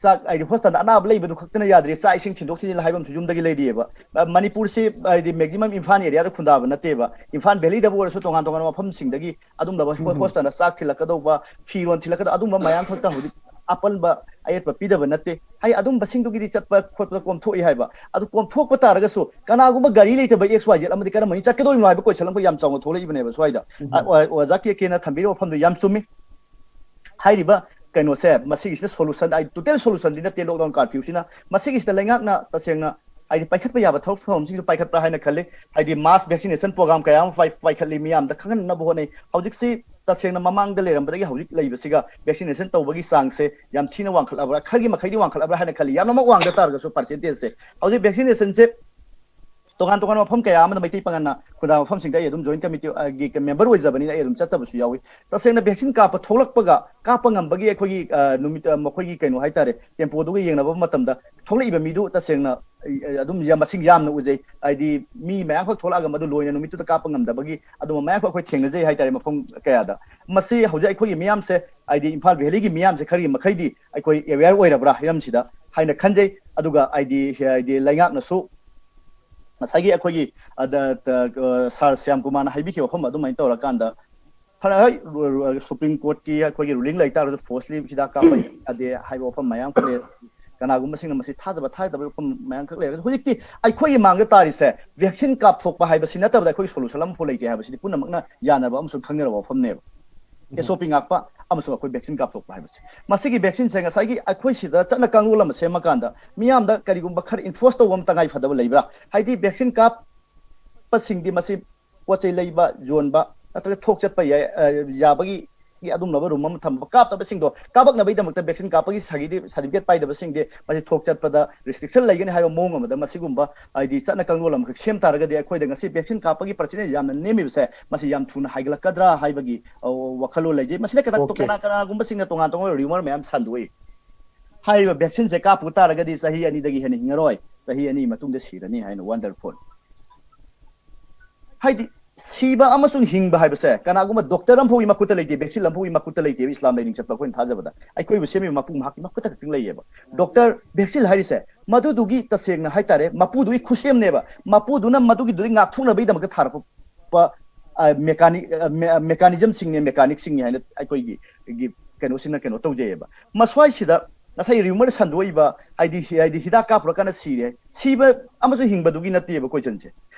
ꯆꯥꯛ, ꯍꯥꯏꯗꯤ ꯍꯣꯁꯄꯤꯇꯥꯜꯗ ꯑꯅꯥꯕ ꯂꯩꯕꯗꯨ ꯈꯛꯇꯅ ꯌꯥꯗ꯭ꯔꯦ, ꯆꯥꯛ ꯏꯁꯤꯡ ꯊꯤꯟꯗꯣꯛ ꯊꯤꯟꯖꯤꯟ ꯍꯥꯏꯕ ꯑꯃꯁꯨ ꯌꯨꯝꯗꯒꯤ ꯂꯩꯔꯤꯑꯕ꯫ ꯑ, ꯃꯅꯤꯄꯨꯔꯁꯤ ꯍꯥꯏꯗꯤ ꯃꯦꯛꯁꯤꯃꯝ ꯏꯝꯐꯥꯜ ꯑꯦꯔꯤꯌꯥꯗ ꯈꯨꯟꯗꯥꯕ ꯅꯠꯇꯦꯕ꯫ ꯏꯝꯐꯥꯜ ꯚꯦꯂꯤꯗꯕꯨ ꯑꯣꯏꯔꯁꯨ ꯇꯣꯉꯥꯟ ꯇꯣꯉꯥꯟꯕ ꯃꯐꯝꯁꯤꯡꯗꯒꯤ ꯑꯗꯨꯝꯕ ꯍꯣ-, ꯎꯝ꯫ ꯍꯣꯁꯄꯤꯇꯥꯜꯗ ꯆꯥꯛ ꯊꯤꯜꯂꯛꯀꯗꯧꯕ, ꯐꯤꯔꯣꯟ ꯊꯤꯜꯂꯛꯀꯗꯧꯕ, ꯑꯗꯨꯝꯕ ꯃꯌꯥꯝ ꯈꯛꯇ ꯍꯧꯖꯤꯛ ꯑꯄꯟꯕ ꯑꯌꯦꯠꯄ ꯄꯤꯗꯕ ꯅꯠꯇꯦ꯫ ꯍꯥꯏ ꯑꯗꯨꯝꯕꯁꯤꯡꯗꯨꯒꯤꯗꯤ ꯆꯠꯄ ꯈꯣꯠꯄꯗ ꯀꯣꯝꯊꯣꯛꯏ ꯍꯥꯏꯕ꯫ ꯑꯗꯨ ꯀꯣꯝꯊꯣꯛꯄ ꯇꯥꯔꯒꯁꯨ ꯀꯅꯥꯒꯨꯝꯕ ꯒꯥꯔꯤ ꯂꯩꯇꯕ ꯑꯦꯛꯁ ꯋꯥꯏ ꯖꯦꯠ ꯑꯃꯗꯤ ꯀꯔꯝꯕ ꯆꯠꯀꯗꯧꯔꯤꯅꯣ ꯍꯥꯏꯕ ꯀꯣꯏꯁꯟ ꯑꯃ ꯌꯥꯝ ꯆꯥꯎꯅ ꯊꯣꯛꯂꯛꯏꯕꯅꯦꯕ ꯁ꯭ꯋꯥꯏꯗ꯫ ꯎꯝ꯫ ꯑ, ꯑꯣ-, ꯑꯣꯖꯥ ꯀꯦ ꯀꯦꯅ ꯊꯝꯕꯤꯔꯤꯕ ꯋꯥꯐꯝꯗꯣ ꯌꯥꯝ ꯆꯨꯝꯃꯤ꯫ ꯍꯥꯏꯔꯤꯕ ꯀꯩꯅꯣꯁꯦ, ꯃꯁꯤꯒꯤꯁꯤꯅ ꯁꯣꯂꯨꯁꯟ, ꯑꯩ ꯇꯣꯇꯦꯜ ꯁꯣꯂꯨꯁꯟꯗꯤ ꯅꯠꯇꯦ ꯂꯣꯛꯗꯥꯎꯟ ꯀꯥꯔꯐ꯭ꯌꯨꯁꯤꯅ꯫ ꯃꯁꯤꯒꯤꯁꯤꯗ ꯂꯩꯉꯥꯛꯅ ꯇꯁꯦꯡꯅ ꯍꯥꯏꯗꯤ ꯄꯥꯏꯈꯠꯄ ꯌꯥꯕ ꯊꯕꯛ ꯊꯧꯔꯝꯁꯤꯡꯁꯨ ꯄꯥꯏꯈꯠꯄ꯭ꯔꯥ ꯍꯥꯏꯅ ꯈꯜꯂꯤ꯫ ꯍꯥꯏꯗꯤ ꯃꯥꯁ ꯚꯦꯛꯁꯤꯅꯦꯁꯟ ꯄ꯭ꯔꯣꯒ꯭ꯔꯥꯝ ꯀꯌꯥ ꯑꯃ ꯄꯥꯏ-, ꯄꯥꯏꯈꯠꯂꯤ, ꯃꯤꯌꯥꯝꯗ ꯈꯪꯍꯟꯅꯕ ꯍꯣꯠꯅꯩ꯫ ꯍꯧꯖꯤꯛꯁꯤ ꯇꯁꯦꯡꯅ ꯃꯃꯥꯡꯗ ꯂꯩꯔꯝꯕꯗꯒꯤ ꯍꯧꯖꯤꯛ ꯂꯩꯕꯁꯤꯒ ꯚꯦꯛꯁꯤꯅꯦꯁꯟ ꯇꯧꯕꯒꯤ ꯆꯥꯡꯁꯦ ꯌꯥꯝ ꯊꯤꯅ ꯋꯥꯡꯈꯠꯂꯕ꯭ꯔꯥ, ꯈꯔꯒꯤ ꯃꯈꯩꯗꯤ ꯋꯥꯡꯈꯠꯂꯕ꯭ꯔꯥ ꯍꯥꯏꯅ ꯈꯜꯂꯤ꯫ ꯌꯥꯝꯅꯃꯛ ꯋꯥꯡꯗ ꯇꯥꯔꯒꯁꯨ ꯄꯥꯔꯁꯦꯟꯇꯦꯖꯁꯦ ꯍꯧꯖꯤꯛ ꯚꯦꯛꯁꯤꯅꯦꯁꯟꯁꯦ ꯇꯣꯉꯥꯟ ꯇꯣꯉꯥꯟꯕ ꯃꯐꯝ ꯀꯌꯥ ꯑꯃꯗ ꯃꯩꯇꯩ ꯄꯥꯉꯜꯅ ꯈꯨꯟꯗꯥ ꯃꯐꯝꯁꯤꯡꯗ ꯑꯩ ꯑꯗꯨꯝ ꯖꯣꯏꯟ ꯀꯃꯤꯇꯤꯒꯤ ꯃꯦꯝꯕꯔ ꯑꯣꯏꯖꯕꯅꯤꯅ ꯑꯩ ꯑꯗꯨꯝ ꯆꯠꯆꯕꯁꯨ ꯌꯥꯎꯏ꯫ ꯇꯁꯦꯡꯅ ꯚꯦꯛꯁꯤꯟ ꯀꯥꯞꯄ ꯊꯣꯛꯂꯛꯄꯒ ꯀꯥꯞꯄ ꯉꯝꯕꯒꯤ ꯑꯩꯈꯣꯏꯒꯤ ꯅꯨꯃꯤꯠ ꯃꯈꯣꯏꯒꯤ ꯀꯩꯅꯣ ꯍꯥꯏꯇꯥꯔꯦ, ꯇꯦꯝꯄꯣꯗꯨꯒ ꯌꯦꯡꯅꯕ ꯃꯇꯝꯗ ꯊꯣꯛꯂꯛꯏꯕ ꯃꯤꯗꯨ ꯇꯁꯦꯡꯅ ꯑꯗꯨꯝ ꯃꯁꯤꯡ ꯌꯥꯝꯅ ꯎꯖꯩ꯫ ꯍꯥꯏꯗꯤ ꯃꯤ ꯃꯌꯥꯝꯈꯛ ꯊꯣꯛꯂꯛꯑꯒ ꯃꯗꯨ ꯂꯣꯏꯅ ꯅꯨꯃꯤꯠꯇꯨꯗ ꯀꯥꯞꯄ ꯉꯝꯗꯕꯒꯤ ꯑꯗꯨꯝꯕ ꯃꯌꯥꯝꯈꯛ ꯑꯩꯈꯣꯏ ꯊꯦꯡꯅꯖꯩ ꯍꯥꯏꯇꯥꯔꯦ ꯃꯐꯝ ꯀꯌꯥꯗ꯫ ꯃꯁꯤ ꯍꯧꯖꯤꯛ ꯑꯩꯈꯣꯏꯒꯤ ꯃꯤꯌꯥꯝꯁꯦ, ꯍꯥꯏꯗꯤ ꯏꯝꯐꯥꯜ ꯚꯦꯂꯤꯒꯤ ꯃꯤꯌꯥꯝꯁꯦ ꯈꯔꯒꯤ ꯃꯈꯩꯗꯤ ꯑꯩꯈꯣꯏ ꯑꯦꯋꯦꯌꯔ ꯑꯣꯏꯔꯕ꯭ꯔꯥ ꯍꯥꯏꯔꯝꯁꯤꯗ ꯍꯥꯏꯅ ꯈꯟꯖꯩ꯫ ꯑꯗꯨꯒ ꯍꯥꯏꯗꯤ ꯍꯥꯏꯗꯤ ꯂꯩꯉꯥꯛꯅꯁꯨ ꯉꯁꯥꯏꯒꯤ ꯑꯩꯈꯣꯏꯒꯤ ꯑꯗ ꯁꯥꯔ ꯁ꯭ꯌꯥꯝ ꯀꯨꯃꯥꯔꯅ ꯍꯥꯏꯕꯤꯈꯤꯕ ꯋꯥꯐꯝ ꯑꯗꯨꯃꯥꯏꯅ ꯇꯧꯔꯀꯥꯟꯗ ꯐꯅ ꯍꯣꯏ ꯁꯨꯄ꯭ꯔꯤꯝ ꯀꯣꯔꯠꯀꯤ ꯑꯩꯈꯣꯏꯒꯤ ꯔꯨꯂꯤꯡ ꯂꯩꯇꯥꯔꯁꯨ ꯐꯣꯔꯁꯂꯤ ꯍꯤꯗꯥꯛ ꯀꯥꯞꯄ ꯌꯥꯗꯦ ꯍꯥꯏꯕ ꯋꯥꯐꯝ ꯃꯌꯥꯝ ꯈꯔ ꯂꯩ꯫ ꯀꯅꯥꯒꯨꯝꯕꯁꯤꯡꯅ ꯃꯁꯤ ꯊꯥꯖꯕ ꯊꯥꯖꯗꯕ ꯋꯥꯐꯝ ꯃꯌꯥꯝ ꯈꯛ ꯂꯩꯔꯒꯁꯨ ꯍꯧꯖꯤꯛꯇꯤ ꯑꯩꯈꯣꯏꯒꯤ ꯃꯥꯡꯗ ꯇꯥꯔꯤꯁꯦ ꯚꯦꯛꯁꯤꯟ ꯀꯥꯞꯊꯣꯛꯄ ꯍꯥꯏꯕꯁꯤ ꯅꯠꯇꯕꯗ ꯑꯩꯈꯣꯏꯒꯤ ꯁꯣꯂꯨꯁꯟ ꯑꯃꯐꯥꯎ ꯂꯩꯇꯦ ꯍꯥꯏꯕꯁꯤꯗꯤ ꯄꯨꯝꯅꯃꯛꯅ ꯌꯥꯅꯔꯕ ꯑꯃꯁꯨꯡ ꯈꯪꯅꯔꯕ ꯋꯥꯐꯝꯅꯦꯕ꯫ ꯑꯦꯁ ꯑꯣ ꯄꯤ ꯉꯥꯛꯄ ꯑꯃꯁꯨꯡ ꯑꯩꯈꯣꯏ ꯚꯦꯛꯁꯤꯟ ꯀꯥꯞꯊꯣꯛꯄ ꯍꯥꯏꯕꯁꯦ꯫ ꯃꯁꯤꯒꯤ ꯚꯦꯛꯁꯤꯟꯁꯦ ꯉꯁꯥꯏꯒꯤ ꯑꯩꯈꯣꯏ ꯁꯤꯗ ꯆꯠꯅ ꯀꯥꯡꯂꯣꯟ ꯑꯃ ꯁꯦꯝꯃꯀꯥꯟꯗ ꯃꯤꯌꯥꯝꯗ ꯀꯔꯤꯒꯨꯝꯕ ꯈꯔ ꯏꯟꯐꯣꯔꯁ ꯇꯧꯕ ꯑꯃ ꯇꯉꯥꯏ ꯐꯗꯕ ꯂꯩꯕ꯭ꯔꯥ? ꯍꯥꯏꯗꯤ ꯚꯦꯛꯁꯤꯟ ꯀꯥꯞꯄꯁꯤꯡꯗꯤ ꯃꯁꯤ ꯄꯣꯠ ꯆꯩ ꯂꯩꯕ, ꯌꯣꯟꯕ ꯅꯠꯇ꯭ꯔꯒ ꯊꯣꯛ ꯆꯠꯄ ꯌꯥꯏ, ꯌꯥꯕꯒꯤ ꯑꯗꯨꯝꯂꯕ ꯔꯨꯝ ꯑꯃ ꯊꯝꯕ, ꯀꯥꯞꯇꯕꯁꯤꯡꯗꯣ ꯀꯥꯞꯄꯛꯅꯕꯒꯤꯗꯃꯛꯇ ꯚꯦꯛꯁꯤꯟ ꯀꯥꯞꯄꯒꯤ ꯁꯥꯔꯇꯤꯐꯤꯀꯦꯠ ꯄꯥꯏꯗꯕꯁꯤꯡꯗꯤ ꯃꯁꯤ ꯊꯣꯛ ꯆꯠꯄꯗ ꯔꯤꯁꯇ꯭ꯔꯤꯛꯁꯟ ꯂꯩꯒꯅꯤ ꯍꯥꯏꯕ ꯃꯑꯣꯡ ꯑꯃꯗ ꯃꯁꯤꯒꯨꯝꯕ ꯍꯥꯏꯗꯤ ꯆꯠꯅ ꯀꯥꯡꯂꯣꯟ ꯑꯃꯈꯛ ꯁꯦꯝ ꯇꯥꯔꯒꯗꯤ ꯑꯩꯈꯣꯏꯗ ꯉꯁꯤ ꯚꯦꯛꯁꯤꯟ ꯀꯥꯞꯄꯒꯤ ꯄꯔꯁꯦꯟꯇꯦꯖ ꯌꯥꯝꯅ ꯅꯦꯝꯃꯤꯕꯁꯦ ꯃꯁꯤ ꯌꯥꯝ ꯊꯨꯅ ꯍꯥꯏꯒꯠꯂꯛꯀꯗ꯭ꯔꯥ ꯍꯥꯏꯕꯒꯤ ꯋꯥꯈꯜꯂꯣꯟ ꯂꯩꯖꯩ꯫ ꯃꯁꯤꯗ ꯀꯅꯥ ꯀꯅꯥꯒꯨꯝꯕꯁꯤꯡꯅ ꯇꯣꯉꯥꯟ ꯇꯣꯉꯥꯟꯕ ꯔꯤꯃꯔ ꯃꯌꯥꯝ ꯁꯟꯗꯣꯛꯏ꯫ ꯍꯥꯏꯔꯤꯕ ꯚꯦꯛꯁꯤꯟꯁꯦ ꯀꯥꯞꯄꯨ ꯇꯥꯔꯒꯗꯤ ꯆꯍꯤ ꯑꯅꯤꯗꯒꯤ ꯍꯦꯟꯅ ꯍꯤꯡꯉꯔꯣꯏ, ꯆꯍꯤ ꯑꯅꯤ ꯃꯇꯨꯡꯗ ꯁꯤꯔꯅꯤ ꯍꯥꯏꯅ꯫ ꯋꯥꯟꯗꯔꯐꯨꯜ꯫ ꯍꯥꯏꯗꯤ ꯁꯤꯕ ꯑꯃꯁꯨꯡ ꯍꯤꯡꯕ ꯍꯥꯏꯕꯁꯦ ꯀꯅꯥꯒꯨꯝꯕ ꯗꯣꯛꯇꯔ ꯑꯃꯐꯥꯎꯒꯤ ꯃꯈꯨꯠꯇ ꯂꯩꯇꯦ, ꯚꯦꯛꯁꯤꯟ ꯑꯃꯐꯥꯎꯒꯤ ꯃꯈꯨꯠꯇ ꯂꯩꯇꯦꯕ ꯏꯁꯂꯥꯝ ꯂꯥꯏꯅꯤꯡ ꯆꯠꯄ ꯑꯩꯈꯣꯏꯅ ꯊꯥꯖꯕꯗ꯫ ꯑꯩꯈꯣꯏꯕꯨ ꯁꯦꯝꯃꯤꯕ ꯃꯄꯨ ꯃꯍꯥꯛꯀꯤ ꯃꯈꯨꯠꯇ ꯈꯛꯇꯪ ꯂꯩꯌꯦꯕ꯫ ꯗꯣꯛꯇꯔ ꯚꯦꯛꯁꯤꯟ ꯍꯥꯏꯔꯤꯁꯦ ꯃꯗꯨꯗꯨꯒꯤ ꯇꯁꯦꯡꯅ ꯍꯥꯏꯇꯥꯔꯦ ꯃꯄꯨꯗꯨꯒꯤ ꯈꯨꯠꯁꯦꯝꯅꯦꯕ, ꯃꯄꯨꯗꯨꯅ ꯃꯗꯨꯒꯤꯗꯨꯒꯤ ꯉꯥꯛꯊꯣꯛꯅꯕꯒꯤꯗꯃꯛꯇ ꯊꯥꯔꯛꯄ ꯃꯦꯀꯥꯅꯤꯖꯝꯁꯤꯡꯅꯤ, ꯃꯦꯀꯥꯅꯤꯛꯁꯤꯡꯅꯤ ꯍꯥꯏꯅ ꯑꯩꯈꯣꯏꯒꯤ ꯀꯩꯅꯣꯁꯤꯅ ꯀꯩꯅꯣ ꯇꯧꯖꯩꯌꯦꯕ꯫ ꯃꯁ꯭ꯋꯥꯏꯁꯤꯗ ꯉꯁꯥꯏ ꯔꯤꯃꯔ ꯁꯟꯗꯣꯛꯏꯕ ꯍꯥꯏꯗꯤ ꯍꯥꯏꯗꯤ ꯍꯤꯗꯥꯛ ꯀꯥꯞꯄꯨꯔꯀꯥꯟꯗ ꯁꯤꯔꯦ, ꯁꯤꯕ ꯑꯃꯁꯨꯡ ꯍꯤꯡꯕꯗꯨꯒꯤ ꯅꯠꯇꯦꯕ ꯀꯣꯏꯁꯟꯁꯦ꯫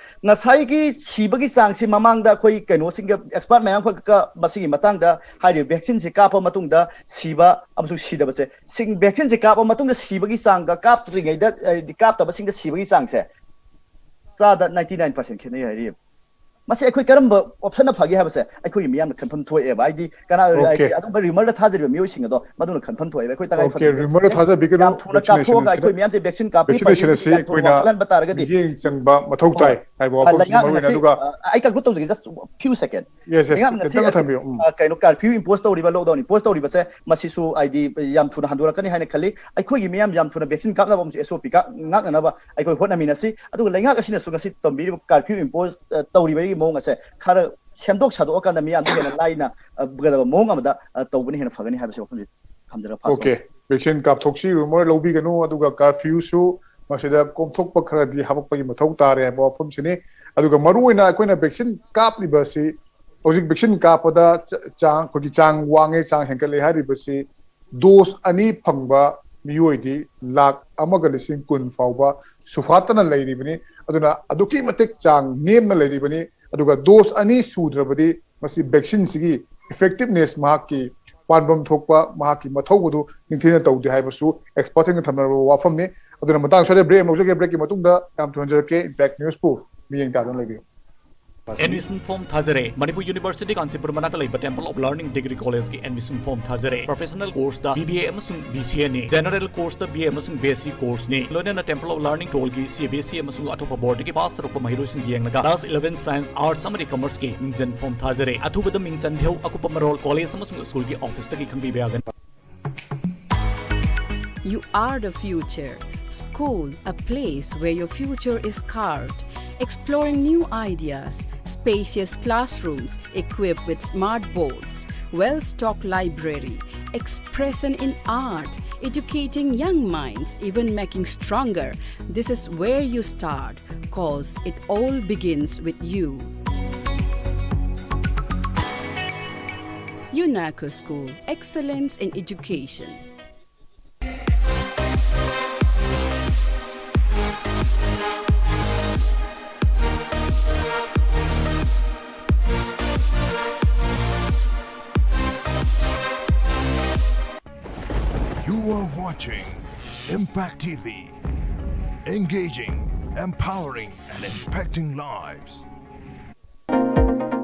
ꯉꯁꯥꯏꯒꯤ ꯁꯤꯕꯒꯤ ꯆꯥꯡꯁꯤ ꯃꯃꯥꯡꯗ ꯑꯩꯈꯣꯏ ꯀꯩꯅꯣꯁꯤꯡꯒ ꯑꯦꯛꯁꯄꯥꯔꯠ ꯃꯌꯥꯝ ꯈꯛꯀ ꯃꯁꯤꯒꯤ ꯃꯇꯥꯡꯗ ꯍꯥꯏꯔꯤꯕ ꯚꯦꯛꯁꯤꯟꯁꯤ ꯀꯥꯞꯄ ꯃꯇꯨꯡꯗ ꯁꯤꯕ ꯑꯃꯁꯨꯡ ꯁꯤꯗꯕꯁꯦ, ꯚꯦꯛꯁꯤꯟꯁꯤ ꯀꯥꯞꯄ ꯃꯇꯨꯡꯗ ꯁꯤꯕꯒꯤ ꯆꯥꯡꯒ ꯀꯥꯞꯇ꯭ꯔꯤꯉꯩꯗ ꯍꯥꯏꯗꯤ ꯀꯥꯞꯇꯕꯁꯤꯡꯗ ꯁꯤꯕꯒꯤ ꯆꯥꯡꯁꯦ ꯆꯥꯗ ꯅꯥꯏꯟꯇꯤ ꯅꯥꯏꯟ ꯄꯥꯔꯁꯦꯟ ꯈꯦꯠꯅꯩ ꯍꯥꯏꯔꯤꯕ꯫ ꯃꯁꯤ ꯑꯩꯈꯣꯏ ꯀꯔꯝꯕ ꯑꯣꯞꯁꯟꯅ ꯐꯒꯦ ꯍꯥꯏꯕꯁꯦ ꯑꯩꯈꯣꯏꯒꯤ ꯃꯤꯌꯥꯝꯅ ꯈꯟꯐꯝ ꯊꯣꯛꯑꯦꯕ꯫ ꯍꯥꯏꯗꯤ ꯀꯅꯥ, okay, ꯑꯗꯨꯝꯕ ꯔꯤꯃꯔꯗ ꯊꯥꯖꯔꯤꯕ ꯃꯤꯑꯣꯏꯁꯤꯡ ꯑꯗꯣ ꯃꯗꯨꯅ ꯈꯟꯐꯝ ꯊꯣꯛꯑꯦꯕ꯫ ꯑꯩꯈꯣꯏ ꯇꯉꯥꯏ, okay, ꯐꯗꯅ ꯔꯤꯃꯔꯗ ꯊꯥꯖꯕꯤꯒꯅꯨ, ꯌꯥꯝ ꯊꯨꯅ ꯀꯥꯞꯊꯣꯛꯑꯒ ꯑꯩꯈꯣꯏ ꯃꯤꯌꯥꯝꯁꯦ ꯚꯦꯛꯁꯤꯟ ꯀꯥꯞꯄꯤ, vaccination ꯑꯁꯤ ꯑꯩꯈꯣꯏꯅ ꯌꯥꯝ ꯊꯨꯅ ꯋꯥꯡꯈꯠꯍꯟꯕ ꯇꯥꯔꯒꯗꯤ, ꯃꯤꯠꯌꯦꯡ ꯆꯪꯕ ꯃꯊꯧ ꯇꯥꯏ ꯍꯥꯏꯕ ꯋꯥꯐꯝꯁꯤ ꯃꯔꯨ ꯑꯣꯏꯅ꯫ ꯑꯗꯨꯒ ꯑꯩ ꯀꯟꯀ꯭ꯂꯨꯗ ꯇꯧꯖꯒꯦ, just few second꯫ Yes, yes, ꯂꯩꯉꯥꯛꯅ ꯉꯁꯤ ꯈꯤꯇꯪ ꯊꯝꯕꯤꯌꯨ꯫ ꯎꯝ꯫ ꯑ, ꯀꯩꯅꯣ, ꯀꯥꯔꯐ꯭ꯌꯨ ꯏꯝꯄꯣꯁ ꯇꯧꯔꯤꯕ, ꯂꯣꯛꯗꯥꯎꯟ ꯏꯝꯄꯣꯁ ꯇꯧꯔꯤꯕꯁꯦ, ꯃꯁꯤꯁꯨ ꯍꯥꯏꯗꯤ ꯌꯥꯝ ꯊꯨꯅ ꯍꯟꯗꯣꯔꯛꯀꯅꯤ ꯍꯥꯏꯅ ꯈꯜꯂꯤ꯫ ꯑꯩꯈꯣꯏꯒꯤ ꯃꯤꯌꯥꯝ ꯌꯥꯝ ꯊꯨꯅ ꯚꯦꯛꯁꯤꯟ ꯀꯥꯞꯅꯕ ꯑꯃꯁꯨ, ꯑꯦꯁ ꯑꯣ ꯄꯤ ꯉꯥꯛꯅꯅꯕ ꯑꯩꯈꯣꯏ ꯍꯣꯠꯅꯃꯤꯟꯅꯁꯤ꯫ ꯑꯗꯨꯒ ꯂꯩꯉꯥꯛ ꯑꯁꯤꯅꯁꯨ ꯉꯁꯤ ꯇꯝꯕꯤꯔꯤꯕ ꯀꯥꯔꯐ꯭ꯌꯨ ꯏꯝꯄꯣꯁ, ꯑ, ꯇꯧꯔꯤꯕꯒꯤ ꯃꯑꯣꯡ ꯑꯁꯦ ꯈꯔ ꯁꯦꯝꯗꯣꯛ ꯁꯥꯗꯣꯛꯑꯀꯥꯟꯗ ꯃꯤꯌꯥꯝꯗ ꯍꯦꯟꯅ ꯂꯥꯏꯅ, ꯑ, ꯐꯒꯗꯕ ꯃꯑꯣꯡ ꯑꯃꯗ, ꯑ, ꯇꯧꯕꯅ ꯍꯦꯟꯅ ꯐꯒꯅꯤ ꯍꯥꯏꯕꯁꯤ ꯋꯥꯐꯝꯁꯤ ꯊꯝꯖꯔ ꯐꯥꯁ꯫ Okay, ꯚꯦꯛꯁꯤꯟ ꯀꯥꯞꯊꯣꯛꯁꯤ, ꯔꯨꯃꯔ ꯂꯧꯕꯤꯒꯅꯨ, ꯑꯗꯨꯒ ꯀꯥꯔꯐ꯭ꯌꯨꯁꯨ ꯃꯁꯤꯗ ꯀꯣꯝꯊꯣꯛꯄ ꯈꯔꯗꯤ ꯍꯥꯄꯛꯄꯒꯤ ꯃꯊꯧ ꯇꯥꯔꯦ ꯍꯥꯏꯕ ꯋꯥꯐꯝꯁꯤꯅꯤ꯫ ꯑꯗꯨꯒ ꯃꯔꯨꯑꯣꯏꯅ ꯑꯩꯈꯣꯏꯅ ꯚꯦꯛꯁꯤꯟ ꯀꯥꯞꯂꯤꯕ ꯑꯁꯤ ꯍꯧꯖꯤꯛ ꯚꯦꯛꯁꯤꯟ ꯀꯥꯞꯄꯗ ꯆ-, ꯆꯥꯡ, ꯑꯩꯈꯣꯏꯒꯤ ꯆꯥꯡ ꯋꯥꯡꯉꯦ, ꯆꯥꯡ ꯍꯦꯟꯒꯠꯂꯦ ꯍꯥꯏꯔꯤꯕꯁꯤ ꯗꯣꯁ ꯑꯅꯤ ꯐꯪꯕ ꯃꯤꯑꯣꯏꯗꯤ ꯂꯥꯈ ꯑꯃꯒ ꯂꯤꯁꯤꯡ ꯀꯨꯟ ꯐꯥꯎꯕ ꯁꯨꯐꯥꯠꯇꯅ ꯂꯩꯔꯤꯕꯅꯤ꯫ ꯑꯗꯨꯅ ꯑꯗꯨꯛꯀꯤ ꯃꯇꯤꯛ ꯆꯥꯡ ꯅꯦꯝꯅ ꯂꯩꯔꯤꯕꯅꯤ꯫ ꯑꯗꯨꯒ ꯗꯣꯁ ꯑꯅꯤ ꯁꯨꯗ꯭ꯔꯕꯗꯤ ꯃꯁꯤ ꯚꯦꯛꯁꯤꯟꯁꯤꯒꯤ ꯏꯐꯦꯛꯇꯤꯞꯅꯦꯁ, ꯃꯍꯥꯛꯀꯤ ꯄꯥꯟꯐꯝ ꯊꯣꯛꯄ, ꯃꯍꯥꯛꯀꯤ ꯃꯊꯧ ꯑꯗꯨ ꯅꯤꯡꯊꯤꯅ ꯇꯧꯗꯦ ꯍꯥꯏꯕꯁꯨ ꯑꯦꯛꯁꯄꯔꯠꯁꯤꯡꯅ ꯊꯝꯅꯔꯕ ꯋꯥꯐꯝꯅꯤ꯫ ꯑꯗꯨꯅ ꯃꯇꯥꯡ ꯁ꯭ꯋꯥꯏꯗ ꯕ꯭ꯔꯦꯛ ꯑꯃ ꯂꯧꯖꯒꯦ꯫ ꯕ꯭ꯔꯦꯛꯀꯤ ꯃꯇꯨꯡꯗ ꯌꯥꯝ ꯊꯨꯍꯟꯖꯔꯛꯀꯦ, ꯏꯝꯄꯦꯛ ꯅ꯭ꯌꯨꯁꯄꯨ ꯃꯤꯠꯌꯦꯡ ꯇꯥꯗꯨꯅ ꯂꯩꯕꯤꯌꯨ꯫ ꯑꯦꯗꯃꯤꯁꯟ ꯐꯣꯔꯝ ꯊꯥꯖꯔꯦ꯫ ꯃꯅꯤꯄꯨꯔ ꯌꯨꯅꯤꯚꯔꯁꯤꯇꯤ ꯀꯥꯟꯆꯤꯄꯨꯔ ꯃꯅꯥꯛꯇ ꯂꯩꯕ ꯇꯦꯝꯄꯜ ꯑꯣꯐ ꯂꯔꯅꯤꯡ ꯗꯤꯒ꯭ꯔꯤ ꯀꯣꯂꯦꯖꯀꯤ ꯑꯦꯗꯃꯤꯁꯟ ꯐꯣꯔꯝ ꯊꯥꯖꯔꯦ꯫ ꯄ꯭ꯔꯣꯐꯦꯁꯅꯦꯜ ꯀꯣꯔꯁꯇ ꯕꯤ ꯕꯤ ꯑꯦ ꯑꯃꯁꯨꯡ ꯕꯤ ꯁꯤ ꯑꯦꯅꯤ, ꯖꯦꯅꯔꯦꯜ ꯀꯣꯔꯁꯇ ꯕꯤ ꯑꯦ ꯑꯃꯁꯨꯡ ꯕꯤ ꯑꯦꯁ ꯁꯤ ꯀꯣꯔꯁꯅꯤ, ꯂꯣꯏꯅꯅ temple of learning ꯇ꯭ꯔꯣꯜꯒꯤ C B S E ꯑꯃꯁꯨꯡ ꯑꯇꯣꯞꯄ ꯕꯣꯔꯗꯒꯤ ꯄꯥꯁ ꯇꯧꯔꯛꯄ ꯃꯍꯩꯔꯣꯏꯁꯤꯡ ꯌꯦꯡꯂꯒ ꯀ꯭ꯂꯥꯁ ꯏꯂꯚꯦꯟ ꯁꯥꯏꯟꯁ, ꯑꯥꯔꯠꯁ ꯑꯃꯗꯤ ꯀꯃꯔꯁꯀꯤ ꯃꯤꯡꯖꯟ ꯐꯣꯔꯝ ꯊꯥꯖꯔꯦ꯫ ꯑꯊꯨꯕꯗ ꯃꯤꯡ ꯆꯟꯕꯤꯌꯨ꯫ ꯑꯀꯨꯞꯄ ꯃꯔꯣꯜ ꯀꯣꯂꯦꯖ ꯑꯃꯁꯨꯡ ꯁ꯭ꯀꯨꯜꯒꯤ ꯑꯣꯐꯤꯁꯇꯒꯤ ꯈꯪꯕꯤꯕ ꯌꯥꯒꯅꯤ꯫ You are the future. School, a place where your future is carved. Exploring new ideas, spacious classrooms equipped with smart boards, well-stocked library, expression in art, educating young minds, even making stronger. This is where you start, 'cause it all begins with you. UNACO School, excellence in education. You are watching Impact T V. Engaging, empowering, and impacting lives.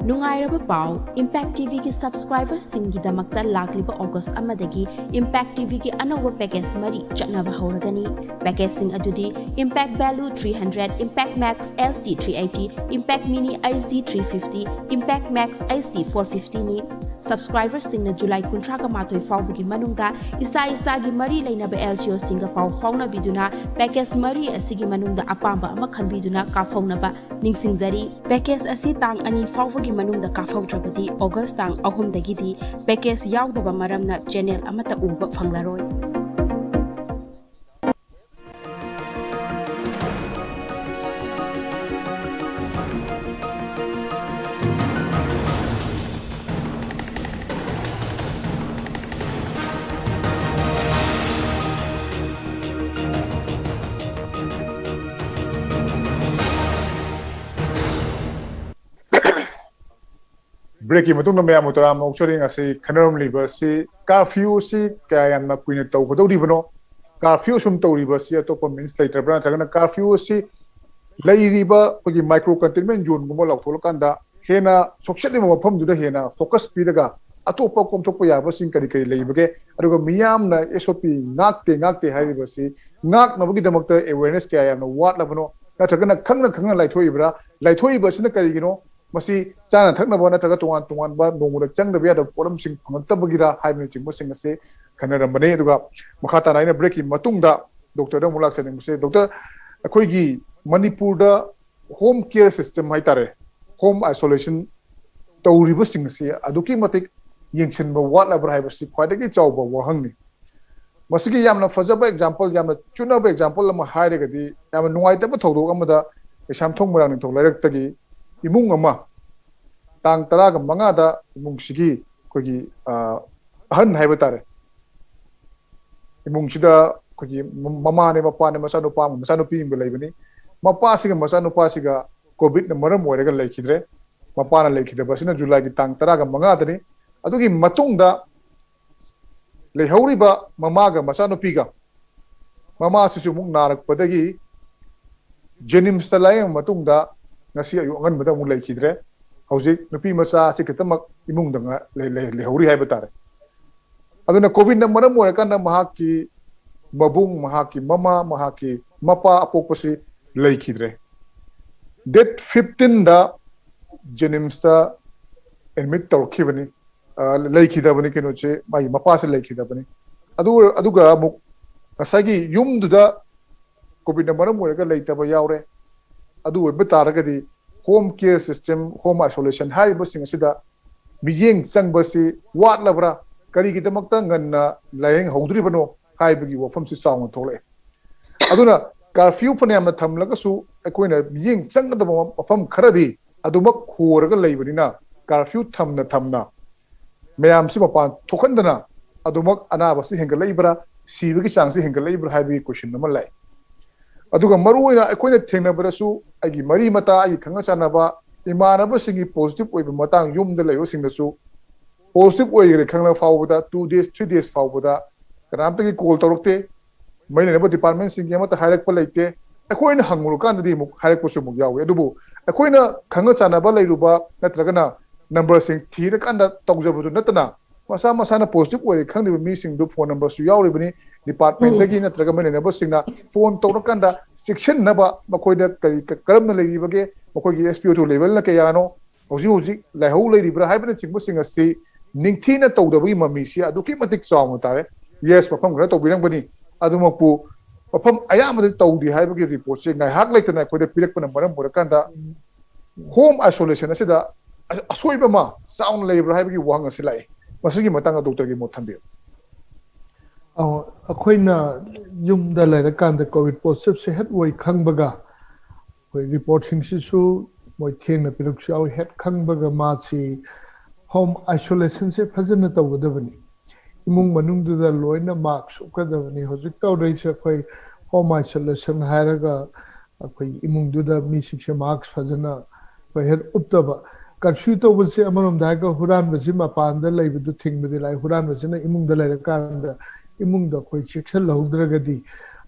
ꯅꯨꯡꯉꯥꯏꯔꯕ ꯄꯥꯎ, Impact ꯇꯤꯚꯤꯒꯤ ꯁꯕꯁꯀ꯭ꯔꯥꯏꯕꯔꯁꯤꯡꯒꯤꯗꯃꯛꯇ ꯂꯥꯛꯂꯤꯕ August ꯑꯃꯗꯒꯤ Impact ꯇꯤꯚꯤꯒꯤ ꯑꯅꯧꯕ package ꯃꯔꯤ ꯆꯠꯅꯕ ꯍꯧꯔꯒꯅꯤ꯫ ꯄꯦꯀꯦꯖꯁꯤꯡ ꯑꯗꯨꯗꯤ Impact Value three hundred, Impact Max HD three eighty, Impact Mini HD three fifty, Impact Max HD four fifty ꯅꯤ꯫ ꯁꯕꯁꯀ꯭ꯔꯥꯏꯕꯔꯁꯤꯡꯅ July ꯀꯨꯟꯊ꯭ꯔꯥꯒ ꯃꯥꯊꯣꯏ ꯐꯥꯎꯕꯒꯤ ꯃꯅꯨꯡꯗ ꯏꯁꯥ ꯏꯁꯥꯒꯤ ꯃꯔꯤ ꯂꯩꯅꯕ LCOꯁꯤꯡꯒ ꯄꯥꯎ ꯐꯥꯎꯅꯕꯤꯗꯨꯅ ꯄꯦꯀꯦꯖ ꯃꯔꯤ ꯑꯁꯤꯒꯤ ꯃꯅꯨꯡꯗ ꯑꯄꯥꯝꯕ ꯑꯃ ꯈꯟꯕꯤꯗꯨꯅ ꯀꯥꯞꯍꯧꯅꯕ ꯅꯤꯡꯁꯤꯡꯖꯔꯤ꯫ ꯄꯦꯀꯦꯖ ꯑꯁꯤ ꯇꯥꯡ ꯑꯅꯤ ꯐꯥꯎꯕꯒꯤ ꯃꯅꯨꯡꯗ ꯀꯥꯞꯍꯧꯗ꯭ꯔꯕꯗꯤ ꯑꯣꯒꯁ ꯇꯥꯡ ꯑꯍꯨꯝꯗꯒꯤꯗꯤ ꯄꯦꯀꯦꯖ ꯌꯥꯎꯗꯕ ꯃꯔꯝꯅ ꯆꯦꯅꯦꯜ ꯑꯃꯠꯇ ꯎꯕ ꯐꯪꯂꯔꯣꯏ꯫ ꯕ꯭ꯔꯦꯛꯀꯤ ꯃꯇꯨꯡꯗ ꯃꯌꯥꯝꯕꯨ ꯇꯔꯥꯃꯨꯛ ꯆꯣꯔꯤꯡ ꯑꯁꯤ ꯈꯟꯅꯔꯝꯂꯤꯕ ꯑꯁꯤ ꯀꯥꯔꯐ꯭ꯌꯨ ꯑꯁꯤ ꯀꯌꯥ ꯌꯥꯝꯅ ꯀꯨꯏꯅ ꯇꯧꯒꯗꯧꯔꯤꯕꯅꯣ? ꯀꯥꯔꯐ꯭ꯌꯨ ꯁꯨꯝ ꯇꯧꯔꯤꯕ ꯑꯁꯤ ꯑꯇꯣꯞꯄ ꯃꯤꯟꯁ ꯂꯩꯇ꯭ꯔꯕ꯭ꯔꯥ? ꯅꯠꯇ꯭ꯔꯒꯅ ꯀꯥꯔꯐ꯭ꯌꯨ ꯑꯁꯤ ꯂꯩꯔꯤꯕ ꯑꯩꯈꯣꯏꯒꯤ ꯃꯥꯏꯀ꯭ꯔꯣ ꯀꯟꯇꯦꯟꯃꯦꯟ ꯖꯣꯟꯒꯨꯝꯕ ꯂꯥꯎꯊꯣꯛꯂꯀꯥꯟꯗ ꯍꯦꯟꯅ ꯁꯣꯛꯆꯜꯂꯤꯕ ꯃꯐꯝꯗꯨꯗ ꯍꯦꯟꯅ ꯐꯣꯀꯁ ꯄꯤꯔꯒ ꯑꯇꯣꯞꯄ ꯀꯣꯝꯊꯣꯛꯄ ꯌꯥꯕꯁꯤꯡ ꯀꯔꯤ ꯀꯔꯤ ꯂꯩꯕꯒꯦ? ꯑꯗꯨꯒ ꯃꯤꯌꯥꯝꯅ SOP ꯉꯥꯛꯇꯦ ꯉꯥꯛꯇꯦ ꯍꯥꯏꯔꯤꯕꯁꯤ ꯉꯥꯛꯅꯕꯒꯤꯗꯃꯛꯇ ꯑꯦꯋꯦꯔꯅꯦꯁ ꯀꯌꯥ ꯌꯥꯝꯅ ꯋꯥꯠꯂꯕꯅꯣ? ꯅꯠꯇ꯭ꯔꯒꯅ ꯈꯪꯅ ꯈꯪꯅ ꯂꯥꯏꯊꯣꯛꯏꯕ꯭ꯔꯥ? ꯂꯥꯏꯊꯣꯛꯏꯕ ꯑꯁꯤꯅ ꯀꯔꯤꯒꯤꯅꯣ? ꯃꯁꯤ ꯆꯥꯅ ꯊꯛꯅꯕ ꯅꯠꯇ꯭ꯔꯒ ꯇꯣꯉꯥꯟ ꯇꯣꯉꯥꯟꯕ ꯅꯣꯡꯃꯗ ꯆꯪꯗꯕ ꯌꯥꯗꯕ ꯄꯣꯠꯂꯝꯁꯤꯡ ꯐꯪꯉꯛꯇꯕꯒꯤꯔꯥ ꯍꯥꯏꯕꯅꯆꯤꯡꯕꯁꯤꯡ ꯑꯁꯤ ꯈꯟꯅꯔꯝꯕꯅꯤ꯫ ꯑꯗꯨꯒ ꯃꯈꯥ ꯇꯥꯅ ꯑꯩꯅ ꯕ꯭ꯔꯦꯛꯀꯤ ꯃꯇꯨꯡꯗ ꯗꯣꯛꯇꯔꯗ ꯑꯃꯨꯛ ꯂꯥꯛꯆꯅꯤꯡꯕꯁꯦ, ꯗꯣꯛꯇꯔ, ꯑꯩꯈꯣꯏꯒꯤ ꯃꯅꯤꯄꯨꯔꯗ ꯍꯣꯝ ꯀꯦꯌꯔ ꯁꯤꯁꯇꯦꯝ ꯍꯥꯏꯇꯥꯔꯦ, ꯍꯣꯝ ꯑꯥꯏꯁꯣꯂꯦꯁꯟ ꯇꯧꯔꯤꯕꯁꯤꯡ ꯑꯁꯤ ꯑꯗꯨꯛꯀꯤ ꯃꯇꯤꯛ ꯌꯦꯡꯁꯤꯟꯕ ꯋꯥꯠꯂꯕ꯭ꯔꯥ ꯍꯥꯏꯕꯁꯤ ꯈ꯭ꯋꯥꯏꯗꯒꯤ ꯆꯥꯎꯕ ꯋꯥꯍꯪꯅꯤ꯫ ꯃꯁꯤꯒꯤ ꯌꯥꯝꯅ ꯐꯖꯕ ꯑꯦꯛꯖꯥꯝꯄꯜ, ꯌꯥꯝꯅ ꯆꯨꯅꯕ ꯑꯦꯛꯖꯥꯝꯄꯜ ꯑꯃ ꯍꯥꯏꯔꯒꯗꯤ, ꯌꯥꯝꯅ ꯅꯨꯡꯉꯥꯏꯇꯕ ꯊꯧꯗꯣꯛ ꯑꯃꯗ ꯀꯩꯁꯥꯝꯊꯣꯡ ꯃꯣꯏꯔꯥꯡ ꯅꯤꯡꯊꯧ ꯂꯩꯔꯛꯇꯒꯤ ꯏꯃꯨꯡ ꯑꯃ ꯇꯥꯡ ꯇꯔꯥꯒ ꯃꯉꯥꯗ ꯏꯃꯨꯡꯁꯤꯒꯤ ꯑꯩꯈꯣꯏꯒꯤ, ꯑ, ꯑꯍꯟ ꯍꯥꯏꯕ ꯇꯥꯔꯦ, ꯏꯃꯨꯡꯁꯤꯗ ꯑꯩꯈꯣꯏꯒꯤ ꯃ-, ꯃꯃꯥꯅꯦ, ꯃꯄꯥꯅꯦ, ꯃꯆꯥꯅꯨꯄꯥ ꯑꯃ, ꯃꯆꯥꯅꯨꯄꯤ ꯑꯃꯒ ꯂꯩꯕꯅꯤ꯫ ꯃꯄꯥꯁꯤꯒ ꯃꯆꯥꯅꯨꯄꯥꯁꯤꯒ ꯀꯣꯚꯤꯗꯅ ꯃꯔꯝ ꯑꯣꯏꯔꯒ ꯂꯩꯈꯤꯗ꯭ꯔꯦ꯫ ꯃꯄꯥꯅ ꯂꯩꯈꯤꯗꯕ ꯑꯁꯤꯅ ꯖꯨꯂꯥꯏꯒꯤ ꯇꯥꯡ ꯇꯔꯥꯒ ꯃꯉꯥꯗꯅꯤ꯫ ꯑꯗꯨꯒꯤ ꯃꯇꯨꯡꯗ ꯂꯩꯍꯧꯔꯤꯕ ꯃꯃꯥꯒ ꯃꯆꯥꯅꯨꯄꯤꯒ, ꯃꯃꯥꯁꯤꯁꯨ ꯑꯃꯨꯛ ꯅꯥꯔꯛꯄꯗꯒꯤ ꯖꯦꯅꯤꯝꯁꯇ ꯂꯥꯌꯦꯡꯕ ꯃꯇꯨꯡꯗ ꯉꯁꯤ ꯑꯌꯨꯛ ꯑꯉꯟꯕꯗ ꯑꯃꯨꯛ ꯂꯩꯈꯤꯗ꯭ꯔꯦ꯫ ꯍꯧꯖꯤꯛ ꯅꯨꯄꯤ ꯃꯆꯥ ꯑꯁꯤ ꯈꯛꯇꯃꯛ ꯏꯃꯨꯡꯗ ꯉ- ꯂꯩ- ꯂꯩ- ꯂꯩꯍꯧꯔꯤ ꯍꯥꯏꯕ ꯇꯥꯔꯦ꯫ ꯑꯗꯨꯅ ꯀꯣꯚꯤꯗꯅ ꯃꯔꯝ ꯑꯣꯏꯔꯀꯥꯟꯗ ꯃꯍꯥꯛꯀꯤ ꯃꯕꯨꯡ, ꯃꯍꯥꯛꯀꯤ ꯃꯃꯥ, ꯃꯍꯥꯛꯀꯤ ꯃꯄꯥ ꯑꯄꯣꯛꯄꯁꯤ ꯂꯩꯈꯤꯗ꯭ꯔꯦ꯫ ꯗꯦꯠ ꯐꯤꯐꯇꯤꯟꯗ ꯖꯦꯅꯤꯝꯁꯇ ꯑꯦꯗꯃꯤꯠ ꯇꯧꯔꯛꯈꯤꯕꯅꯤ꯫ ꯑ, ꯂꯩꯈꯤꯗꯕꯅꯤ, ꯀꯩꯅꯣꯁꯦ, ꯃꯥꯒꯤ ꯃꯄꯥꯁꯦ ꯂꯩꯈꯤꯗꯕꯅꯤ꯫ ꯑꯗꯨ ꯑꯗꯨꯒ ꯑꯃꯨꯛ ꯉꯁꯥꯏꯒꯤ ꯌꯨꯝꯗꯨꯗ ꯀꯣꯚꯤꯗꯅ ꯃꯔꯝ ꯑꯣꯏꯔꯒ ꯂꯩꯇꯕ ꯌꯥꯎꯔꯦ꯫ ꯑꯗꯨ ꯑꯣꯏꯕ ꯇꯥꯔꯒꯗꯤ home care system, home isolation ꯍꯥꯏꯔꯤꯕꯁꯤꯡ ꯑꯁꯤꯗ ꯃꯤꯠꯌꯦꯡ ꯆꯪꯕꯁꯤ ꯋꯥꯠꯂꯕ꯭ꯔꯥ, ꯀꯔꯤꯒꯤꯗꯃꯛꯇ ꯉꯟꯅ ꯂꯥꯏꯌꯦꯡꯍꯧꯗ꯭ꯔꯤꯕꯅꯣ ꯍꯥꯏꯕꯒꯤ ꯋꯥꯐꯝꯁꯤ ꯆꯥꯎꯅ ꯊꯣꯛꯂꯛꯑꯦ꯫ ꯑꯗꯨꯅ ꯀꯥꯔꯐ꯭ꯌꯨ ꯐꯅꯌꯥꯝꯅ ꯊꯝꯂꯒꯁꯨ ꯑꯩꯈꯣꯏꯅ ꯃꯤꯠꯌꯦꯡ ꯆꯪꯒꯗꯕ ꯃꯐꯝ ꯈꯔꯗꯤ ꯑꯗꯨꯃꯛ ꯍꯣꯔꯒ ꯂꯩꯕꯅꯤꯅ, ꯀꯥꯔꯐ꯭ꯌꯨ ꯊꯝꯅ ꯊꯝꯅ ꯃꯌꯥꯝꯁꯤ ꯃꯄꯥꯟ ꯊꯣꯛꯍꯟꯗꯅ ꯑꯗꯨꯃꯛ ꯑꯅꯥꯕꯁꯤ ꯍꯦꯟꯒꯠꯂꯛꯏꯕ꯭ꯔꯥ, ꯁꯤꯕꯒꯤ ꯆꯥꯡꯁꯤ ꯍꯦꯟꯒꯠꯂꯛꯏꯕ꯭ꯔꯥ ꯍꯥꯏꯕꯒꯤ ꯀꯣꯏꯁꯟ ꯑꯃ ꯂꯥꯛꯏ꯫ ꯑꯗꯨꯒ ꯃꯔꯨ ꯑꯣꯏꯅ ꯑꯩꯈꯣꯏꯅ ꯊꯦꯡꯅꯕꯗꯁꯨ ꯑꯩꯒꯤ ꯃꯔꯤ ꯃꯇꯥ, ꯑꯩꯒꯤ ꯈꯪꯅ ꯆꯥꯟꯅꯕ ꯏꯃꯥꯟꯅꯕꯁꯤꯡꯒꯤ ꯄꯣꯖꯤꯇꯤꯚ ꯑꯣꯏꯕ ꯃꯇꯥꯡ ꯌꯨꯝꯗ ꯂꯩꯕꯁꯤꯡꯗꯁꯨ ꯄꯣꯖꯤꯇꯤꯚ ꯑꯣꯏꯈ꯭ꯔꯦ ꯈꯪꯂꯕ ꯐꯥꯎꯕꯗ two days, three days ꯐꯥꯎꯕꯗ ꯀꯅꯥꯝꯇꯒꯤ ꯀꯣꯜ ꯇꯧꯔꯛꯇꯦ꯫ ꯃꯔꯤ ꯂꯩꯅꯕ ꯗꯤꯄꯥꯔꯠꯃꯦꯟꯁꯤꯡꯒꯤ ꯑꯃꯠꯇ ꯍꯥꯏꯔꯛꯄ ꯂꯩꯇꯦ꯫ ꯑꯩꯈꯣꯏꯅ ꯍꯪꯉꯨꯔꯀꯥꯟꯗꯗꯤ ꯑꯃꯨꯛ ꯍꯥꯏꯔꯛꯄꯁꯨ ꯑꯃꯨꯛ ꯌꯥꯎꯏ꯫ ꯑꯗꯨꯕꯨ ꯑꯩꯈꯣꯏꯅ ꯈꯪꯅ ꯆꯥꯟꯅꯕ ꯂꯩꯔꯨꯕ ꯅꯠꯇ꯭ꯔꯒꯅ ꯅꯝꯕꯔꯁꯤꯡ ꯊꯤꯔꯀꯥꯟꯗ ꯇꯧꯖꯕꯗꯨ ꯅꯠꯇꯅ, ꯃꯁꯥ ꯃꯁꯥꯅ ꯄꯣꯖꯤꯇꯤꯚ ꯑꯣꯏꯔꯦ ꯈꯪꯂꯤꯕ ꯃꯤꯁꯤꯡꯗꯨ ꯐꯣꯟ ꯅꯝꯕꯔꯁꯨ ꯌꯥꯎꯔꯤꯕꯅꯤ꯫ ꯗꯤꯄꯥꯔꯠꯃꯦꯟꯗꯒꯤ ꯅꯠꯇ꯭ꯔꯒ ꯃꯔꯤ ꯂꯩꯅꯕꯁꯤꯡꯅ ꯐꯣꯟ ꯇꯧꯔꯀꯥꯟꯗ ꯆꯦꯛꯁꯤꯟꯅꯕ, ꯃꯈꯣꯏꯗ ꯀꯔꯤ, ꯀ-, ꯀꯔꯝꯅ ꯂꯩꯔꯤꯕꯒꯦ, ꯃꯈꯣꯏꯒꯤ ꯑꯦꯁ ꯄꯤ ꯑꯣ ꯇꯨ ꯂꯦꯚꯦꯜꯅ ꯀꯌꯥꯅꯣ, ꯍꯧꯖꯤꯛ ꯍꯧꯖꯤꯛ ꯂꯥꯏꯍꯧ ꯂꯩꯔꯤꯕ꯭ꯔꯥ ꯍꯥꯏꯕꯅꯆꯤꯡꯕꯁꯤꯡ ꯑꯁꯤ ꯅꯤꯡꯊꯤꯅ ꯇꯧꯗꯕꯒꯤ ꯃꯃꯤꯁꯤ ꯑꯗꯨꯛꯀꯤ ꯃꯇꯤꯛ ꯆꯥꯎꯅ ꯇꯥꯔꯦ꯫ ꯌꯦꯁ, ꯃꯐꯝ ꯈꯔ ꯇꯧꯕꯤꯔꯝꯒꯅꯤ, ꯑꯗꯨꯃꯛꯄꯨ ꯃꯐꯝ ꯑꯌꯥꯝꯕꯗ ꯇꯧꯗꯦ ꯍꯥꯏꯕꯒꯤ ꯔꯤꯄꯣꯔꯠꯁꯦ ꯉꯥꯏꯍꯥꯛ ꯂꯩꯇꯅ ꯑꯩꯈꯣꯏꯗ ꯄꯤꯔꯛꯄꯅ ꯃꯔꯝ ꯑꯣꯏꯔꯀꯥꯟꯗ, ꯍꯣꯝ ꯑꯥꯏꯁꯣꯂꯦꯁꯟ ꯑꯁꯤꯗ ꯑ-, ꯑꯁꯣꯏꯕ ꯑꯃ ꯆꯥꯎꯅ ꯂꯩꯕ꯭ꯔꯥ ꯍꯥꯏꯕꯒꯤ ꯋꯥꯍꯪ ꯑꯁꯤ ꯂꯥꯛꯏ꯫ ꯃꯁꯤꯒꯤ ꯃꯇꯥꯡꯗ ꯗꯣꯛꯇꯔꯒꯤ ꯃꯣꯠ ꯊꯝꯕꯤꯌꯨ꯫ ꯑꯧ, ꯑꯩꯈꯣꯏꯅ ꯌꯨꯝꯗ ꯂꯩꯔꯀꯥꯟꯗ ꯀꯣꯚꯤꯗ ꯄꯣꯖꯤꯇꯤꯚꯁꯦ ꯍꯦꯛ ꯑꯣꯏ ꯈꯪꯕꯒ, ꯑꯩꯈꯣꯏ ꯔꯤꯄꯣꯔꯠꯁꯤꯡꯁꯤꯁꯨ ꯃꯣꯏ ꯊꯦꯡꯅ ꯄꯤꯔꯛꯄꯁꯨ ꯌꯥꯎꯏ꯫ ꯍꯦꯛ ꯈꯪꯕꯒ ꯃꯥꯁꯤ ꯍꯣꯝ ꯑꯥꯏꯁꯣꯂꯦꯁꯟꯁꯦ ꯐꯖꯅ ꯇꯧꯒꯗꯕꯅꯤ꯫ ꯏꯃꯨꯡ ꯃꯅꯨꯡꯗꯨꯗ ꯂꯣꯏꯅ ꯃꯥꯛꯁ ꯎꯞꯀꯗꯕꯅꯤ꯫ ꯍꯧꯖꯤꯛ ꯇꯧꯔꯛꯏꯁꯦ ꯑꯩꯈꯣꯏ ꯍꯣꯝ ꯑꯥꯏꯁꯣꯂꯦꯁꯟ ꯍꯥꯏꯔꯒ ꯑꯩꯈꯣꯏ ꯏꯃꯨꯡꯗꯨꯗ ꯃꯤꯁꯤꯡꯁꯦ ꯃꯥꯛꯁ ꯐꯖꯅ ꯑꯩꯈꯣꯏ ꯍꯦꯛ ꯎꯞꯇꯕ꯫ ꯀꯔꯐ꯭ꯌꯨ ꯇꯧꯕꯁꯦ ꯑꯃꯔꯣꯝꯗ ꯍꯥꯏꯔꯒ ꯍꯨꯔꯥꯟꯕꯁꯤ ꯃꯄꯥꯟꯗ ꯂꯩꯕꯗꯨ ꯊꯤꯡꯕꯗꯤ ꯂꯥꯏ, ꯍꯨꯔꯥꯟꯕꯁꯤꯅ ꯏꯃꯨꯡꯗ ꯂꯩꯔꯀꯥꯟꯗ ꯏꯃꯨꯡꯗ ꯑꯩꯈꯣꯏ ꯆꯦꯛꯁꯤꯜꯍꯧꯗ꯭ꯔꯒꯗꯤ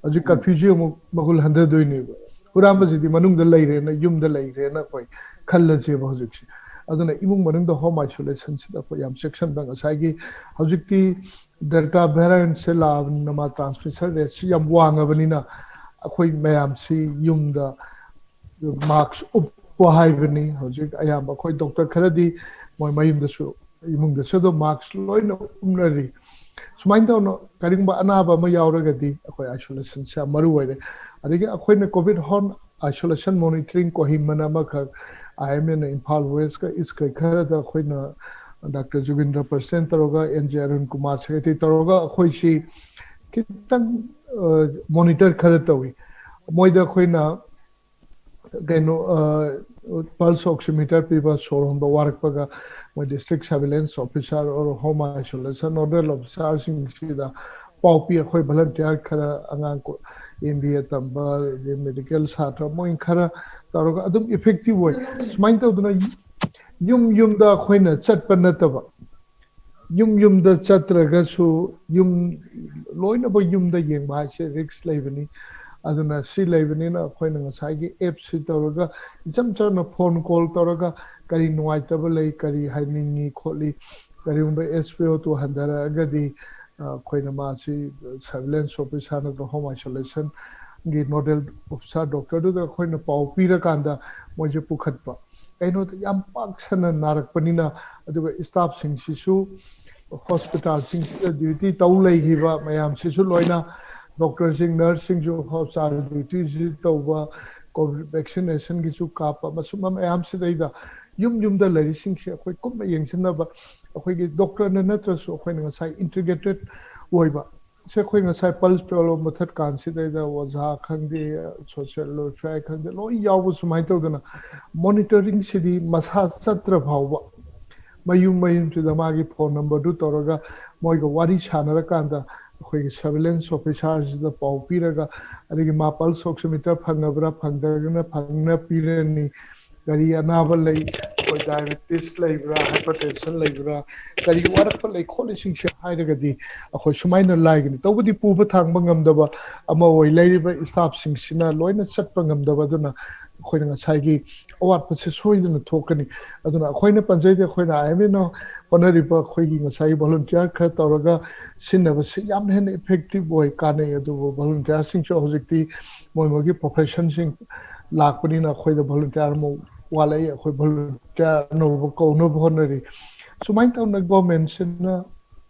ꯍꯧꯖꯤꯛ ꯀꯔꯐ꯭ꯌꯨꯁꯤ ꯑꯃꯨꯛ ꯃꯒꯨꯟ ꯍꯟꯊꯗꯣꯏꯅꯦꯕ꯫ ꯍꯨꯔꯥꯟꯕꯁꯤꯗꯤ ꯃꯅꯨꯡꯗ ꯂꯩꯔꯦꯅ, ꯌꯨꯝꯗ ꯂꯩꯔꯦꯅ ꯑꯩꯈꯣꯏ ꯈꯜꯂꯁꯦꯕ ꯍꯧꯖꯤꯛꯁꯦ꯫ ꯑꯗꯨꯅ ꯏꯃꯨꯡ ꯃꯅꯨꯡꯗ home isolationꯁꯤꯗ ꯑꯩꯈꯣꯏ ꯌꯥꯝ ꯆꯦꯛꯁꯤꯟꯕ, ꯉꯁꯥꯏꯒꯤ ꯍꯧꯖꯤꯛꯇꯤ Delta variantꯁꯦ ꯂꯥꯛꯑꯕꯅꯤꯅ ꯃꯥ transmission rateꯁꯤ ꯌꯥꯝ ꯋꯥꯡꯉꯕꯅꯤꯅ ꯑꯩꯈꯣꯏ ꯃꯌꯥꯝꯁꯤ ꯌꯨꯝꯗ mask ꯎꯞꯄ ꯍꯥꯏꯕꯅꯤ꯫ ꯍꯧꯖꯤꯛ ꯑꯌꯥꯝꯕ ꯑꯩꯈꯣꯏ doctor ꯈꯔꯗꯤ ꯃꯣꯏ ꯃꯌꯨꯝꯗꯁꯨ, ꯏꯃꯨꯡꯗꯁꯨ ꯑꯗꯨꯝ mask ꯂꯣꯏꯅ ꯎꯞꯅꯔꯤ꯫ ꯁꯨꯃꯥꯏꯅ ꯇꯧꯅ ꯀꯔꯤꯒꯨꯝꯕ ꯑꯅꯥꯕ ꯑꯃ ꯌꯥꯎꯔꯒꯗꯤ ꯑꯩꯈꯣꯏ isolationꯁꯦ ꯌꯥꯝ ꯃꯔꯨ ꯑꯣꯏꯔꯦ꯫ ꯑꯗꯒꯤ ꯑꯩꯈꯣꯏꯅ COVID home isolation monitoring ꯀꯣꯍꯤꯃꯥꯅ ꯑꯃꯈꯛ, IMAꯅ ꯏꯝꯐꯥꯜ Westꯀ Eastꯀ ꯈꯔꯗ ꯑꯩꯈꯣꯏꯅ Doctor Jugendra President ꯇꯧꯔꯒ, N J Arun Kumar Secretary ꯇꯧꯔꯒ ꯑꯩꯈꯣꯏꯁꯤ ꯈꯤꯇꯪ monitor ꯈꯔ ꯇꯧꯏ꯫ ꯃꯣꯏꯗ ꯑꯩꯈꯣꯏꯅ ꯀꯩꯅꯣ, pulse oximeter ꯄꯤꯕ, ꯁꯣꯔ ꯍꯣꯟꯕ ꯋꯥꯔꯛꯄꯒ ꯃꯣꯏ district surveillance officer or home isolation nodal officerꯁꯤꯡꯁꯤꯗ ꯄꯥꯎ ꯄꯤ꯫ ꯑꯩꯈꯣꯏ volunteer ꯈꯔ, ꯑꯉꯥꯡ MBA ꯇꯝꯕ, ꯑꯗꯩ medical ꯁꯥꯇ꯭ꯔ, ꯃꯣꯏ ꯈꯔ ꯇꯧꯔꯒ ꯑꯗꯨꯝ effective ꯑꯣꯏ꯫ ꯁꯨꯃꯥꯏꯅ ꯇꯧꯗꯅ ꯌꯨꯝ ꯌꯨꯝꯗ ꯑꯩꯈꯣꯏꯅ ꯆꯠꯄ ꯅꯠꯇꯕ, ꯌꯨꯝ ꯌꯨꯝꯗ ꯆꯠꯇ꯭ꯔꯒꯁꯨ ꯌꯨꯝ ꯂꯣꯏꯅꯃꯛ ꯌꯨꯝꯗ ꯌꯦꯡꯕ ꯍꯥꯏꯁꯦ risk ꯂꯩꯕꯅꯤ꯫ ꯑꯗꯨꯅ ꯁꯤ ꯂꯩꯕꯅꯤꯅ ꯑꯩꯈꯣꯏꯅ ꯉꯁꯥꯏꯒꯤ appꯁꯤ ꯇꯧꯔꯒ ꯏꯆꯝ ꯆꯝꯅ phone call ꯇꯧꯔꯒ ꯀꯔꯤ ꯅꯨꯡꯉꯥꯏꯇꯕ ꯂꯩ, ꯀꯔꯤ ꯍꯥꯏꯅꯤꯡꯉꯤ ꯈꯣꯠꯂꯤ, ꯀꯔꯤꯒꯨꯝꯕ SpO two ꯍꯟꯊꯔꯛꯑꯒꯗꯤ ꯑꯩꯈꯣꯏꯅ ꯃꯥꯁꯤ surveillance officer ꯅꯠꯇ꯭ꯔꯒ home isolationꯒꯤ nodal officer doctorꯗꯨꯗ ꯑꯩꯈꯣꯏꯅ ꯄꯥꯎ ꯄꯤꯔꯀꯥꯟꯗ ꯃꯣꯏꯁꯦ ꯄꯨꯈꯠꯄ꯫ ꯀꯩꯅꯣꯗ ꯌꯥꯝ ꯄꯥꯛ ꯁꯟꯅ ꯅꯥꯔꯛꯄꯅꯤꯅ, ꯑꯗꯨꯒ staffꯁꯤꯡꯁꯤꯁꯨ hospitalꯁꯤꯡꯁꯤꯗ duty ꯇꯧ ꯂꯩꯈꯤꯕ ꯃꯌꯥꯝꯁꯤꯁꯨ ꯂꯣꯏꯅ doctorꯁꯤꯡ, nurseꯁꯤꯡꯁꯨ hospital dutyꯁꯤ ꯇꯧꯕ, COVID vaccinationꯒꯤꯁꯨ ꯀꯥꯞꯄ, ꯃꯁꯨꯝꯕ ꯃꯌꯥꯝꯁꯤꯗꯩꯗ ꯌꯨꯝ ꯌꯨꯝꯗ ꯂꯩꯔꯤꯁꯤꯡꯁꯦ ꯑꯩꯈꯣꯏ ꯀꯨꯞꯅ ꯌꯦꯡꯁꯤꯟꯅꯕ ꯑꯩꯈꯣꯏꯒꯤ doctorꯅ ꯅꯠꯇ꯭ꯔꯁꯨ ꯑꯩꯈꯣꯏꯅ ꯉꯁꯥꯏ integrated ꯑꯣꯏꯕ ꯁꯦ ꯑꯩꯈꯣꯏ ꯉꯁꯥꯏ pulse ꯄꯦꯂꯣ ꯃꯨꯊꯠ ꯀꯥꯟꯁꯤꯗꯩꯗ ꯑꯣꯖꯥ ꯈꯪꯗꯦ, social welfare ꯈꯪꯗꯦ, ꯂꯣꯏ ꯌꯥꯎꯕ꯫ ꯁꯨꯃꯥꯏꯅ ꯇꯧꯗꯅ monitoringꯁꯤꯗꯤ ꯃꯁꯥ ꯆꯠꯇ꯭ꯔ ꯐꯥꯎꯕ ꯃꯌꯨꯝ ꯃꯌꯨꯝꯁꯤꯗ ꯃꯥꯒꯤ phone numberꯗꯨ ꯇꯧꯔꯒ ꯃꯣꯏꯒ ꯋꯥꯔꯤ ꯁꯥꯟꯅꯔꯀꯥꯟꯗ ꯑꯩꯈꯣꯏꯒꯤ surveillance officerꯁꯤꯗ ꯄꯥꯎ ꯄꯤꯔꯒ, ꯑꯗꯒꯤ ꯃꯥ pulse oximeter ꯐꯪꯉꯕ꯭ꯔꯥ, ꯐꯪꯗ꯭ꯔꯒꯅ ꯐꯪꯅ ꯄꯤꯔꯅꯤ꯫ ꯀꯔꯤ ꯑꯅꯥꯕ ꯂꯩ, ꯑꯩꯈꯣꯏ diabetes ꯂꯩꯕ꯭ꯔꯥ, hypertension ꯂꯩꯕ꯭ꯔꯥ, ꯀꯔꯤ ꯋꯥꯔꯛꯄ ꯂꯩ ꯈꯣꯠꯂꯤꯁꯤꯡꯁꯦ ꯍꯥꯏꯔꯒꯗꯤ ꯑꯩꯈꯣꯏ ꯁꯨꯃꯥꯏꯅ ꯂꯥꯏꯒꯅꯤ꯫ ꯇꯧꯕꯗꯤ ꯄꯨꯕ ꯊꯥꯡꯕ ꯉꯝꯗꯕ ꯑꯃ ꯑꯣꯏ, ꯂꯩꯔꯤꯕ staffꯁꯤꯡꯁꯤꯅ ꯂꯣꯏꯅ ꯆꯠꯄ ꯉꯝꯗꯕ꯫ ꯑꯗꯨꯅ ꯑꯩꯈꯣꯏꯅ ꯉꯁꯥꯏꯒꯤ ꯑꯋꯥꯠꯄꯁꯦ ꯁꯣꯏꯗꯅ ꯊꯣꯛꯀꯅꯤ꯫ ꯑꯗꯨꯅ ꯑꯩꯈꯣꯏꯅ ꯄꯟꯖꯩꯗꯤ ꯑꯩꯈꯣꯏꯅ ꯑꯥꯏ ꯑꯦꯝ ꯑꯦꯅ ꯍꯣꯠꯅꯔꯤꯕ ꯑꯩꯈꯣꯏꯒꯤ ꯉꯁꯥꯏꯒꯤ ꯚꯣꯂꯨꯟꯇꯤꯌꯥꯔ ꯈꯔ ꯇꯧꯔꯒ ꯁꯤꯟꯅꯕꯁꯤ ꯌꯥꯝꯅ ꯍꯦꯟꯅ ꯏꯐꯦꯛꯇꯤꯚ ꯑꯣꯏ, ꯀꯥꯟꯅꯩ꯫ ꯑꯗꯨꯕꯨ ꯚꯣꯂꯨꯟꯇꯤꯌꯥꯔꯁꯤꯡꯁꯨ ꯍꯧꯖꯤꯛꯇꯤ ꯃꯣꯏ ꯃꯣꯏꯒꯤ ꯄ꯭ꯔꯣꯐꯦꯁꯟꯁꯤꯡ ꯂꯥꯛꯄꯅꯤꯅ ꯑꯩꯈꯣꯏꯗ ꯚꯣꯂꯨꯟꯇꯤꯌꯥꯔ ꯑꯃꯨꯛ ꯋꯥꯠꯂꯛꯏ꯫ ꯑꯩꯈꯣꯏ ꯚꯣꯂꯨꯟꯇꯤꯌꯥꯔ ꯑꯅꯧꯕ ꯀꯧꯅꯕ ꯍꯣꯠꯅꯔꯤ꯫ ꯁꯨꯃꯥꯏꯅ ꯇꯧꯅ ꯒꯣꯔꯃꯦꯟꯁꯤꯅ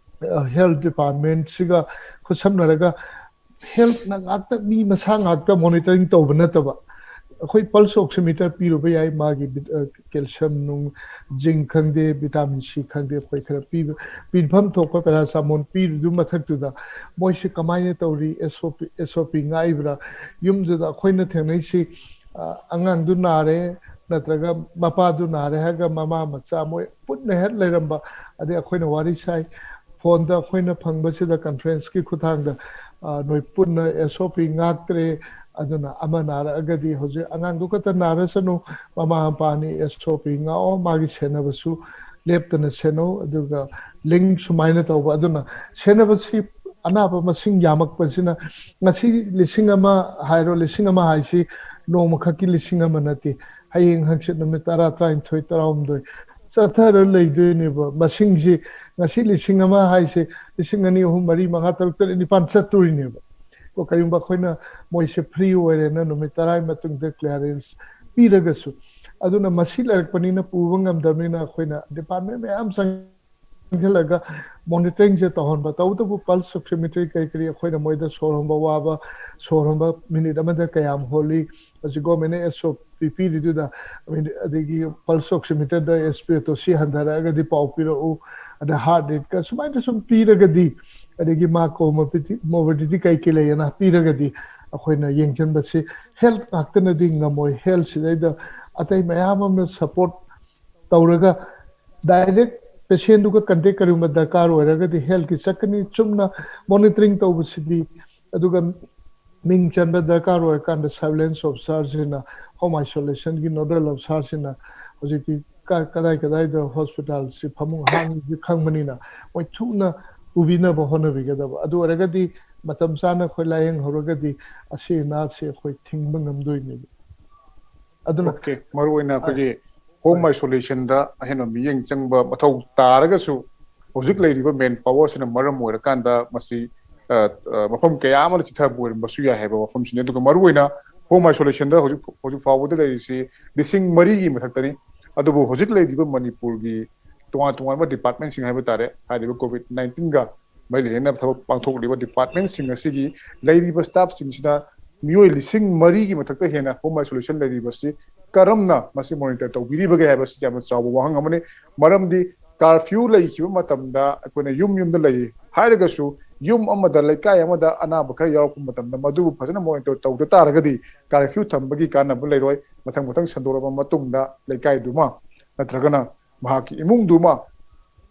ꯍꯦꯜꯊ ꯗꯤꯄꯥꯔꯠꯃꯦꯟꯁꯤꯒ ꯈꯨꯠꯁꯝꯅꯔꯒ ꯍꯦꯜꯊꯅ ꯉꯥꯛꯇ, ꯃꯤ ꯃꯁꯥ ꯉꯥꯛꯇ ꯃꯣꯅꯤꯇꯔꯤꯡ ꯇꯧꯕ ꯅꯠꯇꯕ, ꯑꯩꯈꯣꯏ ꯄꯜꯁ ꯑꯣꯛꯁꯤꯃꯤꯇꯔ ꯄꯤꯔꯨꯕ ꯌꯥꯏ, ꯃꯥꯒꯤ ꯚꯤꯠ-, ꯑ, ꯀꯦꯜꯁꯤꯌꯝ ꯅꯨꯡ, ꯖꯤꯡ ꯈꯪꯗꯦ, ꯚꯤꯇꯥꯃꯤꯟ ꯁꯤ ꯈꯪꯗꯦ, ꯑꯩꯈꯣꯏ ꯈꯔ ꯄꯤꯕ, ꯄꯤꯐꯝ ꯊꯣꯛꯄ ꯄꯦꯔꯥꯁꯤꯇꯥꯃꯣꯜ ꯄꯤꯔꯨꯗꯨ ꯃꯊꯛꯇꯨꯗ ꯃꯣꯏꯁꯤ ꯀꯃꯥꯏꯅ ꯇꯧꯔꯤ, ꯑꯦꯁ ꯑꯣ ꯄꯤ, ꯑꯦꯁ ꯑꯣ ꯄꯤ ꯉꯥꯛꯏꯕ꯭ꯔꯥ? ꯌꯨꯝꯗꯨꯗ ꯑꯩꯈꯣꯏꯅ ꯊꯦꯡꯅꯩꯁꯤ, ꯑ, ꯑꯉꯥꯡꯗꯨ ꯅꯥꯔꯦ ꯅꯠꯇ꯭ꯔꯒ ꯃꯄꯥꯗꯨ ꯅꯥꯔꯦ ꯍꯥꯏꯔꯒ ꯃꯃꯥ ꯃꯆꯥ ꯃꯣꯏ ꯄꯨꯟꯅ ꯍꯦꯛ ꯂꯩꯔꯝꯕ, ꯑꯗꯩ ꯑꯩꯈꯣꯏꯅ ꯋꯥꯔꯤ ꯁꯥꯏ, ꯐꯣꯟꯗ ꯑꯩꯈꯣꯏꯅ ꯐꯪꯕꯁꯤꯗ ꯀꯟꯐ꯭ꯔꯦꯟꯁꯀꯤ ꯈꯨꯠꯊꯥꯡꯗ, ꯑ, ꯅꯣꯏ ꯄꯨꯟꯅ ꯑꯦꯁ ꯑꯣ ꯄꯤ ꯉꯥꯛꯇ꯭ꯔꯦ, ꯑꯗꯨꯅ ꯑꯃ ꯅꯥꯔꯛꯑꯒꯗꯤ ꯍꯧꯖꯤꯛ ꯑꯉꯥꯡꯗꯨ ꯈꯛꯇ ꯅꯥꯔꯁꯅꯨ, ꯃꯃꯥ ꯃꯄꯥ ꯑꯅꯤ ꯑꯦꯁ ꯑꯣ ꯄꯤ ꯉꯥꯛꯑꯣ, ꯃꯥꯒꯤ ꯁꯦꯟꯅꯕꯁꯨ ꯂꯦꯞꯇꯅ ꯁꯦꯟꯅꯧ, ꯑꯗꯨꯒ ꯂꯤꯡ ꯁꯨꯃꯥꯏꯅ ꯇꯧꯕ꯫ ꯑꯗꯨꯅ ꯁꯦꯟꯅꯕꯁꯤ ꯑꯅꯥꯕ ꯃꯁꯤꯡ ꯌꯥꯝꯃꯛꯄꯁꯤꯅ, ꯉꯁꯤ ꯂꯤꯁꯤꯡ ꯑꯃ ꯍꯥꯏꯔꯣ, ꯂꯤꯁꯤꯡ ꯑꯃ ꯍꯥꯏꯁꯤ ꯅꯣꯡꯃꯈꯛꯀꯤ ꯂꯤꯁꯤꯡ ꯑꯃ ꯅꯠꯇꯦ, ꯍꯌꯦꯡ ꯍꯪꯆꯤꯠ ꯅꯨꯃꯤꯠ ꯇꯔꯥ, ꯇꯔꯥꯅꯤꯊꯣꯏ, ꯇꯔꯥꯍꯨꯝꯗꯣꯏ ꯆꯠꯊꯔ ꯂꯩꯗꯣꯏꯅꯦꯕ꯫ ꯃꯁꯤꯡꯁꯤ ꯉꯁꯤ ꯂꯤꯁꯤꯡ ꯑꯃ ꯍꯥꯏꯁꯦ ꯂꯤꯁꯤꯡ ꯑꯅꯤ, ꯑꯍꯨꯝ, ꯃꯔꯤ, ꯃꯉꯥ, ꯇꯔꯨꯛ, ꯇꯔꯦꯠ, ꯅꯤꯄꯥꯟ ꯆꯠꯇꯣꯔꯤꯅꯦꯕ꯫ ꯀꯣ, ꯀꯔꯤꯒꯨꯝꯕ ꯑꯩꯈꯣꯏꯅ ꯃꯣꯏꯁꯦ ꯐ꯭ꯔꯤ ꯑꯣꯏꯔꯦꯅ ꯅꯨꯃꯤꯠ ꯇꯔꯥꯒꯤ ꯃꯇꯨꯡꯗ ꯀ꯭ꯂꯤꯌꯥꯔꯦꯟꯁ ꯄꯤꯔꯒꯁꯨ, ꯑꯗꯨꯅ ꯃꯁꯤ ꯂꯩꯔꯛꯄꯅꯤꯅ, ꯄꯨꯕ ꯉꯝꯗꯕꯅꯤꯅ ꯑꯩꯈꯣꯏꯅ ꯗꯤꯄꯥꯔꯠꯃꯦꯟ ꯃꯌꯥꯝ ꯆꯪ ꯆꯪꯁꯤꯜꯂꯒ ꯃꯣꯅꯤꯇꯔꯤꯡꯁꯦ ꯇꯧꯍꯟꯕ꯫ ꯇꯧꯕꯇꯕꯨ ꯄꯜꯁ ꯑꯣꯛꯁꯤꯃꯤꯇꯔꯤ ꯀꯔꯤ ꯀꯔꯤ ꯑꯩꯈꯣꯏꯅ ꯃꯣꯏꯗ ꯁꯣꯔ ꯍꯣꯟꯕ ꯋꯥꯕ, ꯁꯣꯔ ꯍꯣꯟꯕ ꯃꯤꯅꯤꯠ ꯑꯃꯗ ꯀꯌꯥꯝ ꯍꯣꯜꯂꯤ, ꯍꯧꯖꯤꯛ ꯒꯣꯔꯃꯦꯟꯅ ꯑꯦꯁ ꯑꯣ ꯄꯤ ꯄꯤꯔꯤꯗꯨꯗ, ꯑꯗꯒꯤ ꯄꯜꯁ ꯑꯣꯛꯁꯤꯃꯤꯇꯔꯗ ꯑꯦꯁ ꯄꯤ ꯑꯣ ꯇꯣ ꯁꯤ ꯍꯟꯊꯔꯛꯑꯒꯗꯤ ꯄꯥꯎ ꯄꯤꯔꯛꯎ, ꯑꯗ ꯍꯥꯔꯠ ꯔꯦꯠꯀ ꯁꯨꯃꯥꯏꯅ ꯁꯨꯝ ꯄꯤꯔꯒꯗꯤ, ꯑꯗꯒꯤ ꯃꯥ ꯀꯣꯃꯣꯔꯕꯤꯗꯤ ꯀꯩ ꯀꯩ ꯂꯩꯌꯦꯅ ꯄꯤꯔꯒꯗꯤ ꯑꯩꯈꯣꯏꯅ ꯌꯦꯡꯁꯤꯟꯕꯁꯤ ꯍꯦꯜꯊ ꯉꯥꯛꯇꯅꯗꯤ ꯉꯝꯃꯣꯏ꯫ ꯍꯦꯜꯊꯁꯤꯗꯩꯗ ꯑꯇꯩ ꯃꯌꯥꯝ ꯑꯃꯅ ꯁꯄꯣꯔꯠ ꯇꯧꯔꯒ ꯗꯥꯏꯔꯦꯛ ꯄꯦꯁꯦꯟꯗꯨꯒ ꯀꯟꯇꯦꯛ ꯀꯔꯤꯒꯨꯝꯕ ꯗꯔꯀꯥꯔ ꯑꯣꯏꯔꯒꯗꯤ ꯍꯦꯜꯊꯀꯤ ꯆꯠꯀꯅꯤ꯫ ꯆꯨꯝꯅ ꯃꯣꯅꯤꯇꯔꯤꯡ ꯇꯧꯕꯁꯤꯗꯤ, ꯑꯗꯨꯒ ꯃꯤꯡ ꯆꯟꯕ ꯗꯔꯀꯥꯔ ꯑꯣꯏꯔꯀꯥꯟꯗ ꯁꯔꯚꯤꯂꯦꯟꯁ ꯑꯣꯐꯤꯁꯥꯔꯁꯤꯅ, ꯍꯣꯝ ꯑꯥꯏꯁꯣꯂꯦꯁꯟꯒꯤ ꯅꯣꯗꯦꯜ ꯑꯣꯐꯤꯁꯥꯔꯁꯤꯅ ꯍꯧꯖꯤꯛꯇꯤ ꯀ-, ꯀꯗꯥꯏ ꯀꯗꯥꯏꯗ ꯍꯣꯁꯄꯤꯇꯥꯜꯁꯤ ꯐꯃꯨꯡ ꯍꯥꯡꯉꯤꯁꯤ ꯈꯪꯕꯅꯤꯅ ꯃꯣꯏ ꯊꯨꯅ ꯄꯨꯕꯤꯅꯕ ꯍꯣꯠꯅꯕꯤꯒꯗꯕ꯫ ꯑꯗꯨ ꯑꯣꯏꯔꯒꯗꯤ ꯃꯇꯝ ꯆꯥꯅ ꯑꯩꯈꯣꯏ ꯂꯥꯏꯌꯦꯡꯍꯧꯔꯒꯗꯤ ꯑꯁꯤ ꯑꯅꯥꯁꯤ ꯑꯩꯈꯣꯏ ꯊꯤꯡꯕ ꯉꯝꯗꯣꯏꯅꯦꯕ꯫ ꯑꯗꯨꯅ ꯑꯣꯀꯦ, ꯃꯔꯨꯑꯣꯏꯅ ꯑꯩꯈꯣꯏꯒꯤ ꯍꯣꯝ ꯑꯥꯏꯁꯣꯂꯦꯁꯟꯗ ꯑꯍꯦꯟꯕ ꯃꯤꯠꯌꯦꯡ ꯆꯪꯕ ꯃꯊꯧ ꯇꯥꯔꯒꯁꯨ, ꯍꯧꯖꯤꯛ ꯂꯩꯔꯤꯕ ꯃꯦꯟ ꯄꯥꯋꯔꯁꯤꯅ ꯃꯔꯝ ꯑꯣꯏꯔꯀꯥꯟꯗ ꯃꯁꯤ ꯑ, ꯑ, ꯃꯐꯝ ꯀꯌꯥ ꯑꯃꯗ ꯆꯤꯊꯕ ꯑꯣꯏꯔꯝꯕꯁꯨ ꯌꯥꯏ ꯍꯥꯏꯕ ꯋꯥꯐꯝꯁꯤꯅꯤ꯫ ꯑꯗꯨꯒ ꯃꯔꯨꯑꯣꯏꯅ ꯍꯣꯝ ꯑꯥꯏꯁꯣꯂꯦꯁꯟꯗ ꯍꯧꯖꯤꯛ ꯍꯧꯖꯤꯛ ꯐꯥꯎꯕꯗ ꯂꯩꯔꯤꯁꯤ ꯂꯤꯁꯤꯡ ꯃꯔꯤꯒꯤ ꯃꯊꯛꯇꯅꯤ꯫ ꯑꯗꯨꯕꯨ ꯍꯧꯖꯤꯛ ꯂꯩꯔꯤꯕ ꯃꯅꯤꯄꯨꯔꯒꯤ ꯇꯣꯉꯥꯟ ꯇꯣꯉꯥꯟꯕ ꯗꯤꯄꯥꯔꯠꯃꯦꯟꯁꯤꯡ ꯍꯥꯏꯕ ꯇꯥꯔꯦ, ꯍꯥꯏꯔꯤꯕ ꯀꯣꯚꯤꯗ ꯅꯥꯏꯟꯇꯤꯟꯒ ꯃꯔꯤ ꯂꯩꯅꯅ ꯊꯕꯛ ꯄꯥꯡꯊꯣꯛꯂꯤꯕ ꯗꯤꯄꯥꯔꯠꯃꯦꯟꯁꯤꯡ ꯑꯁꯤꯒꯤ ꯂꯩꯔꯤꯕ ꯁ꯭ꯇꯥꯐꯁꯤꯡꯁꯤꯅ ꯃꯤꯑꯣꯏ ꯂꯤꯁꯤꯡ ꯃꯔꯤꯒꯤ ꯃꯊꯛꯇ ꯍꯦꯟꯅ ꯍꯣꯝ ꯑꯥꯏꯁꯣꯂꯦꯁꯟ ꯂꯩꯔꯤꯕꯁꯤ ꯀꯔꯝꯅ ꯃꯁꯤ ꯃꯣꯅꯤꯇꯔ ꯇꯧꯕꯤꯔꯤꯕꯒꯦ ꯍꯥꯏꯕꯁꯤ ꯌꯥꯝꯅ ꯆꯥꯎꯕ ꯋꯥꯍꯪ ꯑꯃꯅꯤ꯫ ꯃꯔꯝꯗꯤ ꯀꯥꯔꯐ꯭ꯌꯨ ꯂꯩꯈꯤꯕ ꯃꯇꯝꯗ ꯑꯩꯈꯣꯏꯅ ꯌꯨꯝ ꯌꯨꯝꯗ ꯂꯩ ꯍꯥꯏꯔꯒꯁꯨ, ꯌꯨꯝ ꯑꯃꯗ, ꯂꯩꯀꯥꯏ ꯑꯃꯗ ꯑꯅꯥꯕ ꯈꯔ ꯌꯥꯎꯔꯛꯄ ꯃꯇꯝꯗ ꯃꯗꯨꯕꯨ ꯐꯖꯅ ꯃꯣꯅꯤꯇꯔ ꯇꯧꯗ ꯇꯥꯔꯒꯗꯤ ꯀꯥꯔꯐ꯭ꯌꯨ ꯊꯝꯕꯒꯤ ꯀꯥꯟꯅꯕ ꯂꯩꯔꯣꯏ꯫ ꯃꯊꯪ ꯃꯊꯪ ꯁꯟꯗꯣꯔꯛꯑꯕ ꯃꯇꯨꯡꯗ ꯂꯩꯀꯥꯏꯗꯨꯃ ꯅꯠꯇ꯭ꯔꯒꯅ ꯃꯍꯥꯛꯀꯤ ꯏꯃꯨꯡꯗꯨꯃ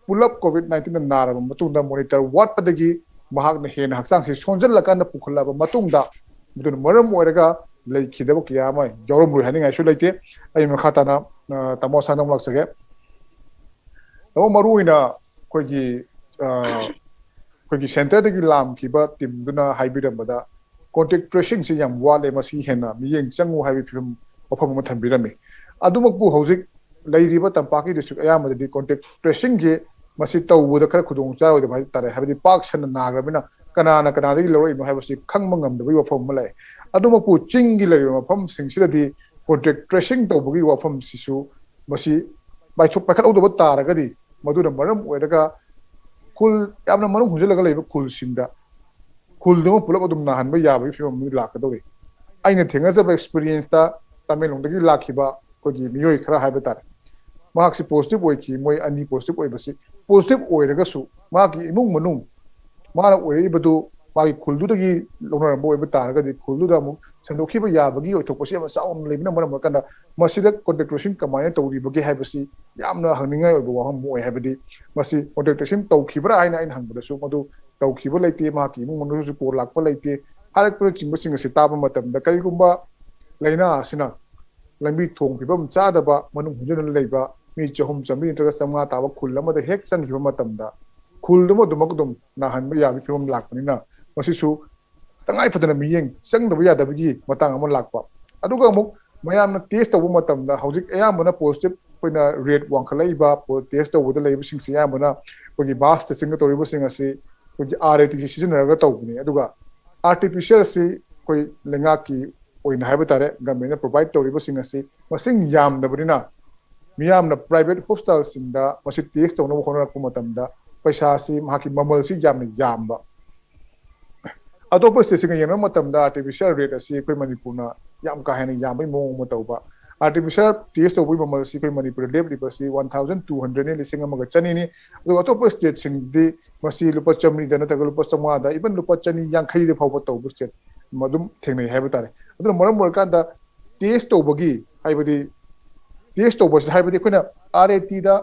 ꯄꯨꯂꯞ ꯀꯣꯚꯤꯗ ꯅꯥꯏꯟꯇꯤꯟꯗ ꯅꯥꯔꯕ ꯃꯇꯨꯡꯗ ꯃꯣꯅꯤꯇꯔ ꯋꯥꯠꯄꯗꯒꯤ ꯃꯍꯥꯛꯅ ꯍꯦꯟꯅ ꯍꯛꯆꯥꯡꯁꯤ ꯁꯣꯟꯖꯜꯂꯀꯥꯟꯗ ꯄꯨꯈꯠꯂꯛꯑꯕ ꯃꯇꯨꯡꯗ, ꯃꯗꯨꯅ ꯃꯔꯝ ꯑꯣꯏꯔꯒ ꯂꯩꯈꯤꯗꯕ ꯀꯌꯥ ꯑꯃ ꯌꯥꯎꯔꯝꯂꯣꯏ ꯍꯥꯏꯅꯤꯡꯉꯥꯏꯁꯨ ꯂꯩꯇꯦ꯫ ꯑꯩ ꯃꯈꯥ ꯇꯥꯅ, ꯑ, ꯇꯥꯃꯣ ꯑꯁꯥꯟꯗ ꯑꯃꯨꯛ ꯂꯥꯛꯆꯒꯦ꯫ ꯇꯥꯃꯣ, ꯃꯔꯨꯑꯣꯏꯅ ꯑꯩꯈꯣꯏꯒꯤ, ꯑ, ꯑꯩꯈꯣꯏꯒꯤ ꯁꯦꯟꯇꯔꯗꯒꯤ ꯂꯥꯛꯈꯤꯕ ꯇꯤꯝꯗꯨꯅ ꯍꯥꯏꯕꯤꯔꯝꯕꯗ, ꯀꯣꯟꯇꯦꯛ ꯇ꯭ꯔꯦꯁꯤꯡꯁꯤ ꯌꯥꯝ ꯋꯥꯠꯂꯦ, ꯃꯁꯤ ꯍꯦꯟꯅ ꯃꯤꯠꯌꯦꯡ ꯆꯪꯉꯨ ꯍꯥꯏꯕꯒꯤ ꯐꯤꯕꯝ, ꯋꯥꯐꯝ ꯑꯃ ꯊꯝꯕꯤꯔꯝꯃꯤ꯫ ꯑꯗꯨꯃꯛꯄꯨ ꯍꯧꯖꯤꯛ ꯂꯩꯔꯤꯕ ꯇꯝꯄꯥꯛꯀꯤ ꯗꯤꯁꯇ꯭ꯔꯤꯛ ꯑꯌꯥꯝꯕꯗꯗꯤ ꯀꯣꯟꯇꯦꯛ ꯇ꯭ꯔꯦꯁꯤꯡꯒꯤ ꯃꯁꯤ ꯇꯧꯕꯗ ꯈꯔ ꯈꯨꯗꯣꯡ ꯆꯥꯔꯣꯏꯗꯕ ꯍꯥꯏꯕ ꯇꯥꯔꯦ, ꯍꯥꯏꯕꯗꯤ ꯄꯥꯛ ꯁꯟꯅ ꯅꯥꯈ꯭ꯔꯕꯅꯤꯅ ꯀꯅꯥꯅ ꯀꯅꯥꯗꯒꯤ ꯂꯧꯔꯛꯏꯅꯣ ꯍꯥꯏꯕꯁꯤ ꯈꯪꯕ ꯉꯝꯗꯕꯒꯤ ꯋꯥꯐꯝ ꯑꯃ ꯂꯩ꯫ ꯑꯗꯨꯃꯛꯄꯨ ꯆꯤꯡꯒꯤ ꯂꯩꯔꯤꯕ ꯃꯐꯝꯁꯤꯡꯁꯤꯗꯗꯤ ꯀꯣꯟꯇꯦꯛ ꯇ꯭ꯔꯦꯁꯤꯡ ꯇꯧꯕꯒꯤ ꯋꯥꯐꯝꯁꯤꯁꯨ ꯃꯁꯤ ꯄꯥꯏꯊꯣꯛ-, ꯄꯥꯏꯈꯠꯍꯧꯗꯕ ꯇꯥꯔꯒꯗꯤ, ꯃꯗꯨꯅ ꯃꯔꯝ ꯑꯣꯏꯔꯒ ꯈꯨꯜ ꯌꯥꯝꯅ ꯃꯅꯨꯡ ꯍꯨꯟꯖꯤꯜꯂꯒ ꯂꯩꯕ ꯈꯨꯜꯁꯤꯡꯗ ꯈꯨꯜꯗꯨꯃ ꯄꯨꯂꯞ ꯑꯗꯨꯝ ꯅꯥꯍꯟꯕ ꯌꯥꯕꯒꯤ ꯐꯤꯕꯝ ꯑꯃ ꯂꯥꯛꯀꯗꯧꯔꯤ꯫ ꯑꯩꯅ ꯊꯦꯡꯅꯖꯕ ꯑꯦꯛꯁꯄꯤꯔꯤꯌꯦꯟꯁꯇ, ꯇꯃꯦꯡꯂꯣꯡꯗꯒꯤ ꯂꯥꯛꯈꯤꯕ ꯑꯩꯈꯣꯏꯒꯤ ꯃꯤꯑꯣꯏ ꯈꯔ ꯍꯥꯏꯕ ꯇꯥꯔꯦ, ꯃꯍꯥꯛꯁꯤ ꯄꯣꯖꯤꯇꯤꯚ ꯑꯣꯏꯈꯤ꯫ ꯃꯣꯏ ꯑꯅꯤ ꯄꯣꯖꯤꯇꯤꯚ ꯑꯣꯏꯕꯁꯤ, ꯄꯣꯖꯤꯇꯤꯚ ꯑꯣꯏꯔꯒꯁꯨ ꯃꯍꯥꯛꯀꯤ ꯏꯃꯨꯡ ꯃꯅꯨꯡ, ꯃꯥꯅ ꯑꯣꯏꯔꯛꯏꯕꯗꯨ ꯃꯥꯒꯤ ꯈꯨꯜꯗꯨꯗꯒꯤ ꯂꯧꯅꯔꯝꯕ ꯑꯣꯏꯕ ꯇꯥꯔꯒꯗꯤ, ꯈꯨꯜꯗꯨꯗ ꯑꯃꯨꯛ ꯁꯟꯗꯣꯛꯈꯤꯕ ꯌꯥꯕꯒꯤ ꯑꯣꯏꯊꯣꯛꯄꯁꯤ ꯌꯥꯝꯅ ꯆꯥꯎꯅ ꯂꯩꯕꯅ ꯃꯔꯝ ꯑꯣꯏꯔꯀꯥꯟꯗ, ꯃꯁꯤꯗ ꯀꯣꯟꯇꯦꯛ ꯇ꯭ꯔꯦꯁꯤꯡ ꯀꯃꯥꯏꯅ ꯇꯧꯔꯤꯕꯒꯦ ꯍꯥꯏꯕꯁꯤ ꯌꯥꯝꯅ ꯍꯪꯅꯤꯡꯉꯥꯏ ꯑꯣꯏꯕ ꯋꯥꯐꯝ ꯑꯃ ꯑꯣꯏ꯫ ꯍꯥꯏꯕꯗꯤ ꯃꯁꯤ ꯀꯣꯟꯇꯦꯛ ꯇ꯭ꯔꯦꯁꯤꯡ ꯇꯧꯈꯤꯕ꯭ꯔꯥ ꯍꯥꯏꯅ ꯑꯩꯅ ꯍꯪꯕꯗꯁꯨ ꯃꯗꯨ ꯇꯧꯈꯤꯕ ꯂꯩꯇꯦ, ꯃꯍꯥꯛꯀꯤ ꯏꯃꯨꯡ ꯃꯅꯨꯡꯁꯨ ꯀꯣꯜ ꯂꯥꯛꯄ ꯂꯩꯇꯦ ꯍꯥꯏꯔꯛꯄꯅꯆꯤꯡꯕꯁꯤꯡ ꯑꯁꯤ ꯇꯥꯕ ꯃꯇꯝꯗ, ꯀꯔꯤꯒꯨꯝꯕ ꯂꯥꯏꯅꯥ ꯑꯁꯤꯅ ꯂꯝꯕꯤ ꯊꯣꯡ ꯐꯤꯕꯝ ꯆꯥꯗꯕ, ꯃꯅꯨꯡ ꯍꯨꯟꯖꯤꯟꯗꯨꯅ ꯂꯩꯕ ꯃꯤ ꯆꯍꯨꯝ, ꯆꯥꯃꯔꯤ ꯅꯠꯇ꯭ꯔꯒ ꯆꯥꯃꯉꯥ ꯇꯥꯕ ꯈꯨꯜ ꯑꯃꯗ ꯍꯦꯛ ꯆꯪꯈꯤꯕ ꯃꯇꯝꯗ, ꯈꯨꯜꯗꯨꯃ ꯑꯗꯨꯃꯛ ꯑꯗꯨꯝ ꯅꯥꯍꯟꯕ ꯌꯥꯕꯒꯤ ꯐꯤꯕꯝ ꯂꯥꯛꯄꯅꯤꯅ, ꯃꯁꯤꯁꯨ ꯇꯉꯥꯏ ꯐꯗꯅ ꯃꯤꯠꯌꯦꯡ ꯆꯪꯗꯕ ꯌꯥꯗꯕꯒꯤ ꯃꯇꯥꯡ ꯑꯃ ꯂꯥꯛꯄ꯫ ꯑꯗꯨꯒ ꯑꯃꯨꯛ ꯃꯌꯥꯝꯅ ꯇꯦꯁ ꯇꯧꯕ ꯃꯇꯝꯗ ꯍꯧꯖꯤꯛ ꯑꯌꯥꯝꯕꯅ ꯄꯣꯖꯤꯇꯤꯚ ꯑꯩꯈꯣꯏꯅ ꯔꯦꯠ ꯋꯥꯡꯈꯠꯂꯛꯏꯕ ꯇꯦꯁ ꯇꯧꯕꯗ ꯂꯩꯕꯁꯤꯡꯁꯤ ꯑꯌꯥꯝꯕꯅ ꯑꯩꯈꯣꯏꯒꯤ ꯃꯥꯁ ꯇꯦꯁꯇꯤꯡ ꯇꯧꯔꯤꯕꯁꯤꯡ ꯑꯁꯤ ꯑꯩꯈꯣꯏꯒꯤ ꯑꯥꯔ ꯑꯦ ꯇꯤꯁꯤ ꯁꯤꯖꯤꯟꯅꯔꯒ ꯇꯧꯕꯅꯤ꯫ ꯑꯗꯨꯒ R T P C R ꯑꯁꯤ ꯑꯩꯈꯣꯏ ꯂꯩꯉꯥꯛꯀꯤ ꯑꯣꯏꯅ ꯍꯥꯏꯕ ꯇꯥꯔꯦ, ꯒꯃꯦꯟꯅ ꯄ꯭ꯔꯣꯚꯥꯏꯗ ꯇꯧꯔꯤꯕꯁꯤꯡ ꯑꯁꯤ ꯃꯁꯤꯡ ꯌꯥꯝꯗꯕꯅꯤꯅ ꯃꯤꯌꯥꯝꯅ ꯄ꯭ꯔꯥꯏꯚꯦꯠ ꯍꯣꯁꯄꯤꯇꯥꯜꯁꯤꯡꯗ ꯃꯁꯤ ꯇꯦꯁ ꯇꯧꯅꯕ ꯍꯣꯠꯅꯔꯛꯄ ꯃꯇꯝꯗ ꯄꯩꯁꯥꯁꯤ ꯃꯍꯥꯛꯀꯤ ꯃꯃꯜꯁꯤ ꯌꯥꯝꯅ ꯌꯥꯝꯕ꯫ ꯑꯇꯣꯞꯄ ꯁ꯭ꯇꯦꯠꯁꯤꯡꯒ ꯌꯦꯡꯅꯕ ꯃꯇꯝꯗ R T P C R rate ꯑꯁꯤ ꯑꯩꯈꯣꯏ ꯃꯅꯤꯄꯨꯔꯅ ꯌꯥꯝ ꯀꯥ ꯍꯦꯟꯅ ꯌꯥꯝꯕꯒꯤ ꯃꯑꯣꯡ ꯑꯃ ꯇꯧꯕ꯫ R T P C R test ꯇꯧꯕꯒꯤ ꯃꯃꯜꯁꯤ ꯑꯩꯈꯣꯏ ꯃꯅꯤꯄꯨꯔꯗ ꯂꯦꯞꯂꯤꯕꯁꯤ ꯋꯥꯟ ꯊꯥꯎꯖꯟ ꯇꯨ ꯍꯟꯗ꯭ꯔꯦꯠꯅꯤ, ꯂꯤꯁꯤꯡ ꯑꯃꯒ ꯆꯅꯤꯅꯤ꯫ ꯑꯗꯨꯒ ꯑꯇꯣꯞꯄ ꯁ꯭ꯇꯦꯠꯁꯤꯡꯗꯤ ꯃꯁꯤ ꯂꯨꯄꯥ ꯆꯥꯃꯔꯤꯗ ꯅꯠꯇ꯭ꯔꯒ ꯂꯨꯄꯥ ꯆꯥꯝꯃꯉꯥꯗ, ꯏꯚꯟ ꯂꯨꯄꯥ ꯆꯅꯤ ꯌꯥꯡꯈꯩꯗ ꯐꯥꯎꯕ ꯇꯧꯕ ꯁ꯭ꯇꯦꯠ ꯑꯗꯨꯝ ꯊꯦꯡꯅꯩ ꯍꯥꯏꯕ ꯇꯥꯔꯦ꯫ ꯑꯗꯨꯅ ꯃꯔꯝ ꯑꯣꯏꯔꯀꯥꯟꯗ ꯇꯦꯁ ꯇꯧꯕꯒꯤ, ꯍꯥꯏꯕꯗꯤ ꯇꯦꯁ ꯇꯧꯕꯁꯤꯗ, ꯍꯥꯏꯕꯗꯤ ꯑꯩꯈꯣꯏꯅ ꯑꯥꯔ ꯑꯦ ꯇꯤꯗ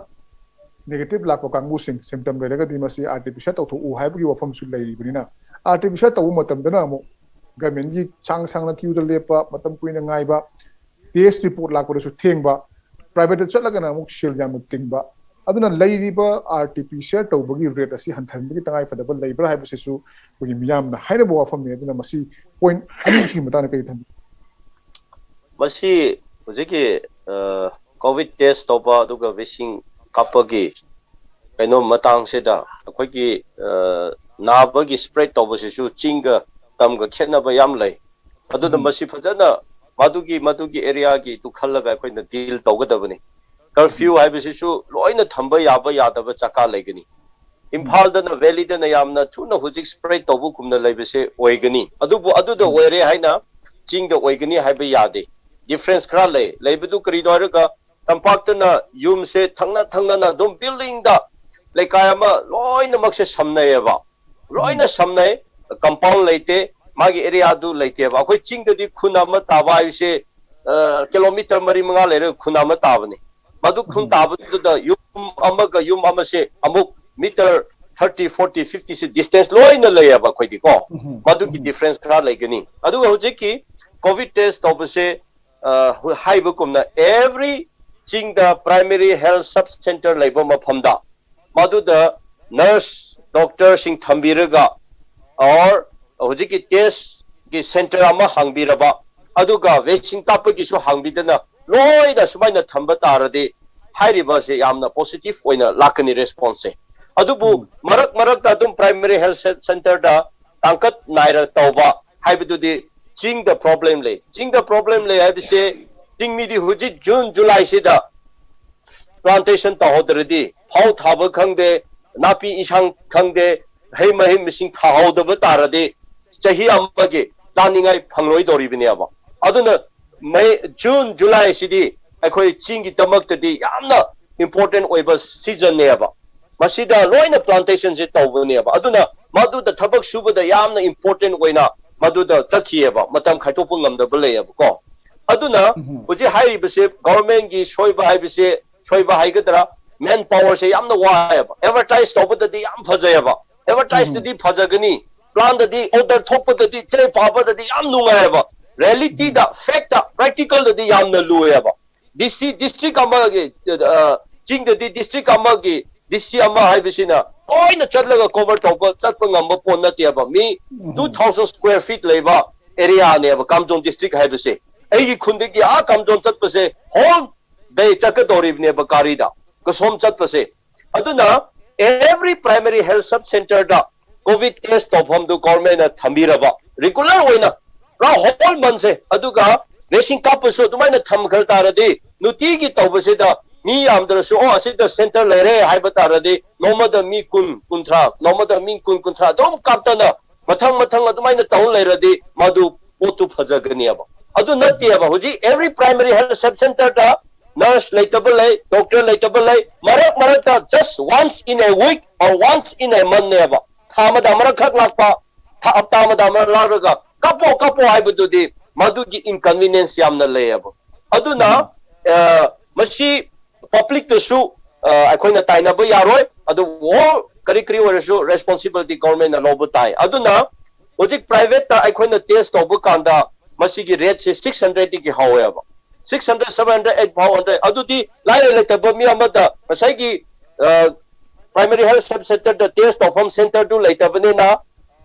ꯅꯦꯒꯦꯇꯤꯚ ꯂꯥꯛꯄ ꯀꯥꯡꯕꯨꯁꯤꯡ, ꯁꯤꯝꯇꯝ ꯂꯩꯔꯒꯗꯤ ꯃꯁꯤ R T P C R ꯇꯧꯊꯣꯛꯎ ꯍꯥꯏꯕꯒꯤ ꯋꯥꯐꯝꯁꯨ ꯂꯩꯔꯤꯕꯅꯤꯅ, R T P C R ꯇꯧꯕ ꯃꯇꯝꯗꯅ ꯑꯃꯨꯛ ꯒꯃꯦꯟꯒꯤ ꯁꯥꯡ ꯁꯥꯡꯅ ꯀ꯭ꯌꯨꯗ ꯂꯦꯞꯄ, ꯃꯇꯝ ꯀꯨꯏꯅ ꯉꯥꯏꯕ, ꯇꯦꯁ ꯔꯤꯄꯣꯔꯠ ꯂꯥꯛꯄꯗꯁꯨ ꯊꯦꯡꯕ, ꯄ꯭ꯔꯥꯏꯚꯦꯠꯇ ꯆꯠꯂꯒꯅ ꯑꯃꯨꯛ ꯁꯦꯜ ꯌꯥꯝꯅ ꯇꯤꯡꯕ꯫ ꯑꯗꯨꯅ ꯂꯩꯔꯤꯕ R T P C R ꯇꯧꯕꯒꯤ ꯔꯦꯠ ꯑꯁꯤ ꯍꯟꯊꯍꯟꯕꯒꯤ ꯇꯉꯥꯏ ꯐꯗꯕ ꯂꯩꯕ꯭ꯔꯥ ꯍꯥꯏꯕꯁꯤꯁꯨ ꯑꯩꯈꯣꯏꯒꯤ ꯃꯤꯌꯥꯝꯅ ꯍꯥꯏꯅꯕ ꯋꯥꯐꯝꯅꯤ꯫ ꯑꯗꯨꯅ ꯃꯁꯤ ꯄꯣꯏꯟꯠ ꯑꯅꯤꯁꯤꯒꯤ ꯃꯇꯥꯡꯗ ꯀꯔꯤ ꯊꯝꯕꯤ? ꯃꯁꯤ ꯍꯧꯖꯤꯛꯀꯤ ꯀꯣꯚꯤꯗ ꯇꯦꯁ ꯇꯧꯕ ꯑꯗꯨꯒ ꯚꯦꯛꯁꯤꯟ ꯀꯥꯞꯄꯒꯤ ꯀꯩꯅꯣ ꯃꯇꯥꯡꯁꯤꯗ ꯑꯩꯈꯣꯏꯒꯤ ꯅꯥꯕꯒꯤ ꯁ꯭ꯄ꯭ꯔꯦꯗ ꯇꯧꯕꯁꯤꯁꯨ ꯆꯤꯡꯒ ꯇꯝꯒ ꯈꯦꯠꯅꯕ ꯌꯥꯝ ꯂꯩ꯫ ꯑꯗꯨꯅ ꯃꯁꯤ ꯐꯖꯅ ꯃꯗꯨꯒꯤ ꯃꯗꯨꯒꯤ ꯑꯦꯔꯤꯌꯥꯒꯤꯗꯨ ꯈꯜꯂꯒ ꯑꯩꯈꯣꯏꯅ ꯗꯤꯜ ꯇꯧꯒꯗꯕꯅꯤ꯫ ꯀꯔꯐ꯭ꯌꯨ ꯍꯥꯏꯕꯁꯤꯁꯨ ꯂꯣꯏꯅ ꯊꯝꯕ ꯌꯥꯕ ꯌꯥꯗꯕ ꯆꯀꯥ ꯂꯩꯒꯅꯤ꯫ ꯏꯝꯐꯥꯜꯗꯅ, ꯚꯦꯂꯤꯗꯅ ꯌꯥꯝꯅ ꯊꯨꯅ ꯍꯧꯖꯤꯛ ꯁ꯭ꯄ꯭ꯔꯦꯗ ꯇꯧꯕꯒꯨꯝꯅ ꯂꯩꯕꯁꯦ ꯑꯣꯏꯒꯅꯤ꯫ ꯑꯗꯨꯕꯨ ꯑꯗꯨꯗ ꯑꯣꯏꯔꯦ ꯍꯥꯏꯅ ꯆꯤꯡꯗ ꯑꯣꯏꯒꯅꯤ ꯍꯥꯏꯕ ꯌꯥꯗꯦ꯫ ꯗꯤꯐ꯭ꯔꯦꯟꯁ ꯈꯔ ꯂꯩ꯫ ꯂꯩꯕꯗꯨ ꯀꯔꯤꯅꯣ ꯍꯥꯏꯔꯒ ꯇꯝꯄꯥꯛꯇꯅ ꯌꯨꯝꯁꯦ ꯊꯪꯅ ꯊꯪꯅꯅ ꯑꯗꯨꯝ ꯕꯤꯜꯗꯤꯡꯗ ꯂꯩꯀꯥꯏ ꯑꯃ ꯂꯣꯏꯅꯃꯛꯁꯦ ꯁꯝꯅꯩꯌꯦꯕ꯫ ꯂꯣꯏꯅ ꯁꯝꯅꯩ, ꯀꯝꯄꯥꯎꯟ ꯂꯩꯇꯦ, ꯃꯥꯒꯤ ꯑꯦꯔꯤꯌꯥꯗꯨ ꯂꯩꯇꯦꯕ꯫ ꯑꯩꯈꯣꯏ ꯆꯤꯡꯗꯗꯤ ꯈꯨꯟ ꯑꯃ ꯇꯥꯕ ꯍꯥꯏꯕꯁꯦ ꯀꯤꯂꯣꯃꯤꯇꯔ ꯃꯔꯤ ꯃꯉꯥ ꯂꯩꯔꯒ ꯈꯨꯟ ꯑꯃ ꯇꯥꯕꯅꯤ꯫ ꯃꯗꯨ ꯈꯨꯟ ꯇꯥꯕꯗꯨꯗ ꯌꯨꯝ ꯑꯃꯒ ꯌꯨꯝ ꯑꯃꯁꯦ ꯑꯃꯨꯛ ꯃꯤꯇꯔ ꯊꯥꯔꯇꯤ, ꯐꯣꯔꯇꯤ, ꯐꯤꯐꯇꯤꯁꯦ ꯗꯤꯁꯇꯦꯟꯁ ꯂꯣꯏꯅ ꯂꯩꯌꯦꯕ ꯑꯩꯈꯣꯏꯗꯤꯀꯣ꯫ ꯃꯗꯨꯒꯤ ꯗꯤꯐ꯭ꯔꯦꯟꯁ ꯈꯔ ꯂꯩꯒꯅꯤ꯫ ꯑꯗꯨꯒ ꯍꯧꯖꯤꯛꯀꯤ ꯀꯣꯚꯤꯗ ꯇꯦꯁ ꯇꯧꯕꯁꯦ ꯍꯥꯏꯕꯒꯨꯝꯅ ꯑꯦꯚ꯭ꯔꯤ ꯆꯤꯡꯗ ꯄ꯭ꯔꯥꯏꯃꯔꯤ ꯍꯦꯜꯊ ꯁꯕ ꯁꯦꯟꯇꯔ ꯂꯩꯕ ꯃꯐꯝꯗ ꯃꯗꯨꯗ ꯅꯔꯁ ꯗꯣꯛꯇꯔꯁꯤꯡ ꯊꯝꯕꯤꯔꯒ ꯑꯣꯔ ꯍꯧꯖꯤꯛꯀꯤ ꯇꯦꯁꯀꯤ ꯁꯦꯟꯇꯔ ꯑꯃ ꯍꯥꯡꯕꯤꯔꯕ, ꯑꯗꯨꯒ vaccine ꯀꯥꯞꯄꯒꯤꯁꯨ ꯍꯪꯕꯤꯗꯅ ꯂꯣꯏꯅ ꯁꯨꯃꯥꯏꯅ ꯊꯝꯕ ꯇꯥꯔꯗꯤ ꯍꯥꯏꯔꯤꯕꯁꯦ ꯌꯥꯝꯅ positive ꯑꯣꯏꯅ ꯂꯥꯛꯀꯅꯤ response ꯁꯦ꯫ ꯑꯗꯨꯕꯨ ꯃꯔꯛ ꯃꯔꯛꯇ ꯑꯗꯨꯝ primary health cen- center ꯗ ꯇꯥꯡꯀꯛ ꯅꯥꯏꯔ ꯇꯧꯕ ꯍꯥꯏꯕꯗꯨꯗꯤ ꯆꯤꯡꯗ problem ꯂꯩ꯫ ꯆꯤꯡꯗ problem ꯂꯩ ꯍꯥꯏꯕꯁꯦ ꯆꯤꯡ ꯃꯤꯗꯤ ꯍꯧꯖꯤꯛ June July ꯁꯤꯗ plantation ꯇꯧꯍꯧꯗ꯭ꯔꯗꯤ, ꯐꯧ ꯊꯥꯕ ꯈꯪꯗꯦ, ꯅꯥꯄꯤ ꯏꯟꯁꯥꯡ ꯈꯪꯗꯦ, ꯍꯩ ꯃꯍꯩ ꯃꯁꯤꯡ ꯊꯥꯍꯧꯗꯕ ꯇꯥꯔꯗꯤ ꯆꯍꯤ ꯑꯃꯒꯤ ꯆꯥꯅꯤꯡꯉꯥꯏ ꯐꯪꯂꯣꯏꯗꯧꯔꯤꯕꯅꯦꯕ꯫ ꯑꯗꯨꯅ May, June, July ꯁꯤꯗꯤ ꯑꯩꯈꯣꯏ ꯆꯤꯡꯒꯤꯗꯃꯛꯇꯗꯤ ꯌꯥꯝꯅ important ꯑꯣꯏꯕ season ꯅꯦꯕ꯫ ꯃꯁꯤꯗ ꯂꯣꯏꯅ plantation ꯁꯦ ꯇꯧꯕꯅꯦꯕ꯫ ꯑꯗꯨꯅ ꯃꯗꯨꯗ ꯊꯕꯛ ꯁꯨꯕꯗ ꯌꯥꯝꯅ important ꯑꯣꯏꯅ ꯃꯗꯨꯗ ꯆꯠꯈꯤꯑꯕ, ꯃꯇꯝ ꯈꯥꯏꯗꯣꯛꯄ ꯉꯝꯗꯕ ꯂꯩꯌꯦꯕꯀꯣ꯫ ꯑꯗꯨꯅ ꯍꯧꯖꯤꯛ ꯍꯥꯏꯔꯤꯕꯁꯦ government ꯀꯤ ꯁꯣꯏꯕ ꯍꯥꯏꯕꯁꯦ, ꯁꯣꯏꯕ ꯍꯥꯏꯒꯗ꯭ꯔꯥ, man power ꯁꯦ ꯌꯥꯝꯅ ꯋꯥꯏꯑꯦꯕ꯫ Advertise ꯇꯧꯕꯗꯗꯤ ꯌꯥꯝ ꯐꯖꯩꯑꯕ, advertise ꯇꯗꯤ ꯐꯖꯒꯅꯤ, plan ꯗꯗꯤ, order ꯊꯣꯛꯄꯗꯗꯤ, ꯆꯦ ꯄꯥꯕꯗꯗꯤ ꯌꯥꯝ ꯅꯨꯡꯉꯥꯏꯑꯕ꯫ Reality ꯗ, fact ꯇ, practical ꯗꯗꯤ ꯌꯥꯝꯅ ꯂꯨꯑꯦꯕ꯫ D C, district ꯑꯃꯒꯤ, ꯑ, ꯆꯤꯡꯗꯗꯤ district ꯑꯃꯒꯤ D C ꯑꯃ ꯍꯥꯏꯕꯁꯤꯅ ꯂꯣꯏꯅ ꯆꯠꯂꯒ cover ꯇꯧꯕ, ꯆꯠꯄ ꯉꯝꯕ ꯄꯣꯠ ꯅꯠꯇꯦꯕ꯫ ꯃꯤ two thousand square feet ꯂꯩꯕ area ꯅꯦꯕ ꯀꯥꯝꯖꯣꯡ district ꯍꯥꯏꯕꯁꯦ꯫ ꯑꯩꯒꯤ ꯈꯨꯟꯗꯒꯤ ꯑꯥ ꯀꯥꯝꯖꯣꯡ ꯆꯠꯄꯁꯦ whole day ꯆꯠꯀꯗꯧꯔꯤꯕꯅꯦꯕ ꯒꯥꯔꯤꯗ, ꯀꯁꯣꯝ ꯆꯠꯄꯁꯦ꯫ ꯑꯗꯨꯅ every primary health sub center ꯗ COVID test ꯇꯧꯐꯝꯗꯨ government ꯅ ꯊꯝꯕꯤꯔꯕ, regular ꯑꯣꯏꯅ ꯄꯨꯔꯥ whole month ꯁꯦ, ꯑꯗꯨꯒ vaccine ꯀꯥꯞꯄꯁꯨ ꯑꯗꯨꯃꯥꯏꯅ ꯊꯝꯈ꯭ꯔ ꯇꯥꯔꯗꯤ, ꯅꯨꯡꯇꯤꯒꯤ ꯇꯧꯕꯁꯤꯗ ꯃꯤ ꯌꯥꯝꯗ꯭ꯔꯁꯨ, "ꯑꯣ, ꯑꯁꯤꯗ center ꯂꯩꯔꯦ" ꯍꯥꯏꯕ ꯇꯥꯔꯗꯤ, ꯅꯣꯡꯃꯗ ꯃꯤ ꯀꯨꯟ, ꯀꯨꯟꯊ꯭ꯔꯥ, ꯅꯣꯡꯃꯗ ꯃꯤ ꯀꯨꯟ, ꯀꯨꯟꯊ꯭ꯔꯥ ꯑꯗꯨꯝ ꯀꯥꯞꯇꯅ ꯃꯊꯪ ꯃꯊꯪ ꯑꯗꯨꯃꯥꯏꯅ ꯇꯧ ꯂꯩꯔꯗꯤ, ꯃꯗꯨ ꯄꯣꯠꯇꯨ ꯐꯖꯒꯅꯦꯕ꯫ ꯑꯗꯨ ꯅꯠꯇꯦꯕ꯫ ꯍꯧꯖꯤꯛ every primary health sub center ꯗ nurse ꯂꯩꯇꯕ ꯂꯩ, doctor ꯂꯩꯇꯕ ꯂꯩ, ꯃꯔꯛ ꯃꯔꯛꯇ just once in a week or once in a month ꯅꯦꯕ꯫ ꯊꯥ ꯑꯃꯗ ꯑꯃꯔꯛꯈꯛ ꯂꯥꯛꯄ, ꯊꯥ, ꯍꯞꯇꯥ ꯑꯃꯗ ꯑꯃꯔꯛ ꯂꯥꯛꯂꯒ "ꯀꯥꯞꯄꯣ, ꯀꯥꯞꯄꯣ" ꯍꯥꯏꯕꯗꯨꯗꯤ ꯃꯗꯨꯒꯤ inconvenience ꯌꯥꯝꯅ ꯂꯩꯌꯦꯕ꯫ ꯑꯗꯨꯅ, ꯑ, ꯃꯁꯤ public ꯇꯁꯨ, ꯑ, ꯑꯩꯈꯣꯏꯅ ꯇꯥꯏꯅꯕ ꯌꯥꯔꯣꯏ, ꯑꯗꯨꯕꯨ all ꯀꯔꯤ ꯀꯔꯤ ꯑꯣꯏꯔꯁꯨ responsibility government ꯅ ꯂꯧꯕ ꯇꯥꯏ꯫ ꯑꯗꯨꯅ ꯍꯧꯖꯤꯛ private ꯇ ꯑꯩꯈꯣꯏꯅ test ꯇꯧꯕ ꯀꯥꯟꯗ ꯃꯁꯤꯒꯤ rate ꯁꯦ six hundred ꯗꯒꯤ ꯍꯧꯋꯦꯕ꯫ Six hundred, seven hundred, eight hundred, ꯑꯗꯨꯗꯤ ꯂꯥꯏꯔ ꯂꯩꯇꯕ ꯃꯤ ꯑꯃꯗ ꯉꯁꯥꯏꯒꯤ, ꯑ, primary health sub center ꯗ test ꯇꯧꯐꯝ center ꯗꯨ ꯂꯩꯇꯕꯅꯤꯅ,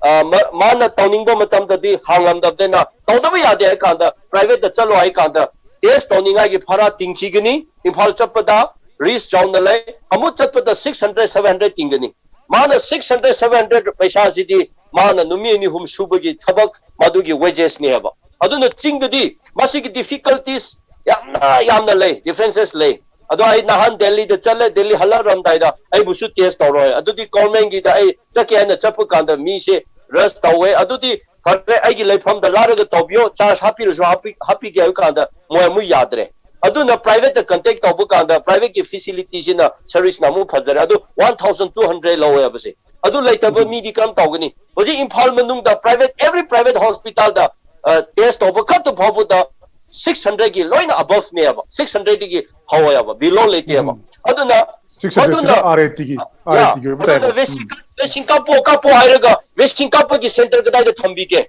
ꯑ, ꯃ-, ꯃꯥꯅ ꯇꯧꯅꯤꯡꯕ ꯃꯇꯝꯗꯗꯤ ꯍꯥꯡꯂꯝꯗꯕꯅꯤꯅ ꯇꯧꯗꯕ ꯌꯥꯗꯦ ꯍꯥꯏ ꯀꯥꯟꯗ, ꯄ꯭ꯔꯥꯏꯚꯦꯠꯇ ꯆꯠꯂꯣ ꯍꯥꯏ ꯀꯥꯟꯗ, ꯇꯦꯁ ꯇꯧꯅꯤꯡꯉꯥꯏꯒꯤ ꯚꯔꯥ ꯇꯤꯡꯈꯤꯒꯅꯤ꯫ ꯏꯝꯐꯥꯜ ꯆꯠꯄꯗ ꯔꯤꯁ ꯆꯥꯎꯅ ꯂꯩ꯫ ꯑꯃꯨꯛ ꯆꯠꯄꯗ ꯁꯤꯛꯁ ꯍꯟꯗ꯭ꯔꯦꯗ, ꯁꯚꯦꯟ ꯍꯟꯗ꯭ꯔꯦꯗ ꯇꯤꯡꯒꯅꯤ꯫ ꯃꯥꯅ ꯁꯤꯛꯁ ꯍꯟꯗ꯭ꯔꯦꯗ, ꯁꯚꯦꯟ ꯍꯟꯗ꯭ꯔꯦꯗ ꯄꯩꯁꯥꯁꯤꯗꯤ ꯃꯥꯅ ꯅꯨꯃꯤꯠ ꯑꯅꯤ ꯑꯍꯨꯝ ꯁꯨꯕꯒꯤ ꯊꯕꯛ, ꯃꯗꯨꯒꯤ ꯋꯦꯖꯦꯁꯅꯦꯕ꯫ ꯑꯗꯨꯅ ꯆꯤꯡꯗꯗꯤ ꯃꯁꯤꯒꯤ ꯗꯤꯐꯤꯀꯜꯇꯤꯁ ꯌꯥꯝꯅ, ꯌꯥꯝꯅ ꯂꯩ, ꯗꯤꯐ꯭ꯔꯦꯟꯁꯦꯁ ꯂꯩ꯫ ꯑꯗꯣ ꯑꯩ ꯅꯍꯥꯟ ꯗꯦꯜꯂꯤꯗ ꯆꯠꯂꯦ, ꯗꯦꯜꯂꯤ ꯍꯜꯂꯛꯂꯝꯗꯥꯏꯗ ꯑꯩꯕꯨꯁꯨ ꯇꯦꯁ ꯇꯧꯔꯣꯏ꯫ ꯑꯗꯨꯗꯤ ꯒꯣꯔꯃꯦꯟꯒꯤꯗ ꯑꯩ ꯆꯠꯀꯦ ꯍꯥꯏꯅ ꯆꯠꯄ ꯀꯥꯟꯗ ꯃꯤꯁꯦ ꯔꯁ ꯇꯧꯋꯦ꯫ ꯑꯗꯨꯗꯤ ꯐꯔꯦ, ꯑꯩꯒꯤ ꯂꯩꯐꯝꯗ ꯂꯥꯛꯂꯒ ꯇꯧꯕꯤꯌꯣ, ꯆꯥꯔꯖ ꯍꯥꯞꯄꯤꯔꯁꯨ ꯍꯥꯞꯄꯤ-, ꯍꯥꯞꯄꯤꯒꯦ ꯍꯥꯏꯕ ꯀꯥꯟꯗ ꯃꯣꯏ ꯑꯃꯨꯛ ꯌꯥꯗ꯭ꯔꯦ꯫ ꯑꯗꯨꯅ ꯄ꯭ꯔꯥꯏꯚꯦꯠꯇ ꯀꯟꯇꯦꯛ ꯇꯧꯕ ꯀꯥꯟꯗ ꯄ꯭ꯔꯥꯏꯚꯦꯠꯀꯤ ꯐꯦꯁꯤꯂꯤꯇꯤꯁꯤꯅ, ꯁꯔꯚꯤꯁꯅ ꯑꯃꯨꯛ ꯐꯖꯔꯦ꯫ ꯑꯗꯨ ꯋꯥꯟ ꯊꯥꯎꯖꯟ ꯇꯨ ꯍꯟꯗ꯭ꯔꯦꯗ ꯂꯧꯋꯦ ꯍꯥꯏꯕꯁꯦ꯫ ꯑꯗꯨ ꯂꯩꯇꯕ ꯎꯝ꯫ ꯃꯤꯗꯤ ꯀꯔꯝ ꯇꯧꯒꯅꯤ? ꯍꯧꯖꯤꯛ ꯏꯝꯐꯥꯜ ꯃꯅꯨꯡꯗ ꯄ꯭ꯔꯥꯏꯚꯦꯠ, ꯑꯦꯚ꯭ꯔꯤ ꯄ꯭ꯔꯥꯏꯚꯦꯠ ꯍꯣꯁꯄꯤꯇꯥꯜꯗ, ꯑ, ꯇꯦꯁ ꯇꯧꯕ ꯈꯛꯇ ꯐꯥꯎꯕꯗ ꯁꯤꯛꯁ ꯍꯟꯗ꯭ꯔꯦꯗꯀꯤ ꯂꯣꯏꯅ ꯑꯕꯚꯅꯦꯕ, ꯁꯤꯛꯁ ꯍꯟꯗ꯭ꯔꯦꯗꯀꯤ ꯍꯧꯋꯦꯕ, ꯕꯤꯂꯣ ꯂꯩꯇꯦꯕ꯫ ꯎꯝ꯫ ꯑꯗꯨꯅ, ꯁꯤꯛꯁ ꯍꯟꯗ꯭ꯔꯦꯗꯁꯤꯅ ꯑꯗꯨꯅ, ꯑꯥꯔ ꯑꯦ ꯇꯤꯒꯤ, ꯌꯥ, ꯑꯥꯔ ꯑꯦ ꯇꯤꯒꯤ ꯑꯣꯏꯕ ꯑꯗꯨꯅ ꯇꯥꯏꯀꯣ꯫ ꯎꯝ꯫ ꯚꯦꯛꯁꯤꯟ, ꯚꯦꯛꯁꯤꯟ ꯀꯥꯞꯄꯣ, ꯀꯥꯞꯄꯣ ꯍꯥꯏꯔꯒ, ꯚꯦꯛꯁꯤꯟ ꯀꯥꯞꯄꯒꯤ ꯁꯦꯟꯇꯔ ꯀꯗꯥꯏꯗ ꯊꯝꯕꯤꯒꯦ?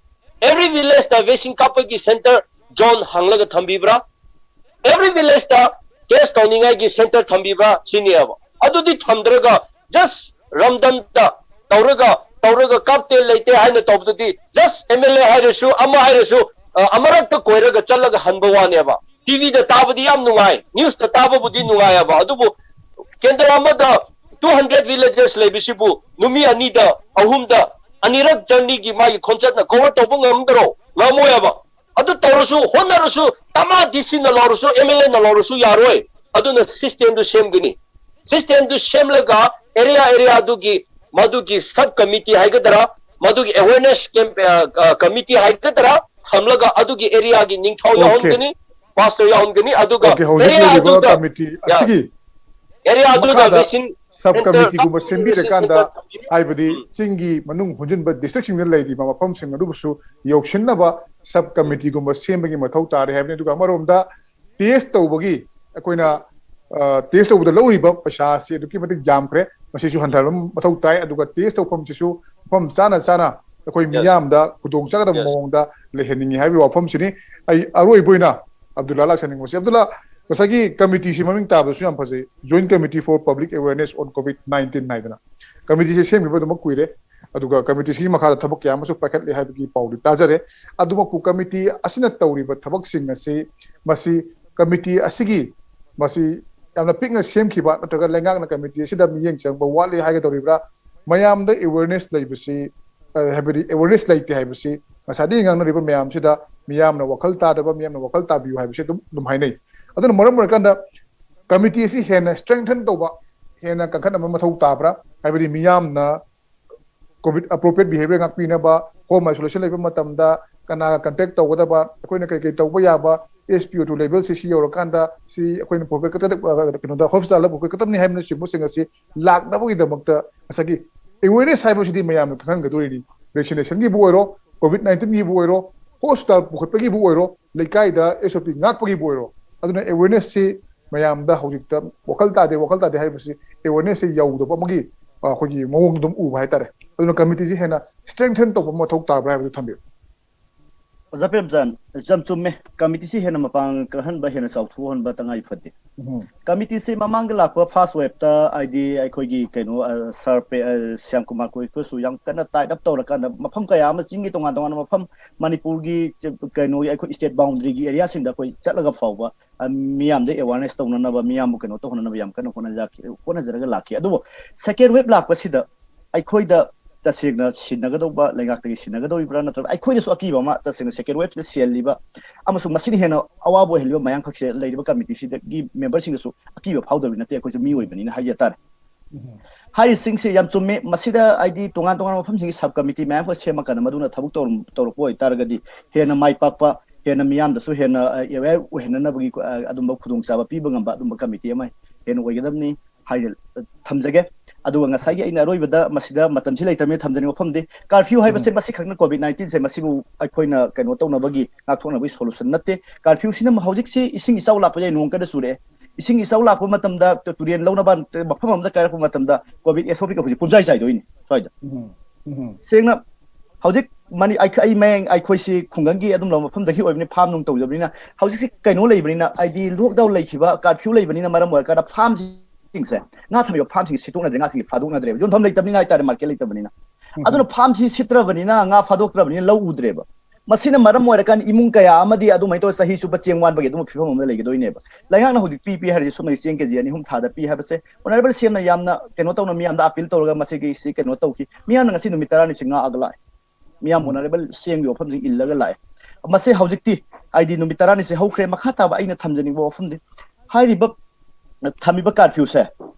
ꯑꯦꯚ꯭ꯔꯤ ꯚꯤꯂꯦꯖꯇ ꯚꯦꯛꯁꯤꯟ ꯀꯥꯞꯄꯒꯤ ꯁꯦꯟꯇꯔ ꯖꯣꯟ ꯍꯥꯡꯂꯒ ꯊꯝꯕꯤꯕ꯭ꯔꯥ? ꯑꯦꯚ꯭ꯔꯤ ꯚꯤꯂꯦꯖꯇ ꯇꯦꯁ ꯇꯧꯅꯤꯡꯉꯥꯏꯒꯤ ꯁꯦꯟꯇꯔ ꯊꯝꯕꯤꯕ꯭ꯔꯥ ꯁꯤꯅꯦꯕ꯫ ꯑꯗꯨꯗꯤ ꯊꯝꯗ꯭ꯔꯒ ꯖꯁ ꯔꯝꯗꯝꯗ ꯇꯧꯔꯒ, ꯇꯧꯔꯒ ꯀꯥꯞꯇꯦ ꯂꯩꯇꯦ ꯍꯥꯏꯅ ꯇꯧꯕꯗꯨꯗꯤ ꯖꯁ ꯑꯦꯝ ꯑꯦꯜ ꯑꯦ ꯍꯥꯏꯔꯁꯨ, ꯑꯃ ꯍꯥꯏꯔꯁꯨ, ꯑ, ꯑꯃꯔꯛꯇ ꯀꯣꯏꯔꯒ ꯆꯠꯂꯒ ꯍꯟꯕ ꯋꯥꯅꯦꯕ꯫ ꯇꯤꯚꯤꯗ ꯇꯥꯕꯗꯤ ꯌꯥꯝ ꯅꯨꯡꯉꯥꯏ, ꯅ꯭ꯌꯨꯁꯇ ꯇꯥꯕꯕꯨꯗꯤ ꯅꯨꯡꯉꯥꯏꯑꯕ, ꯑꯗꯨꯕꯨ ꯀꯦꯟꯗ꯭ꯔ ꯑꯃꯗ ꯇꯨ ꯍꯟꯗ꯭ꯔꯦꯗ ꯚꯤꯂꯦꯖꯦꯁ ꯂꯩꯕꯁꯤꯕꯨ ꯅꯨꯃꯤꯠ ꯑꯅꯤꯗ, ꯑꯍꯨꯝꯗ, ꯑꯅꯤꯔꯛ ꯖꯔꯅꯤꯒꯤ ꯃꯥꯒꯤ ꯈꯣꯡꯆꯠꯅ ꯀꯣꯚꯔ ꯇꯧꯕ ꯉꯝꯗ꯭ꯔꯣ? ꯉꯝꯃꯣꯏꯕ꯫ ꯑꯗꯨ ꯇꯧꯔꯁꯨ, ꯍꯣꯠꯅꯔꯁꯨ, ꯇꯃꯥ ꯗꯤ ꯁꯤꯅ ꯂꯧꯔꯁꯨ, ꯑꯦꯝ ꯑꯦꯜ ꯑꯦꯅ ꯂꯧꯔꯁꯨ ꯌꯥꯔꯣꯏ꯫ ꯑꯗꯨꯅ ꯁꯤꯁꯇꯦꯝꯗꯨ ꯁꯦꯝꯒꯅꯤ꯫ ꯁꯤꯁꯇꯦꯝꯗꯨ ꯁꯦꯝꯂꯒ ꯑꯦꯔꯤꯌꯥ ꯑꯦꯔꯤꯌꯥꯗꯨꯒꯤ, ꯃꯗꯨꯒꯤ ꯁꯕ ꯀꯃꯤꯇꯤ ꯍꯥꯏꯒꯗ꯭ꯔꯥ, ꯃꯗꯨꯒꯤ ꯑꯦꯋꯦꯔꯅꯦꯁ ꯀꯦꯝ-, ꯑ, ꯑ, ꯀꯃꯤꯇꯤ ꯍꯥꯏꯒꯗ꯭ꯔꯥ, ꯊꯝꯂꯒ ꯑꯗꯨꯒꯤ ꯑꯦꯔꯤꯌꯥꯒꯤ ꯅꯤꯡꯊꯧ ꯑꯣꯀꯦ꯫ ꯌꯥꯎꯍꯟꯒꯅꯤ, ꯄꯥꯁꯇꯔ ꯌꯥꯎꯍꯟꯒꯅꯤ, ꯑꯗꯨꯒ ꯑꯣꯀꯦ, ꯍꯧꯖꯤꯛ ꯑꯦꯔꯤꯌꯥ ꯂꯩꯔꯤꯕ ꯑꯗꯨꯗ, ꯀꯃꯤꯇꯤ ꯌꯥ, ꯑꯁꯤꯒꯤ ꯑꯦꯔꯤꯌꯥ ꯑꯗꯨꯗ ꯃꯈꯥꯗ ꯚꯦꯛꯁꯤꯟ ꯁꯕ ꯁꯦꯟꯇꯔ, ꯀꯃꯤꯇꯤꯒꯨꯝꯕ ꯀꯥꯞꯄꯒꯤ ꯁꯦꯝꯕꯤꯔꯀꯥꯟꯗ, ꯁꯦꯟꯇꯔ ꯊꯝꯕꯤꯔꯤ꯫ ꯍꯥꯏꯕꯗꯤ ꯎꯝ꯫ ꯆꯤꯡꯒꯤ ꯃꯅꯨꯡ ꯍꯨꯟꯖꯤꯟꯕ ꯗꯤꯁꯇ꯭ꯔꯤꯛꯁꯤꯡꯗ ꯂꯩꯔꯤꯕ ꯃꯐꯝꯁꯤꯡ ꯑꯗꯨꯕꯨꯁꯨ ꯌꯧꯁꯤꯟꯅꯕ ꯁꯕ ꯎꯝ꯫ ꯀꯃꯤꯇꯤꯒꯨꯝꯕ ꯁꯦꯝꯕꯒꯤ ꯃꯊꯧ ꯇꯥꯔꯦ ꯍꯥꯏꯕꯅꯤ꯫ ꯑꯗꯨꯒ ꯑꯃꯔꯣꯝꯗ ꯇꯦꯁ ꯇꯧꯕꯒꯤ ꯑꯩꯈꯣꯏꯅ, ꯑ, ꯇꯦꯁ ꯇꯧꯕꯗ ꯂꯧꯔꯤꯕ ꯄꯩꯁꯥ ꯑꯁꯤ ꯑꯗꯨꯛꯀꯤ ꯃꯇꯤꯛ ꯌꯥꯝꯈ꯭ꯔꯦ, ꯃꯁꯤꯁꯨ ꯍꯟꯊꯍꯟꯕ ꯃꯊꯧ ꯇꯥꯏ꯫ ꯑꯗꯨꯒ ꯇꯦꯁ ꯇꯧꯐꯝꯁꯤꯁꯨ ꯃꯐꯝ ꯆꯥꯅ ꯆꯥꯅ ꯑꯩꯈꯣꯏ ꯌꯦꯁ꯫ ꯃꯤꯌꯥꯝꯗ ꯈꯨꯗꯣꯡ ꯆꯥꯒꯗꯕ ꯌꯦꯁ꯫ ꯃꯑꯣꯡꯗ ꯂꯩꯍꯟꯅꯤꯡꯉꯤ ꯍꯥꯏꯕꯒꯤ ꯋꯥꯐꯝꯁꯤꯅꯤ꯫ ꯑꯩ ꯑꯔꯣꯏꯕ ꯑꯣꯏꯅ ꯑꯕꯗꯨꯜꯂꯥ ꯂꯥꯛꯆꯅꯤꯡꯕꯁꯦ, ꯑꯕꯗꯨꯜꯂꯥ, ꯉꯁꯥꯏꯒꯤ ꯀꯃꯤꯇꯤꯁꯤ ꯃꯃꯤꯡ ꯇꯥꯕꯁꯨ ꯌꯥꯝ ꯐꯖꯩ, Joint Committee for Public Awareness on COVID nineteen ꯍꯥꯏꯗꯅ꯫ ꯀꯃꯤꯇꯤꯁꯦ ꯁꯦꯝꯈꯤꯕ ꯑꯗꯨꯃꯛ ꯀꯨꯏꯔꯦ꯫ ꯑꯗꯨꯒ ꯀꯃꯤꯇꯤꯁꯤꯒꯤ ꯃꯈꯥꯗ ꯊꯕꯛ ꯀꯌꯥ ꯑꯃꯁꯨ ꯄꯥꯏꯈꯠꯂꯤ ꯍꯥꯏꯕꯒꯤ ꯄꯥꯎꯗꯤ ꯇꯥꯖꯔꯦ꯫ ꯑꯗꯨꯃꯛꯄꯨ ꯀꯃꯤꯇꯤ ꯑꯁꯤꯅ ꯇꯧꯔꯤꯕ ꯊꯕꯛꯁꯤꯡ ꯑꯁꯤ, ꯃꯁꯤ ꯀꯃꯤꯇꯤ ꯑꯁꯤꯒꯤ, ꯃꯁꯤ ꯌꯥꯝꯅ ꯄꯤꯛꯅ ꯁꯦꯝꯈꯤꯕ ꯅꯠꯇ꯭ꯔꯒ ꯂꯩꯉꯥꯛꯅ ꯀꯃꯤꯇꯤ ꯑꯁꯤꯗ ꯃꯤꯠꯌꯦꯡ ꯆꯪꯕ ꯋꯥꯠꯂꯤ ꯍꯥꯏꯒꯗꯧꯔꯤꯕ꯭ꯔꯥ? ꯃꯌꯥꯝꯗ awareness ꯂꯩꯕꯁꯤ, ꯑ, ꯍꯥꯏꯕꯗꯤ awareness ꯂꯩꯇꯦ ꯍꯥꯏꯕꯁꯤ ꯉꯁꯥꯏꯗꯒꯤ ꯉꯥꯡꯅꯔꯤꯕ ꯃꯌꯥꯝꯁꯤꯗ ꯃꯤꯌꯥꯝꯅ ꯋꯥꯈꯜ ꯇꯥꯗꯕ, ꯃꯤꯌꯥꯝꯅ ꯋꯥꯈꯜ ꯇꯥꯕꯤꯌꯨ ꯍꯥꯏꯕꯁꯤ ꯑꯗꯨꯝ, ꯑꯗꯨꯝ ꯍꯥꯏꯅꯩ꯫ ꯑꯗꯨꯅ ꯃꯔꯝ ꯑꯣꯏꯔꯀꯥꯟꯗ ꯀꯃꯤꯇꯤ ꯑꯁꯤ ꯍꯦꯟꯅ strengthen ꯇꯧꯕ, ꯍꯦꯟꯅ ꯀꯟꯈꯠꯅꯕ ꯃꯊꯧ ꯇꯥꯕ꯭ꯔꯥ? ꯍꯥꯏꯕꯗꯤ ꯃꯤꯌꯥꯝꯅ COVID appropriate behavior ꯉꯥꯛꯄꯤꯅꯕ, home isolation ꯂꯩꯕ ꯃꯇꯝꯗ ꯀꯅꯥꯒ contact ꯇꯧꯒꯗꯕ, ꯑꯩꯈꯣꯏꯅ ꯀꯔꯤ ꯀꯔꯤ ꯇꯧꯕ ꯌꯥꯕ, S P O two level ꯁꯤ, ꯁꯤ ꯌꯧꯔꯀꯥꯟꯗ ꯁꯤ ꯑꯩꯈꯣꯏꯅ ꯄꯨꯈꯠꯀꯗꯕ, ꯑ, ꯀꯩꯅꯣꯗ, hospital ꯗ ꯄꯨꯈꯠꯀꯗꯕꯅꯤ ꯍꯥꯏꯕꯅꯆꯤꯡꯕꯁꯤꯡ ꯑꯁꯤ ꯂꯥꯛꯅꯕꯒꯤꯗꯃꯛꯇ ꯉꯁꯥꯏꯒꯤ awareness ꯍꯥꯏꯕꯁꯤꯗꯤ ꯃꯌꯥꯝꯅ ꯈꯪꯍꯟꯒꯗꯣꯔꯤꯅꯤ꯫ Vaccination ꯒꯤꯕꯨ ꯑꯣꯏꯔꯣ, COVID nineteen ꯒꯤꯕꯨ ꯑꯣꯏꯔꯣ, hospital ꯄꯨꯈꯠꯄꯒꯤꯕꯨ ꯑꯣꯏꯔꯣ, ꯂꯩꯀꯥꯏꯗ S O P ꯉꯥꯛꯄꯒꯤꯕꯨ ꯑꯣꯏꯔꯣ, ꯑꯗꯨꯅ awareness ꯁꯤ ꯃꯌꯥꯝꯗ ꯍꯧꯖꯤꯛꯇ ꯋꯥꯈꯜ ꯇꯥꯗꯦ, ꯋꯥꯈꯜ ꯇꯥꯗꯦ ꯍꯥꯏꯕꯁꯤ awareness ꯁꯤ ꯌꯧꯗꯕ ꯑꯃꯒꯤ, ꯑ, ꯑꯩꯈꯣꯏꯒꯤ ꯃꯑꯣꯡꯗ ꯑꯗꯨꯝ ꯎꯕ ꯍꯥꯏꯇꯥꯔꯦ꯫ ꯑꯗꯨꯅ ꯀꯃꯤꯇꯤꯁꯤ ꯍꯦꯟꯅ strengthen ꯇꯧꯕ ꯃꯊꯧ ꯇꯥꯕ꯭ꯔꯥ ꯍꯥꯏꯕꯗꯨ ꯊꯝꯕꯤꯌꯨ꯫ ꯑꯣꯖꯥ ꯄ꯭ꯔꯦꯝꯆꯥꯟ, ꯌꯥꯝ ꯆꯨꯝꯃꯦ, ꯀꯃꯤꯇꯤꯁꯤ ꯍꯦꯟꯅ ꯃꯄꯥꯡꯒꯜ ꯀꯜꯍꯟꯕ, ꯍꯦꯟꯅ ꯆꯥꯎꯊꯣꯛꯍꯟꯕ ꯇꯉꯥꯏ ꯐꯗꯦ꯫ ꯎꯝ꯫ ꯀꯃꯤꯇꯤꯁꯤ ꯃꯃꯥꯡꯗ ꯂꯥꯛꯄ first wave ꯇ, ꯍꯥꯏꯗꯤ ꯑꯩꯈꯣꯏꯒꯤ ꯀꯩꯅꯣ, ꯑ, ꯁꯥꯔ ꯄ꯭ꯔꯦ-, ꯑ, ꯁ꯭ꯌꯥꯝ ꯀꯨꯃꯥꯔ ꯀꯣꯏꯀꯨꯁꯨ ꯌꯥꯝ ꯀꯟꯅ tied up ꯇꯧꯔꯀꯥꯟꯗ ꯃꯐꯝ ꯀꯌꯥ ꯑꯃ, ꯆꯤꯡꯒꯤ ꯇꯣꯉꯥꯟ ꯇꯣꯉꯥꯟꯕ ꯃꯐꯝ, ꯃꯅꯤꯄꯨꯔꯒꯤ ꯆ-, ꯀꯩꯅꯣꯒꯤ ꯑꯩꯈꯣꯏ state boundary ꯒꯤ area ꯁꯤꯡꯗ ꯑꯩꯈꯣꯏ ꯆꯠꯂꯒ ꯐꯥꯎꯕ, ꯑ, ꯃꯤꯌꯥꯝꯗ awareness ꯇꯧꯅꯅꯕ, ꯃꯤꯌꯥꯝꯕꯨ ꯀꯩꯅꯣ ꯇꯧꯍꯟꯅꯕ ꯌꯥꯝ ꯀꯟꯅ ꯍꯣꯠꯅꯖꯈꯤ-, ꯍꯣꯠꯅꯖꯔꯒ ꯂꯥꯛꯈꯤ꯫ ꯑꯗꯨꯕꯨ second wave ꯂꯥꯛꯄꯁꯤꯗ ꯑꯩꯈꯣꯏꯗ ꯇꯁꯦꯡꯅ ꯁꯤꯟꯅꯒꯗꯧꯕ, ꯂꯩꯉꯥꯛꯇꯒꯤ ꯁꯤꯟꯅꯒꯗꯧꯔꯤꯕ꯭ꯔꯥ, ꯅꯠꯇ꯭ꯔꯒ ꯑꯩꯈꯣꯏꯗꯁꯨ ꯑꯀꯤꯕ ꯑꯃ, ꯇꯁꯦꯡꯅ second wave ꯁꯤꯗ ꯁꯤꯍꯜꯂꯤꯕ ꯑꯃꯁꯨꯡ ꯃꯁꯤꯅ ꯍꯦꯟꯅ ꯑꯋꯥꯕ ꯑꯣꯏꯍꯜꯂꯤꯕ ꯃꯌꯥꯝꯈꯛꯁꯦ ꯂꯩꯔꯤꯕ ꯀꯃꯤꯇꯤꯁꯤꯗꯒꯤ member ꯁꯤꯡꯗꯁꯨ ꯑꯀꯤꯕ ꯐꯥꯎꯗꯕꯗꯤ ꯅꯠꯇꯦ, ꯑꯩꯈꯣꯏꯁꯨ ꯃꯤꯑꯣꯏꯕꯅꯤꯅ ꯍꯥꯏꯖ ꯇꯥꯔꯦ꯫ ꯍꯥꯏꯔꯤꯁꯤꯡꯁꯦ ꯌꯥꯝ ꯆꯨꯝꯃꯦ꯫ ꯃꯁꯤꯗ ꯍꯥꯏꯗꯤ ꯇꯣꯉꯥꯟ ꯇꯣꯉꯥꯟꯕ ꯃꯐꯝꯁꯤꯡꯒꯤ sub committee ꯃꯌꯥꯝ ꯑꯃ ꯁꯦꯝꯃꯀꯥꯟꯗ ꯃꯗꯨꯅ ꯊꯕꯛ ꯇꯧꯔꯝ-, ꯇꯧꯔꯛꯄ ꯑꯣꯏꯇꯥꯔꯒꯗꯤ ꯍꯦꯟꯅ ꯃꯥꯏ ꯄꯥꯛꯄ, ꯍꯦꯟꯅ ꯃꯤꯌꯥꯝꯗꯁꯨ ꯍꯦꯟꯅ, ꯑ, aware ꯑꯣꯏꯍꯟꯅꯅꯕꯒꯤ, ꯑ, ꯑꯗꯨꯝꯕ ꯈꯨꯗꯣꯡꯆꯥꯕ ꯄꯤꯕ ꯉꯝꯕ ꯑꯗꯨꯝꯕ ꯀꯃꯤꯇꯤ ꯑꯃ ꯍꯦꯟꯅ ꯑꯣꯏꯒꯗꯕꯅꯤ ꯍꯥꯏꯅ, ꯑ, ꯊꯝꯖꯒꯦ꯫ ꯑꯗꯨꯒ ꯉꯁꯥꯏꯒꯤ ꯑꯩꯅ ꯑꯔꯣꯏꯕꯗ, ꯃꯁꯤꯗ ꯃꯇꯝꯁꯤ ꯂꯩꯇ꯭ꯔꯕꯅꯤꯅ ꯊꯝꯖꯅꯤꯡꯕ ꯃꯐꯝꯗꯤ, curfew ꯍꯥꯏꯕꯁꯦ ꯃꯁꯤꯈꯛꯅ COVID nineteen ꯁꯦ ꯃꯁꯤꯕꯨ ꯑꯩꯈꯣꯏꯅ ꯀꯩꯅꯣ ꯇꯧꯅꯕꯒꯤ, ꯉꯥꯛꯊꯣꯛꯅꯕꯒꯤ solution ꯅꯠꯇꯦ꯫ Curfew ꯁꯤꯅ ꯍꯧꯖꯤꯛꯁꯤ ꯏꯁꯤꯡ ꯏꯆꯥꯎ ꯂꯥꯛꯄ ꯌꯥꯏ, ꯅꯣꯡ ꯀꯟꯅ ꯆꯨꯔꯛꯑꯦ꯫ ꯏꯁꯤꯡ ꯏꯆꯥꯎ ꯂꯥꯛꯄ ꯃꯇꯝꯗ, ꯇꯨꯔꯦꯟ ꯂꯧꯅꯕ ꯃꯐꯝ ꯑꯃꯗ ꯀꯥꯏꯔꯛꯄ ꯃꯇꯝꯗ COVID S O P ꯀ ꯍꯧꯖꯤꯛ ꯄꯨꯝꯖꯥꯏ ꯆꯥꯏꯗꯣꯏꯅꯤ ꯁ꯭ꯋꯥꯏꯗ꯫ ꯎꯝ, ꯎꯝ, ꯁꯦꯡꯅ ꯍꯧꯖꯤꯛ ꯃꯅꯤ-, ꯑꯩ, ꯑꯩ ꯃꯌꯥꯡ, ꯑꯩꯈꯣꯏꯁꯤ ꯈꯨꯡꯒꯪꯒꯤ ꯑꯗꯨꯝꯕ ꯃꯐꯝꯗꯒꯤ ꯑꯣꯏꯕꯅꯤ, farm ꯅꯨꯡ ꯇꯧꯖꯕꯅꯤꯅ ꯍꯧꯖꯤꯛꯁꯤ ꯀꯩꯅꯣ ꯂꯩꯕꯅꯤꯅ, ꯍꯥꯏꯗꯤ lockdown ꯂꯩꯈꯤꯕ, curfew ꯂꯩꯕꯅꯤꯅ ꯃꯔꯝ ꯑꯣꯏꯔꯀꯥꯟꯗ farm ꯁꯤꯡꯁꯦ, ꯉꯥ ꯊꯝꯃꯤꯕ farm ꯁꯤꯡꯁꯦ ꯁꯤꯠꯇꯣꯛꯅꯗ꯭ꯔꯦ, ꯉꯥꯁꯤꯡꯁꯦ ꯐꯥꯗꯣꯛꯅꯗ꯭ꯔꯦꯕ, ꯌꯣꯟꯐꯝ ꯂꯩꯇꯕꯅꯤꯅ ꯍꯥꯏꯇꯥꯔꯦ, market ꯂꯩꯇꯕꯅꯤꯅ꯫ ꯑꯗꯨꯅ ꯐꯥꯝꯁꯤ ꯁꯤꯠꯇ꯭ꯔꯕꯅꯤꯅ, ꯉꯥ ꯐꯥꯗꯣꯛꯇ꯭ꯔꯕꯅꯤꯅ ꯂꯧ ꯎꯗ꯭ꯔꯦꯕ꯫ ꯃꯁꯤꯅ ꯃꯔꯝ ꯑꯣꯏꯔꯀꯥꯟꯗ ꯏꯃꯨꯡ ꯀꯌꯥ ꯑꯃꯗꯤ ꯑꯗꯨꯃꯥꯏꯅ ꯇꯧꯔ ꯆꯍꯤ ꯆꯨꯞꯄ ꯆꯦꯡ ꯋꯥꯟꯕꯒꯤ ꯑꯗꯨꯝꯕ ꯐꯤꯕꯝ ꯑꯃꯗ ꯂꯩꯒꯗꯣꯏꯅꯦꯕ꯫ ꯂꯩꯉꯥꯛꯅ ꯍꯧꯖꯤꯛ ꯄꯤ ꯄꯤ ꯍꯥꯏꯔꯗꯤ ꯁꯨꯞꯅꯒꯤ ꯆꯦꯡ ꯀꯦꯖꯤ ꯑꯅꯤ ꯑꯍꯨꯝ ꯊꯥꯗ ꯄꯤ ꯍꯥꯏꯕꯁꯦ ꯑꯣꯅꯔꯦꯕꯜ ꯁꯤ ꯑꯦꯝꯅ ꯌꯥꯝꯅ ꯀꯩꯅꯣ ꯇꯧꯅ ꯃꯤꯌꯥꯝꯗ ꯑꯄꯤꯜ ꯇꯧꯔꯒ ꯃꯁꯤꯒꯤ ꯁꯤ ꯀꯩꯅꯣ ꯇꯧꯈꯤ꯫ ꯃꯤꯌꯥꯝꯅ ꯉꯁꯤ ꯅꯨꯃꯤꯠ ꯇꯔꯥꯅꯤꯁꯤ ꯉꯥꯛꯑꯒ ꯂꯥꯛꯑꯦ꯫ ꯃꯤꯌꯥꯝ ꯑꯣꯅꯔꯦꯕꯜ ꯁꯤ ꯑꯦꯝꯒꯤ ꯋꯥꯐꯝꯁꯤ ꯏꯜꯂꯒ ꯂꯥꯛꯑꯦ꯫ ꯃꯁꯤ ꯍꯧꯖꯤꯛꯇꯤ ꯍꯥꯏꯗꯤ ꯅꯨꯃꯤꯠ ꯇꯔꯥꯅꯤꯁꯤ ꯍꯧꯈ꯭ꯔꯦ꯫ ꯃꯈꯥ ꯇꯥꯕ ꯑꯩꯅ ꯊꯝꯖꯅꯤꯡꯕ ꯋꯥꯐꯝꯗꯤ ꯍꯥꯏꯔꯤꯕ ꯊꯝꯃꯤꯕ ꯀꯥꯔꯐ꯭ꯌꯨꯁꯦ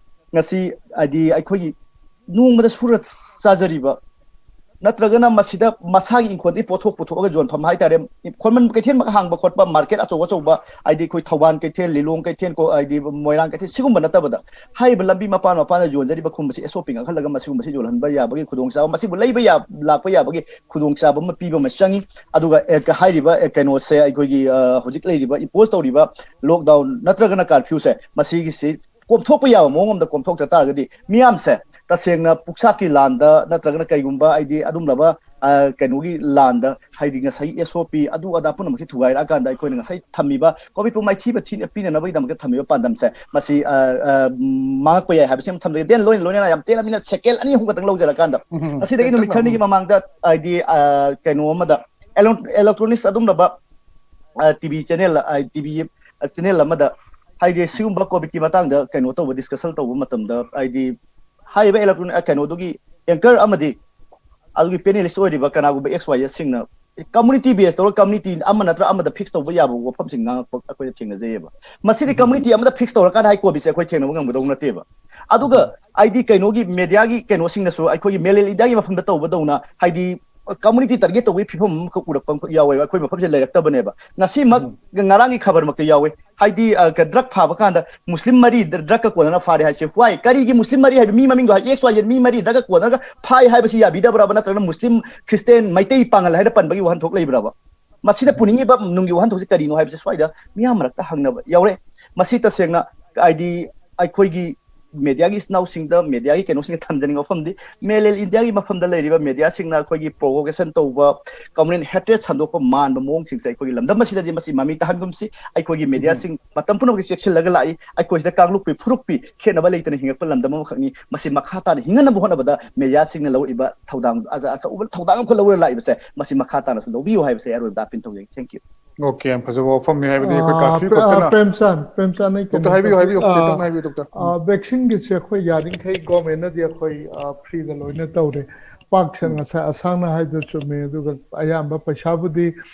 ꯉꯁꯤ ꯍꯥꯏꯗꯤ ꯑꯩꯈꯣꯏꯒꯤ ꯅꯣꯡꯃꯗ ꯁꯨꯔ ꯆꯥꯖꯔꯤꯕ ꯅꯠꯇ꯭ꯔꯒꯅ ꯃꯁꯤꯗ ꯃꯁꯥꯒꯤ ꯏꯪꯈꯣꯜꯗꯒꯤ ꯄꯣꯠꯊꯣꯛ ꯄꯨꯊꯣꯛꯑꯒ ꯌꯣꯟꯐꯝ ꯍꯥꯏꯇꯥꯔꯦ, ꯈꯣꯟꯃꯟ ꯀꯩꯊꯦꯜꯃꯛ ꯍꯥꯡꯕ ꯈꯣꯠꯄ, ꯃꯥꯔꯀꯦꯠ ꯑꯆꯧ ꯑꯆꯧꯕ, ꯍꯥꯏꯗꯤ ꯑꯩꯈꯣꯏ ꯊꯧꯕꯥꯜ ꯀꯩꯊꯦꯜ, ꯂꯤꯂꯣꯡ ꯀꯩꯊꯦꯜ, ꯀꯣ-, ꯍꯥꯏꯗꯤ ꯃꯣꯏꯔꯥꯡ ꯀꯩꯊꯦꯜ, ꯁꯤꯒꯨꯝꯕ ꯅꯠꯇꯕꯗ ꯍꯥꯏꯔꯤꯕ ꯂꯝꯕꯤ ꯃꯄꯥꯟ ꯃꯄꯥꯟꯗ ꯌꯣꯟꯖꯔꯤꯕ ꯈꯨꯝꯕꯁꯤ ꯑꯦꯁ ꯑꯣ ꯄꯤ ꯉꯥꯛꯍꯜꯂꯒ ꯃꯁꯤꯒꯨꯝꯕꯁꯤ ꯌꯣꯜꯍꯟꯕ ꯌꯥꯕꯒꯤ ꯈꯨꯗꯣꯡꯆꯥꯕ, ꯃꯁꯤꯕꯨ ꯂꯩꯕ ꯌꯥ-, ꯂꯥꯛꯄ ꯌꯥꯕꯒꯤ ꯈꯨꯗꯣꯡꯆꯥꯕ ꯑꯃ ꯄꯤꯕ ꯑꯃ ꯆꯪꯉꯤ꯫ ꯑꯗꯨꯒ ꯑꯦ, ꯀ-, ꯍꯥꯏꯔꯤꯕ, ꯑꯦ, ꯀꯩꯅꯣꯁꯦ ꯑꯩꯈꯣꯏꯒꯤ, ꯑ, ꯍꯧꯖꯤꯛ ꯂꯩꯔꯤꯕ ꯏꯝꯄꯣꯁ ꯇꯧꯔꯤꯕ ꯂꯣꯛꯗꯥꯎꯟ ꯅꯠꯇ꯭ꯔꯒꯅ ꯀꯥꯔꯐ꯭ꯌꯨꯁꯦ ꯃꯁꯤꯒꯤꯁꯤ ꯀꯣꯝꯊꯣꯛꯄ ꯌꯥꯕ ꯃꯑꯣꯡ ꯑꯃꯗ ꯀꯣꯝꯊꯣꯛꯇ ꯇꯥꯔꯒꯗꯤ ꯃꯤꯌꯥꯝꯁꯦ ꯇꯁꯦꯡꯅ ꯄꯨꯛꯆꯥꯛꯀꯤ ꯂꯥꯟꯗ ꯅꯠꯇ꯭ꯔꯒꯅ ꯀꯩꯒꯨꯝꯕ ꯍꯥꯏꯗꯤ ꯑꯗꯨꯝꯂꯕ, ꯑ, ꯀꯩꯅꯣꯒꯤ ꯂꯥꯟꯗ ꯍꯥꯏꯗꯤ ꯉꯁꯥꯏꯒꯤ ꯑꯦꯁ ꯑꯣ ꯄꯤ ꯑꯗꯨ ꯑꯗꯥ ꯄꯨꯝꯅꯃꯛꯁꯤ ꯊꯨꯒꯥꯏꯔꯛꯑꯀꯥꯟꯗ ꯑꯩꯈꯣꯏꯅ ꯉꯁꯥꯏ ꯊꯝꯃꯤꯕ ꯀꯣꯚꯤꯠꯄꯨ ꯃꯥꯏꯊꯤꯕ ꯊꯤ-, ꯄꯤꯅꯅꯕꯒꯤꯗꯃꯛꯇ ꯊꯝꯃꯤꯕ ꯄꯥꯟꯗꯝꯁꯦ ꯃꯁꯤ, ꯑ, ꯑ, ꯃꯥꯡꯉꯛꯄ ꯌꯥꯏ ꯍꯥꯏꯕꯁꯤ ꯑꯃ ꯊꯝꯖꯒꯦ꯫ ꯗꯦꯟ ꯂꯣꯏꯅ ꯂꯣꯏꯅꯅ ꯌꯥꯝ ꯇꯦꯟꯅ ꯃꯤꯅꯠ ꯁꯦꯀꯦꯟ ꯑꯅꯤ ꯑꯍꯨꯝ ꯈꯛꯇꯪ ꯂꯧꯖꯔꯀꯥꯟꯗ ꯎꯝ, ꯉꯁꯤꯗꯒꯤ ꯅꯨꯃꯤꯠ ꯇꯦꯟꯇꯛꯅ, ꯈꯔꯅꯤꯒꯤ ꯎꯝ꯫ ꯃꯃꯥꯡꯗ ꯍꯥꯏꯗꯤ, ꯑ, ꯀꯩꯅꯣ ꯑꯃꯗ ꯑꯦꯂꯣ-, ꯏꯂꯦꯛꯇ꯭ꯔꯣꯅꯤꯛꯁ ꯑꯗꯨꯝꯂꯕ, ꯑ, ꯇꯤ ꯚꯤ ꯆꯦꯅꯦꯜ, ꯑ, ꯇꯤ ꯚꯤ ꯆꯦꯅꯦꯜ ꯑꯃꯗ ꯍꯥꯏꯗꯤ ꯁꯤꯒꯨꯝꯕ ꯀꯣꯚꯤꯠꯀꯤ ꯃꯇꯥꯡꯗ ꯀꯩꯅꯣ ꯇꯧꯕ, ꯗꯤꯁꯀꯁꯟ ꯇꯧꯕ ꯃꯇꯝꯗ ꯍꯥꯏꯗꯤ ꯍꯥꯏꯔꯤꯕ ꯏꯂꯦꯛꯇ꯭ꯔꯣꯅꯤꯛ, ꯑ, ꯀꯩꯅꯣꯗꯨꯒꯤ ꯑꯦꯡꯀꯔ ꯑꯃꯗꯤ ꯑꯗꯨꯒꯤ ꯄꯦꯅꯦꯂꯤꯁ ꯑꯣꯏꯔꯤꯕ ꯀꯅꯥꯒꯨꯝꯕ ꯑꯦꯛꯁ ꯋꯥꯏ ꯖꯦꯠꯁꯤꯡꯅ ꯀꯝꯃꯨꯅꯤꯇꯤ ꯕꯦꯁ ꯇꯧꯔꯒ ꯀꯝꯃꯨꯅꯤꯇꯤ ꯑꯃ ꯅꯠꯇ꯭ꯔ ꯑꯃꯗ ꯐꯤꯛꯁ ꯇꯧꯕ ꯌꯥꯕ ꯋꯥꯐꯝꯁꯤꯡ ꯉꯥꯡꯉꯛꯄ ꯑꯩꯈꯣꯏꯅ ꯊꯦꯡꯅꯖꯩꯌꯦꯕ꯫ ꯃꯁꯤꯗꯤ ꯎꯝ꯫ ꯀꯝꯃꯨꯅꯤꯇꯤ ꯑꯃꯗ ꯐꯤꯛꯁ ꯇꯧꯔꯀꯥꯟꯗ ꯍꯥꯏ ꯀꯣꯕꯤꯁꯦ ꯑꯩꯈꯣꯏ ꯊꯦꯡꯅꯕ ꯉꯝꯒꯗꯧ ꯅꯠꯇꯦꯕ꯫ ꯑꯗꯨꯒ ꯎꯝ꯫ ꯍꯥꯏꯗꯤ ꯀꯩꯅꯣꯒꯤ ꯃꯦꯗꯤꯌꯥꯒꯤ ꯀꯩꯅꯣꯁꯤꯡꯅꯁꯨ ꯑꯩꯈꯣꯏꯒꯤ ꯃꯦꯂꯦꯜ ꯏꯟꯗꯤꯌꯥꯒꯤ ꯃꯐꯝꯗ ꯇꯧꯕꯗꯧꯅ ꯍꯥꯏꯗꯤ ꯀꯝꯃꯨꯅꯤꯇꯤ ꯇꯥꯔꯒꯦꯠ ꯇꯧꯕꯒꯤ ꯐꯤꯕꯝ ꯑꯃꯈꯛ ꯎꯔꯛꯄ ꯑꯃꯈꯛ ꯌꯥꯎꯋꯦꯕ꯫ ꯑꯩꯈꯣꯏ ꯃꯐꯝꯁꯦ ꯂꯩꯔꯛꯇꯕꯅꯦꯕ꯫ ꯉꯁꯤꯃꯛ ꯎꯝ꯫ ꯉꯔꯥꯡꯒꯤ ꯈꯕꯔꯃꯛꯇ ꯌꯥꯎꯋꯦ꯫ ꯍꯥꯏꯗꯤ, ꯑ, ꯀ-, ꯗ꯭ꯔꯒ ꯐꯥꯕ ꯀꯥꯟꯗ ꯃꯨꯁꯂꯤꯝ ꯃꯔꯤ ꯗ꯭ꯔ-, ꯗ꯭ꯔꯒꯀ ꯀꯣꯟꯅꯅ ꯐꯥꯔꯦ ꯍꯥꯏꯁꯦ꯫ Why? ꯀꯔꯤꯒꯤ ꯃꯨꯁꯂꯤꯝ ꯃꯔꯤ ꯍꯥꯏꯕ ꯃꯤ ꯃꯃꯤꯡꯗꯣ ꯍꯥꯏ, ꯑꯦꯛꯁ ꯋꯥꯏ ꯖꯦꯠ ꯃꯤ ꯃꯔꯤ ꯗ꯭ꯔꯒꯀ ꯀꯣꯟꯅꯔꯒ ꯐꯥꯏ ꯍꯥꯏꯕꯁꯤ ꯌꯥꯕꯤꯗꯕ꯭ꯔꯕ? ꯅꯠꯇ꯭ꯔꯒꯅ ꯃꯨꯁꯂꯤꯝ, ꯈ꯭ꯔꯤꯁꯇꯦꯟ, ꯃꯩꯇꯩ, ꯄꯥꯉꯜ ꯍꯥꯏꯅ ꯄꯟꯕꯒꯤ ꯋꯥꯍꯟꯊꯣꯛ ꯂꯩꯕ꯭ꯔꯕ? ꯃꯁꯤꯗ ꯎꯝ꯫ ꯄꯨꯅꯤꯡꯉꯤꯕ ꯅꯨꯡꯒꯤ ꯋꯥꯍꯟꯊꯣꯛꯁꯤ ꯀꯔꯤꯅꯣ ꯍꯥꯏꯕꯁꯤ ꯁ꯭ꯋꯥꯏꯗ ꯃꯤꯌꯥꯝ ꯃꯔꯛꯇ ꯍꯪꯅꯕ ꯌꯥꯎꯔꯦ꯫ ꯃꯁꯤ ꯇꯁꯦꯡꯅ ꯍꯥꯏꯗꯤ ꯑꯩꯈꯣꯏꯒꯤ ꯃꯦꯗꯤꯌꯥꯒꯤ ꯏꯆꯤꯟ ꯏꯅꯥꯎꯁꯤꯡꯗ, ꯃꯦꯗꯤꯌꯥꯒꯤ ꯀꯩꯅꯣꯁꯤꯡꯗ ꯊꯝꯖꯅꯤꯡꯕ ꯋꯥꯐꯝꯗꯤ, ꯃꯦꯂꯦꯜ ꯏꯟꯗꯤꯌꯥꯒꯤ ꯃꯐꯝꯗ ꯂꯩꯔꯤꯕ ꯃꯦꯗꯤꯌꯥꯁꯤꯡꯅ ꯑꯩꯈꯣꯏꯒꯤ ꯄ꯭ꯔꯣꯚꯣꯀꯦꯁꯟ ꯇꯧꯕ, ꯀꯝꯃꯨꯅꯦꯜ ꯍꯦꯇ꯭ꯔꯦꯠ ꯁꯟꯗꯣꯛꯄ ꯃꯥꯟꯕ ꯃꯑꯣꯡꯁꯤꯡꯁꯦ ꯑꯩꯈꯣꯏꯒꯤ ꯂꯝꯗꯝ ꯑꯁꯤꯗꯗꯤ ꯃꯁꯤ ꯃꯃꯤ ꯇꯥꯍꯟꯒꯨꯝꯁꯤ꯫ ꯑꯩꯈꯣꯏꯒꯤ ꯃꯦꯗꯤꯌꯥꯁꯤꯡ ꯃꯇꯝ ꯄꯨꯝꯅꯃꯛꯇ ꯆꯦꯛꯁꯤꯜꯂꯒ ꯂꯥꯛꯏ꯫ ꯑꯩꯈꯣꯏꯁꯤꯗ ꯀꯥꯡꯂꯨꯞ ꯄꯤ ꯐꯨꯔꯨꯞ ꯄꯤ ꯈꯦꯠꯅꯕ ꯂꯩꯇꯅ ꯍꯤꯡꯉꯛꯄ ꯂꯝꯗꯝ ꯑꯃꯈꯛꯅꯤ꯫ ꯃꯁꯤ ꯃꯈꯥ ꯇꯥꯅ ꯍꯤꯡꯍꯟꯅꯕ ꯍꯣꯠꯅꯕꯗ ꯃꯦꯗꯤꯌꯥꯁꯤꯡꯅ ꯂꯧꯔꯛꯏꯕ ꯊꯧꯗꯥꯡ, ꯑꯆ-, ꯑꯆꯧꯕ ꯊꯧꯗꯥꯡ ꯑꯃꯈꯛ ꯂꯧꯔ ꯂꯥꯛꯏꯕꯁꯦ, ꯃꯁꯤ ꯃꯈꯥ ꯇꯥꯅꯁꯨ ꯂꯧꯕꯤꯌꯨ ꯍꯥꯏꯕꯁꯦ ꯑꯩ ꯑꯔꯣꯏꯕꯗ ꯑꯥꯄꯤꯜ ꯇꯧꯖꯒꯦ꯫ Thank you꯫ ꯑꯣꯀꯦ, ꯌꯥꯝ ꯐꯖꯕ ꯋꯥꯐꯝꯅꯤ꯫ ꯍꯥꯏꯕꯗꯤ ꯑꯩꯈꯣꯏ ꯑꯥ, ꯀꯥꯔꯐ꯭ꯌꯨ ꯄ꯭ꯔꯦ-, ꯑꯥ, ꯈꯛꯇꯅ ꯄ꯭ꯔꯦꯝꯆꯥꯟ, ꯄ꯭ꯔꯦꯝꯆꯥꯟ, ꯑꯩ ꯀꯩꯅꯣ ꯗꯣꯛꯇꯔ ꯍꯥꯏꯕꯤꯌꯨ, ꯍꯥꯏꯕꯤꯌꯨ, ꯑꯥ, ꯈꯤꯇꯪ ꯍꯥꯏꯕꯤꯌꯨ, ꯗꯣꯛꯇꯔ꯫ ꯑꯥ, ꯚꯦꯛꯁꯤꯟꯒꯤꯁꯦ ꯑꯩꯈꯣꯏ ꯌꯥꯔꯤꯈꯩ ꯒꯣꯔꯃꯦꯟꯅꯗꯤ ꯑꯩꯈꯣꯏ, ꯑꯥ, ꯐ꯭ꯔꯤꯗ ꯂꯣꯏꯅ ꯇꯧꯔꯦ꯫ ꯄꯥꯛ ꯁꯟꯅ ꯉꯁꯥꯏ ꯑꯁꯥꯡꯅ ꯍꯥꯏꯕꯗꯨ ꯆꯨꯝꯃꯦ꯫ ꯑꯗꯨꯒ ꯑꯌꯥꯝꯕ ꯄꯩꯁꯥꯕꯨꯗꯤ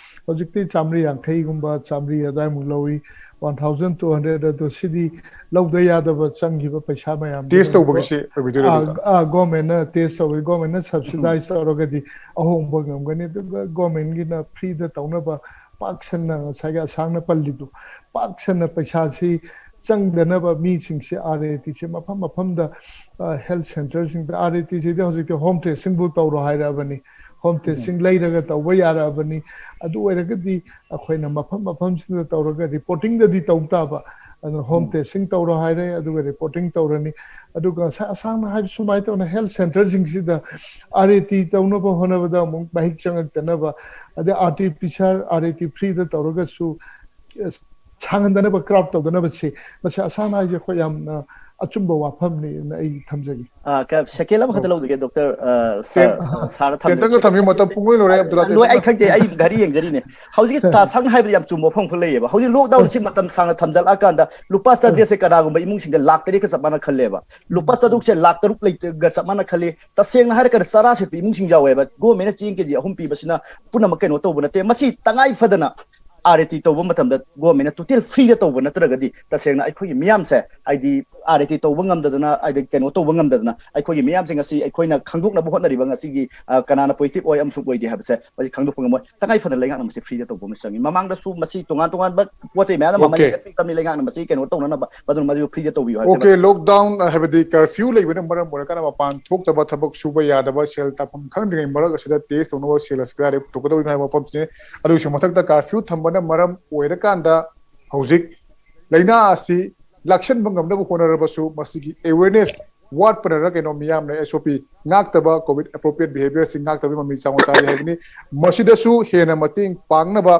ꯍꯧꯖꯤꯛꯇꯤ ꯆꯥꯝꯃꯔꯤ ꯌꯥꯡꯈꯩꯒꯨꯝꯕ, ꯆꯥꯝꯃꯔꯤ ꯑꯗꯨꯋꯥꯏꯃꯨꯛ ꯂꯧꯏ, ꯋꯥꯟ ꯊꯥꯎꯖꯟ ꯇꯨ ꯍꯟꯗ꯭ꯔꯦꯗ꯫ ꯑꯗꯣ ꯁꯤꯗꯤ ꯂꯧꯗ ꯌꯥꯗꯕ ꯆꯪꯈꯤꯕ ꯄꯩꯁꯥ ꯃꯌꯥꯝꯗꯨ ꯇꯦꯁ ꯂꯧꯕ꯫ ꯇꯧꯕꯒꯤꯁꯦ ꯑꯣꯏꯕꯤꯗꯣꯏꯔꯥ, ꯑꯥ, ꯗꯣꯛꯇꯔ? ꯑꯥ, ꯒꯣꯔꯃꯦꯟꯅ ꯇꯦꯁ ꯇꯧꯋꯤ, ꯒꯣꯔꯃꯦꯟꯅ ꯁꯕꯁꯤꯗꯥꯏꯁ ꯇꯧꯔꯒꯗꯤ ꯑꯍꯣꯡꯕ ꯉꯝꯒꯅꯤ꯫ ꯑꯗꯨꯒ ꯒꯣꯔꯃꯦꯟꯒꯤꯅ ꯐ꯭ꯔꯤꯗ ꯇꯧꯅꯕ ꯄꯥꯛ ꯁꯟꯅ ꯉꯁꯥꯏꯒꯤ ꯑꯁꯥꯡꯅ ꯄꯜꯂꯤꯗꯨ, ꯄꯥꯛ ꯁꯟꯅ ꯄꯩꯁꯥꯁꯤ ꯆꯪꯗꯅꯕ ꯃꯤꯁꯤꯡꯁꯤ ꯑꯥꯔ ꯑꯦ ꯇꯤꯁꯦ ꯃꯐꯝ ꯃꯐꯝꯗ, ꯑ, ꯍꯦꯜꯊ ꯁꯦꯟꯇꯔꯁꯤꯡꯗ, ꯑꯥꯔ ꯑꯦ ꯇꯤꯁꯤꯗꯤ ꯍꯧꯖꯤꯛꯇꯤ ꯍꯣꯝ ꯇꯦꯁꯇꯤꯡꯕꯨ ꯇꯧꯔꯣ ꯍꯥꯏꯔꯛꯑꯕꯅꯤ꯫ ꯍꯣꯝ ꯇꯦꯁꯇꯤꯡ ꯂꯩꯔꯒ ꯇꯧꯕ ꯌꯥꯔꯛꯑꯕꯅꯤ꯫ ꯑꯗꯨ ꯑꯣꯏꯔꯒꯗꯤ ꯑꯩꯈꯣꯏꯅ ꯃꯐꯝ ꯃꯐꯝꯁꯤꯡꯗ ꯇꯧꯔꯒ ꯔꯤꯄꯣꯔꯇꯤꯡꯗꯗꯤ ꯇꯧ ꯇꯥꯕ꯫ ꯑꯗꯨꯅ ꯍꯣꯝ ꯇꯦꯁꯇꯤꯡ ꯇꯧꯔꯣ ꯍꯥꯏꯔꯦ, ꯑꯗꯨꯒ ꯔꯤꯄꯣꯔꯇꯤꯡ ꯇꯧꯔꯅꯤ꯫ ꯑꯗꯨꯒ ꯉꯁꯥꯏ ꯑꯁꯥꯡꯅ ꯍꯥꯏꯔꯤ ꯁꯨꯃꯥꯏꯅ ꯇꯧꯅ ꯍꯦꯜꯊ ꯁꯦꯟꯇꯔꯁꯤꯡꯁꯤꯗ ꯑꯥꯔ ꯑꯦ ꯇꯤ ꯇꯧꯅꯕ ꯍꯣꯠꯅꯕꯗ ꯑꯃꯨꯛ ꯃꯍꯤꯛ ꯆꯪꯉꯛꯇꯅꯕ, ꯑꯗꯩ R T P C R, R A T ꯐ꯭ꯔꯤꯗ ꯇꯧꯔꯒꯁꯨ, ꯑ, ꯁꯥꯡꯍꯟꯗꯅꯕ, ꯀ꯭ꯔꯥꯎꯗ ꯇꯧꯗꯅꯕꯁꯤ, ꯃꯁꯤ ꯑꯁꯥꯡꯅ ꯍꯥꯏꯁꯦ ꯑꯩꯈꯣꯏ ꯌꯥꯝꯅ ꯑꯆꯨꯝꯕ ꯋꯥꯐꯝꯅꯤꯅ ꯑꯩ ꯊꯝꯖꯒꯦ꯫ ꯑꯥ, ꯀ-, ꯁꯦꯀꯦꯟ ꯑꯃꯈꯛꯇ ꯂꯧꯖꯒꯦ, ꯗꯣꯛꯇꯔ, ꯑ, ꯁꯥꯔ, ꯇꯦꯟ-, ꯑ, ꯁꯥꯔꯗ ꯇꯦꯟꯇꯪꯒ ꯊꯝꯖꯒꯦ꯫ ꯊꯝꯕꯤꯌꯨ, ꯃꯇꯝ ꯄꯨꯡꯂꯣꯏ ꯂꯣꯏꯔꯦ, ꯑꯕꯗꯨꯜꯂꯥ, ꯑ, ꯂꯣꯏ, ꯑꯩ ꯇꯦꯟꯇꯪꯒ꯫ ꯈꯪꯗꯦ, ꯑꯩ ꯘꯔꯤ ꯌꯦꯡꯖꯔꯤꯅꯦ꯫ ꯍꯧꯖꯤꯛꯀꯤ ꯇꯥꯁꯪ ꯍꯥꯏꯕꯗ ꯌꯥꯝ ꯆꯨꯝꯕ ꯋꯥꯐꯝ ꯑꯃꯈꯛ ꯂꯩꯌꯦꯕ꯫ ꯍꯧꯖꯤꯛ ꯂꯣꯛꯗꯥꯎꯟꯁꯤ ꯃꯇꯝ ꯁꯥꯡꯅ ꯊꯝꯖꯜꯂꯛꯑꯀꯥꯟꯗ ꯂꯨꯄꯥ ꯆꯥꯇ꯭ꯔꯦꯠꯁꯦ ꯀꯅꯥꯒꯨꯝꯕ ꯏꯃꯨꯡꯁꯤꯡꯗ ꯂꯥꯛ ꯇꯔꯦꯠꯀ ꯆꯞ ꯃꯥꯟꯅ ꯈꯜꯂꯦꯕ꯫ ꯂꯨꯄꯥ ꯆꯥꯇ꯭ꯔꯨꯛꯁꯦ ꯂꯥꯛ ꯇꯔꯨꯛ ꯂꯩꯇꯒ ꯆꯞ ꯃꯥꯟꯅ ꯈꯜꯂꯤ꯫ ꯇꯁꯦꯡꯅ ꯍꯥꯏꯔꯀꯥꯟꯗ ꯆꯔꯥ ꯁꯤꯠꯄ ꯏꯃꯨꯡꯁꯤꯡ ꯌꯥꯎꯋꯦꯕ꯫ ꯒꯣꯔꯃꯦꯟꯅ ꯆꯦꯡ ꯀꯦꯖꯤ ꯑꯍꯨꯝ ꯄꯤꯕꯁꯤꯅ ꯄꯨꯝꯅꯃꯛ ꯀꯩꯅꯣ ꯇꯧꯕ ꯅꯠꯇꯦ꯫ ꯃꯁꯤ ꯇꯉꯥꯏ ꯐꯗꯅ ꯑꯥꯔ ꯑꯦ ꯇꯤ ꯇꯧꯕ ꯃꯇꯝꯗ ꯒꯣꯔꯃꯦꯟꯅ ꯇꯣꯇꯦꯜ ꯐ꯭ꯔꯤꯗ ꯇꯧꯕ ꯅꯠꯇ꯭ꯔꯒꯗꯤ ꯇꯁꯦꯡꯅ ꯑꯩꯈꯣꯏꯒꯤ ꯃꯤꯌꯥꯝꯁꯦ, ꯍꯥꯏꯗꯤ, ꯑꯥꯔ ꯑꯦ ꯇꯤ ꯇꯧꯕ ꯉꯝꯗꯗꯅ, ꯍꯥꯏꯗꯤ, ꯀꯩꯅꯣ ꯇꯧꯕ ꯉꯝꯗꯗꯅ ꯑꯩꯈꯣꯏꯒꯤ ꯃꯤꯌꯥꯝꯁꯦ ꯉꯁꯤ ꯑꯩꯈꯣꯏꯅ ꯈꯪꯗꯣꯛꯅꯕ ꯍꯣꯠꯅꯔꯤꯕ ꯉꯁꯤꯒꯤ, ꯑ, ꯀꯅꯥꯅ ꯄꯣꯖꯤꯇꯤꯚ ꯑꯣꯏ ꯑꯃꯁꯨꯡ ꯑꯣꯏꯗꯦ ꯍꯥꯏꯕꯁꯦ ꯃꯁꯤ ꯈꯪꯗꯣꯛꯄ ꯉꯝꯃꯣꯏ꯫ ꯇꯉꯥꯏ ꯐꯗꯅ ꯂꯩꯉꯥꯛꯅ ꯃꯁꯤ ꯐ꯭ꯔꯤꯗ ꯇꯧꯕ ꯑꯃ ꯆꯪꯉꯤ꯫ ꯃꯃꯥꯡꯗꯁꯨ ꯃꯁꯤ ꯇꯣꯉꯥꯟ ꯇꯣꯉꯥꯟꯕ ꯄꯣꯠ ꯆꯩ ꯃꯌꯥꯝ ꯑꯃ ꯃꯃꯜ ꯑꯣꯀꯦ꯫ ꯍꯦꯟꯒꯠꯄꯤꯔꯛꯂꯤ, ꯂꯩꯉꯥꯛꯅ ꯃꯁꯤ ꯀꯩꯅꯣ ꯇꯧꯅꯅꯕ, ꯃꯗꯨꯅ ꯃꯗꯨ ꯐ꯭ꯔꯤꯗ ꯇꯧꯕꯤꯌꯨ ꯍꯥꯏꯕꯁꯦ꯫ ꯑꯣꯀꯦ, ꯂꯣꯛꯗꯥꯎꯟ ꯍꯥꯏꯕꯗꯤ ꯀꯔꯐ꯭ꯌꯨ ꯂꯩꯕꯅ ꯃꯔꯝ ꯑꯣꯏꯔꯀꯥꯟꯗ ꯃꯄꯥꯟ ꯊꯣꯛꯇꯕ, ꯊꯕꯛ ꯁꯨꯕ ꯌꯥꯗꯕ, ꯁꯦꯜ ꯇꯥꯟꯐꯝ ꯈꯪꯗ꯭ꯔꯤꯉꯩ ꯃꯔꯛ ꯑꯁꯤꯗ ꯇꯦꯁ ꯇꯧꯅꯕ ꯁꯦꯜ ꯑꯁꯤ ꯀꯗꯥꯏꯗꯒꯤ ꯄꯨꯊꯣꯛꯀꯗꯧꯔꯤꯅꯣ ꯍꯥꯏꯕ ꯋꯥꯐꯝꯁꯤꯅꯤ꯫ ꯑꯗꯨꯒꯤꯁꯨ ꯃꯊꯛꯇ ꯀꯔꯐ꯭ꯌꯨ ꯊꯝꯕꯅ ꯃꯔꯝ ꯑꯣꯏꯔꯀꯥꯟꯗ ꯍꯧꯖꯤꯛ ꯂꯥꯏꯅꯥ ꯑꯁꯤ ꯂꯥꯛꯁꯟꯕ ꯉꯝꯅꯕ ꯍꯣꯠꯅꯔꯕꯁꯨ ꯃꯁꯤꯒꯤ awareness ꯋꯥꯠꯄꯅꯔ ꯀꯩꯅꯣ ꯃꯤꯌꯥꯝꯅ S O P ꯉꯥꯛꯇꯕ, COVID appropriate behavior ꯁꯤꯡ ꯉꯥꯛꯇꯕꯒꯤ ꯃꯃꯤ ꯆꯥꯡ ꯇꯥꯔꯤ ꯍꯥꯏꯕꯅꯤ꯫ ꯃꯁꯤꯗꯁꯨ ꯍꯦꯟꯅ ꯃꯇꯦꯡ ꯄꯥꯡꯅꯕ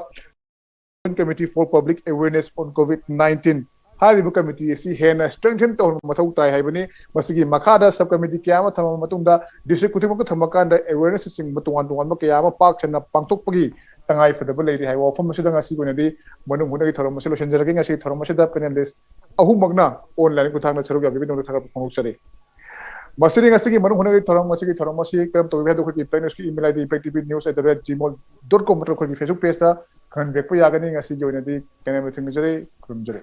Committee for Public Awareness on COVID nineteen ꯍꯥꯏꯔꯤꯕ committee ꯑꯁꯤ ꯍꯦꯟꯅ strengthen ꯇꯧꯍꯟꯕ ꯃꯊꯧ ꯇꯥꯏ ꯍꯥꯏꯕꯅꯤ꯫ ꯃꯁꯤꯒꯤ ꯃꯈꯥꯗ sub committee ꯀꯌꯥ ꯑꯃ ꯊꯝꯃꯕ ꯃꯇꯨꯡꯗ district ꯈꯨꯗꯤꯡꯃꯛꯇ ꯊꯝꯃꯀꯥꯟꯗ awareness ꯆꯤꯡꯕ ꯇꯣꯉꯥꯟ ꯇꯣꯉꯥꯟꯕ ꯀꯌꯥ ꯑꯃ ꯄꯥꯛ ꯁꯟꯅ ꯄꯥꯡꯊꯣꯛꯄꯒꯤ ꯇꯉꯥꯏ ꯐꯗꯕ ꯂꯩꯔꯤ ꯍꯥꯏꯕ ꯋꯥꯐꯝ ꯑꯁꯤꯗ ꯉꯁꯤꯒꯤ ꯑꯣꯏꯅꯗꯤ ꯃꯅꯨꯡ ꯍꯨꯠꯅꯒꯤ ꯊꯧꯔꯝ ꯑꯁꯤ ꯂꯣꯏꯁꯤꯟꯖꯔꯒꯦ꯫ ꯉꯁꯤꯒꯤ ꯊꯧꯔꯝ ꯑꯁꯤꯗ panelist ꯑꯍꯨꯝꯃꯛꯅ online ꯈꯨꯠꯊꯥꯡꯗ ꯁꯔꯨꯛ ꯌꯥꯕꯤꯕꯒꯤꯗꯃꯛꯇ ꯊꯥꯒꯠꯄ ꯐꯣꯡꯗꯣꯛꯆꯔꯤ꯫ ꯃꯁꯤꯅꯤ ꯉꯁꯤꯒꯤ ꯃꯅꯨꯡ ꯍꯨꯠꯅꯒꯤ ꯊꯧꯔꯝ꯫ ꯉꯁꯤꯒꯤ ꯊꯧꯔꯝ ꯑꯁꯤ ꯀꯔꯝ ꯇꯧꯕꯤꯕ ꯍꯥꯏꯕꯗꯨ ꯑꯩꯈꯣꯏꯒꯤ Impact News ꯀꯤ email I D impact T V news at the rate gmail dot com ꯅꯠꯇ꯭ꯔꯒ ꯑꯩꯈꯣꯏꯒꯤ Facebook page ꯇ ꯈꯪꯍꯟꯕꯤꯔꯛꯄ ꯌꯥꯒꯅꯤ꯫ ꯉꯁꯤꯒꯤ ꯑꯣꯏꯅꯗꯤ ꯀꯥꯏꯅꯕ ꯊꯤꯡꯖꯔꯤ꯫ ꯈꯨꯔꯨꯝꯖꯔꯤ꯫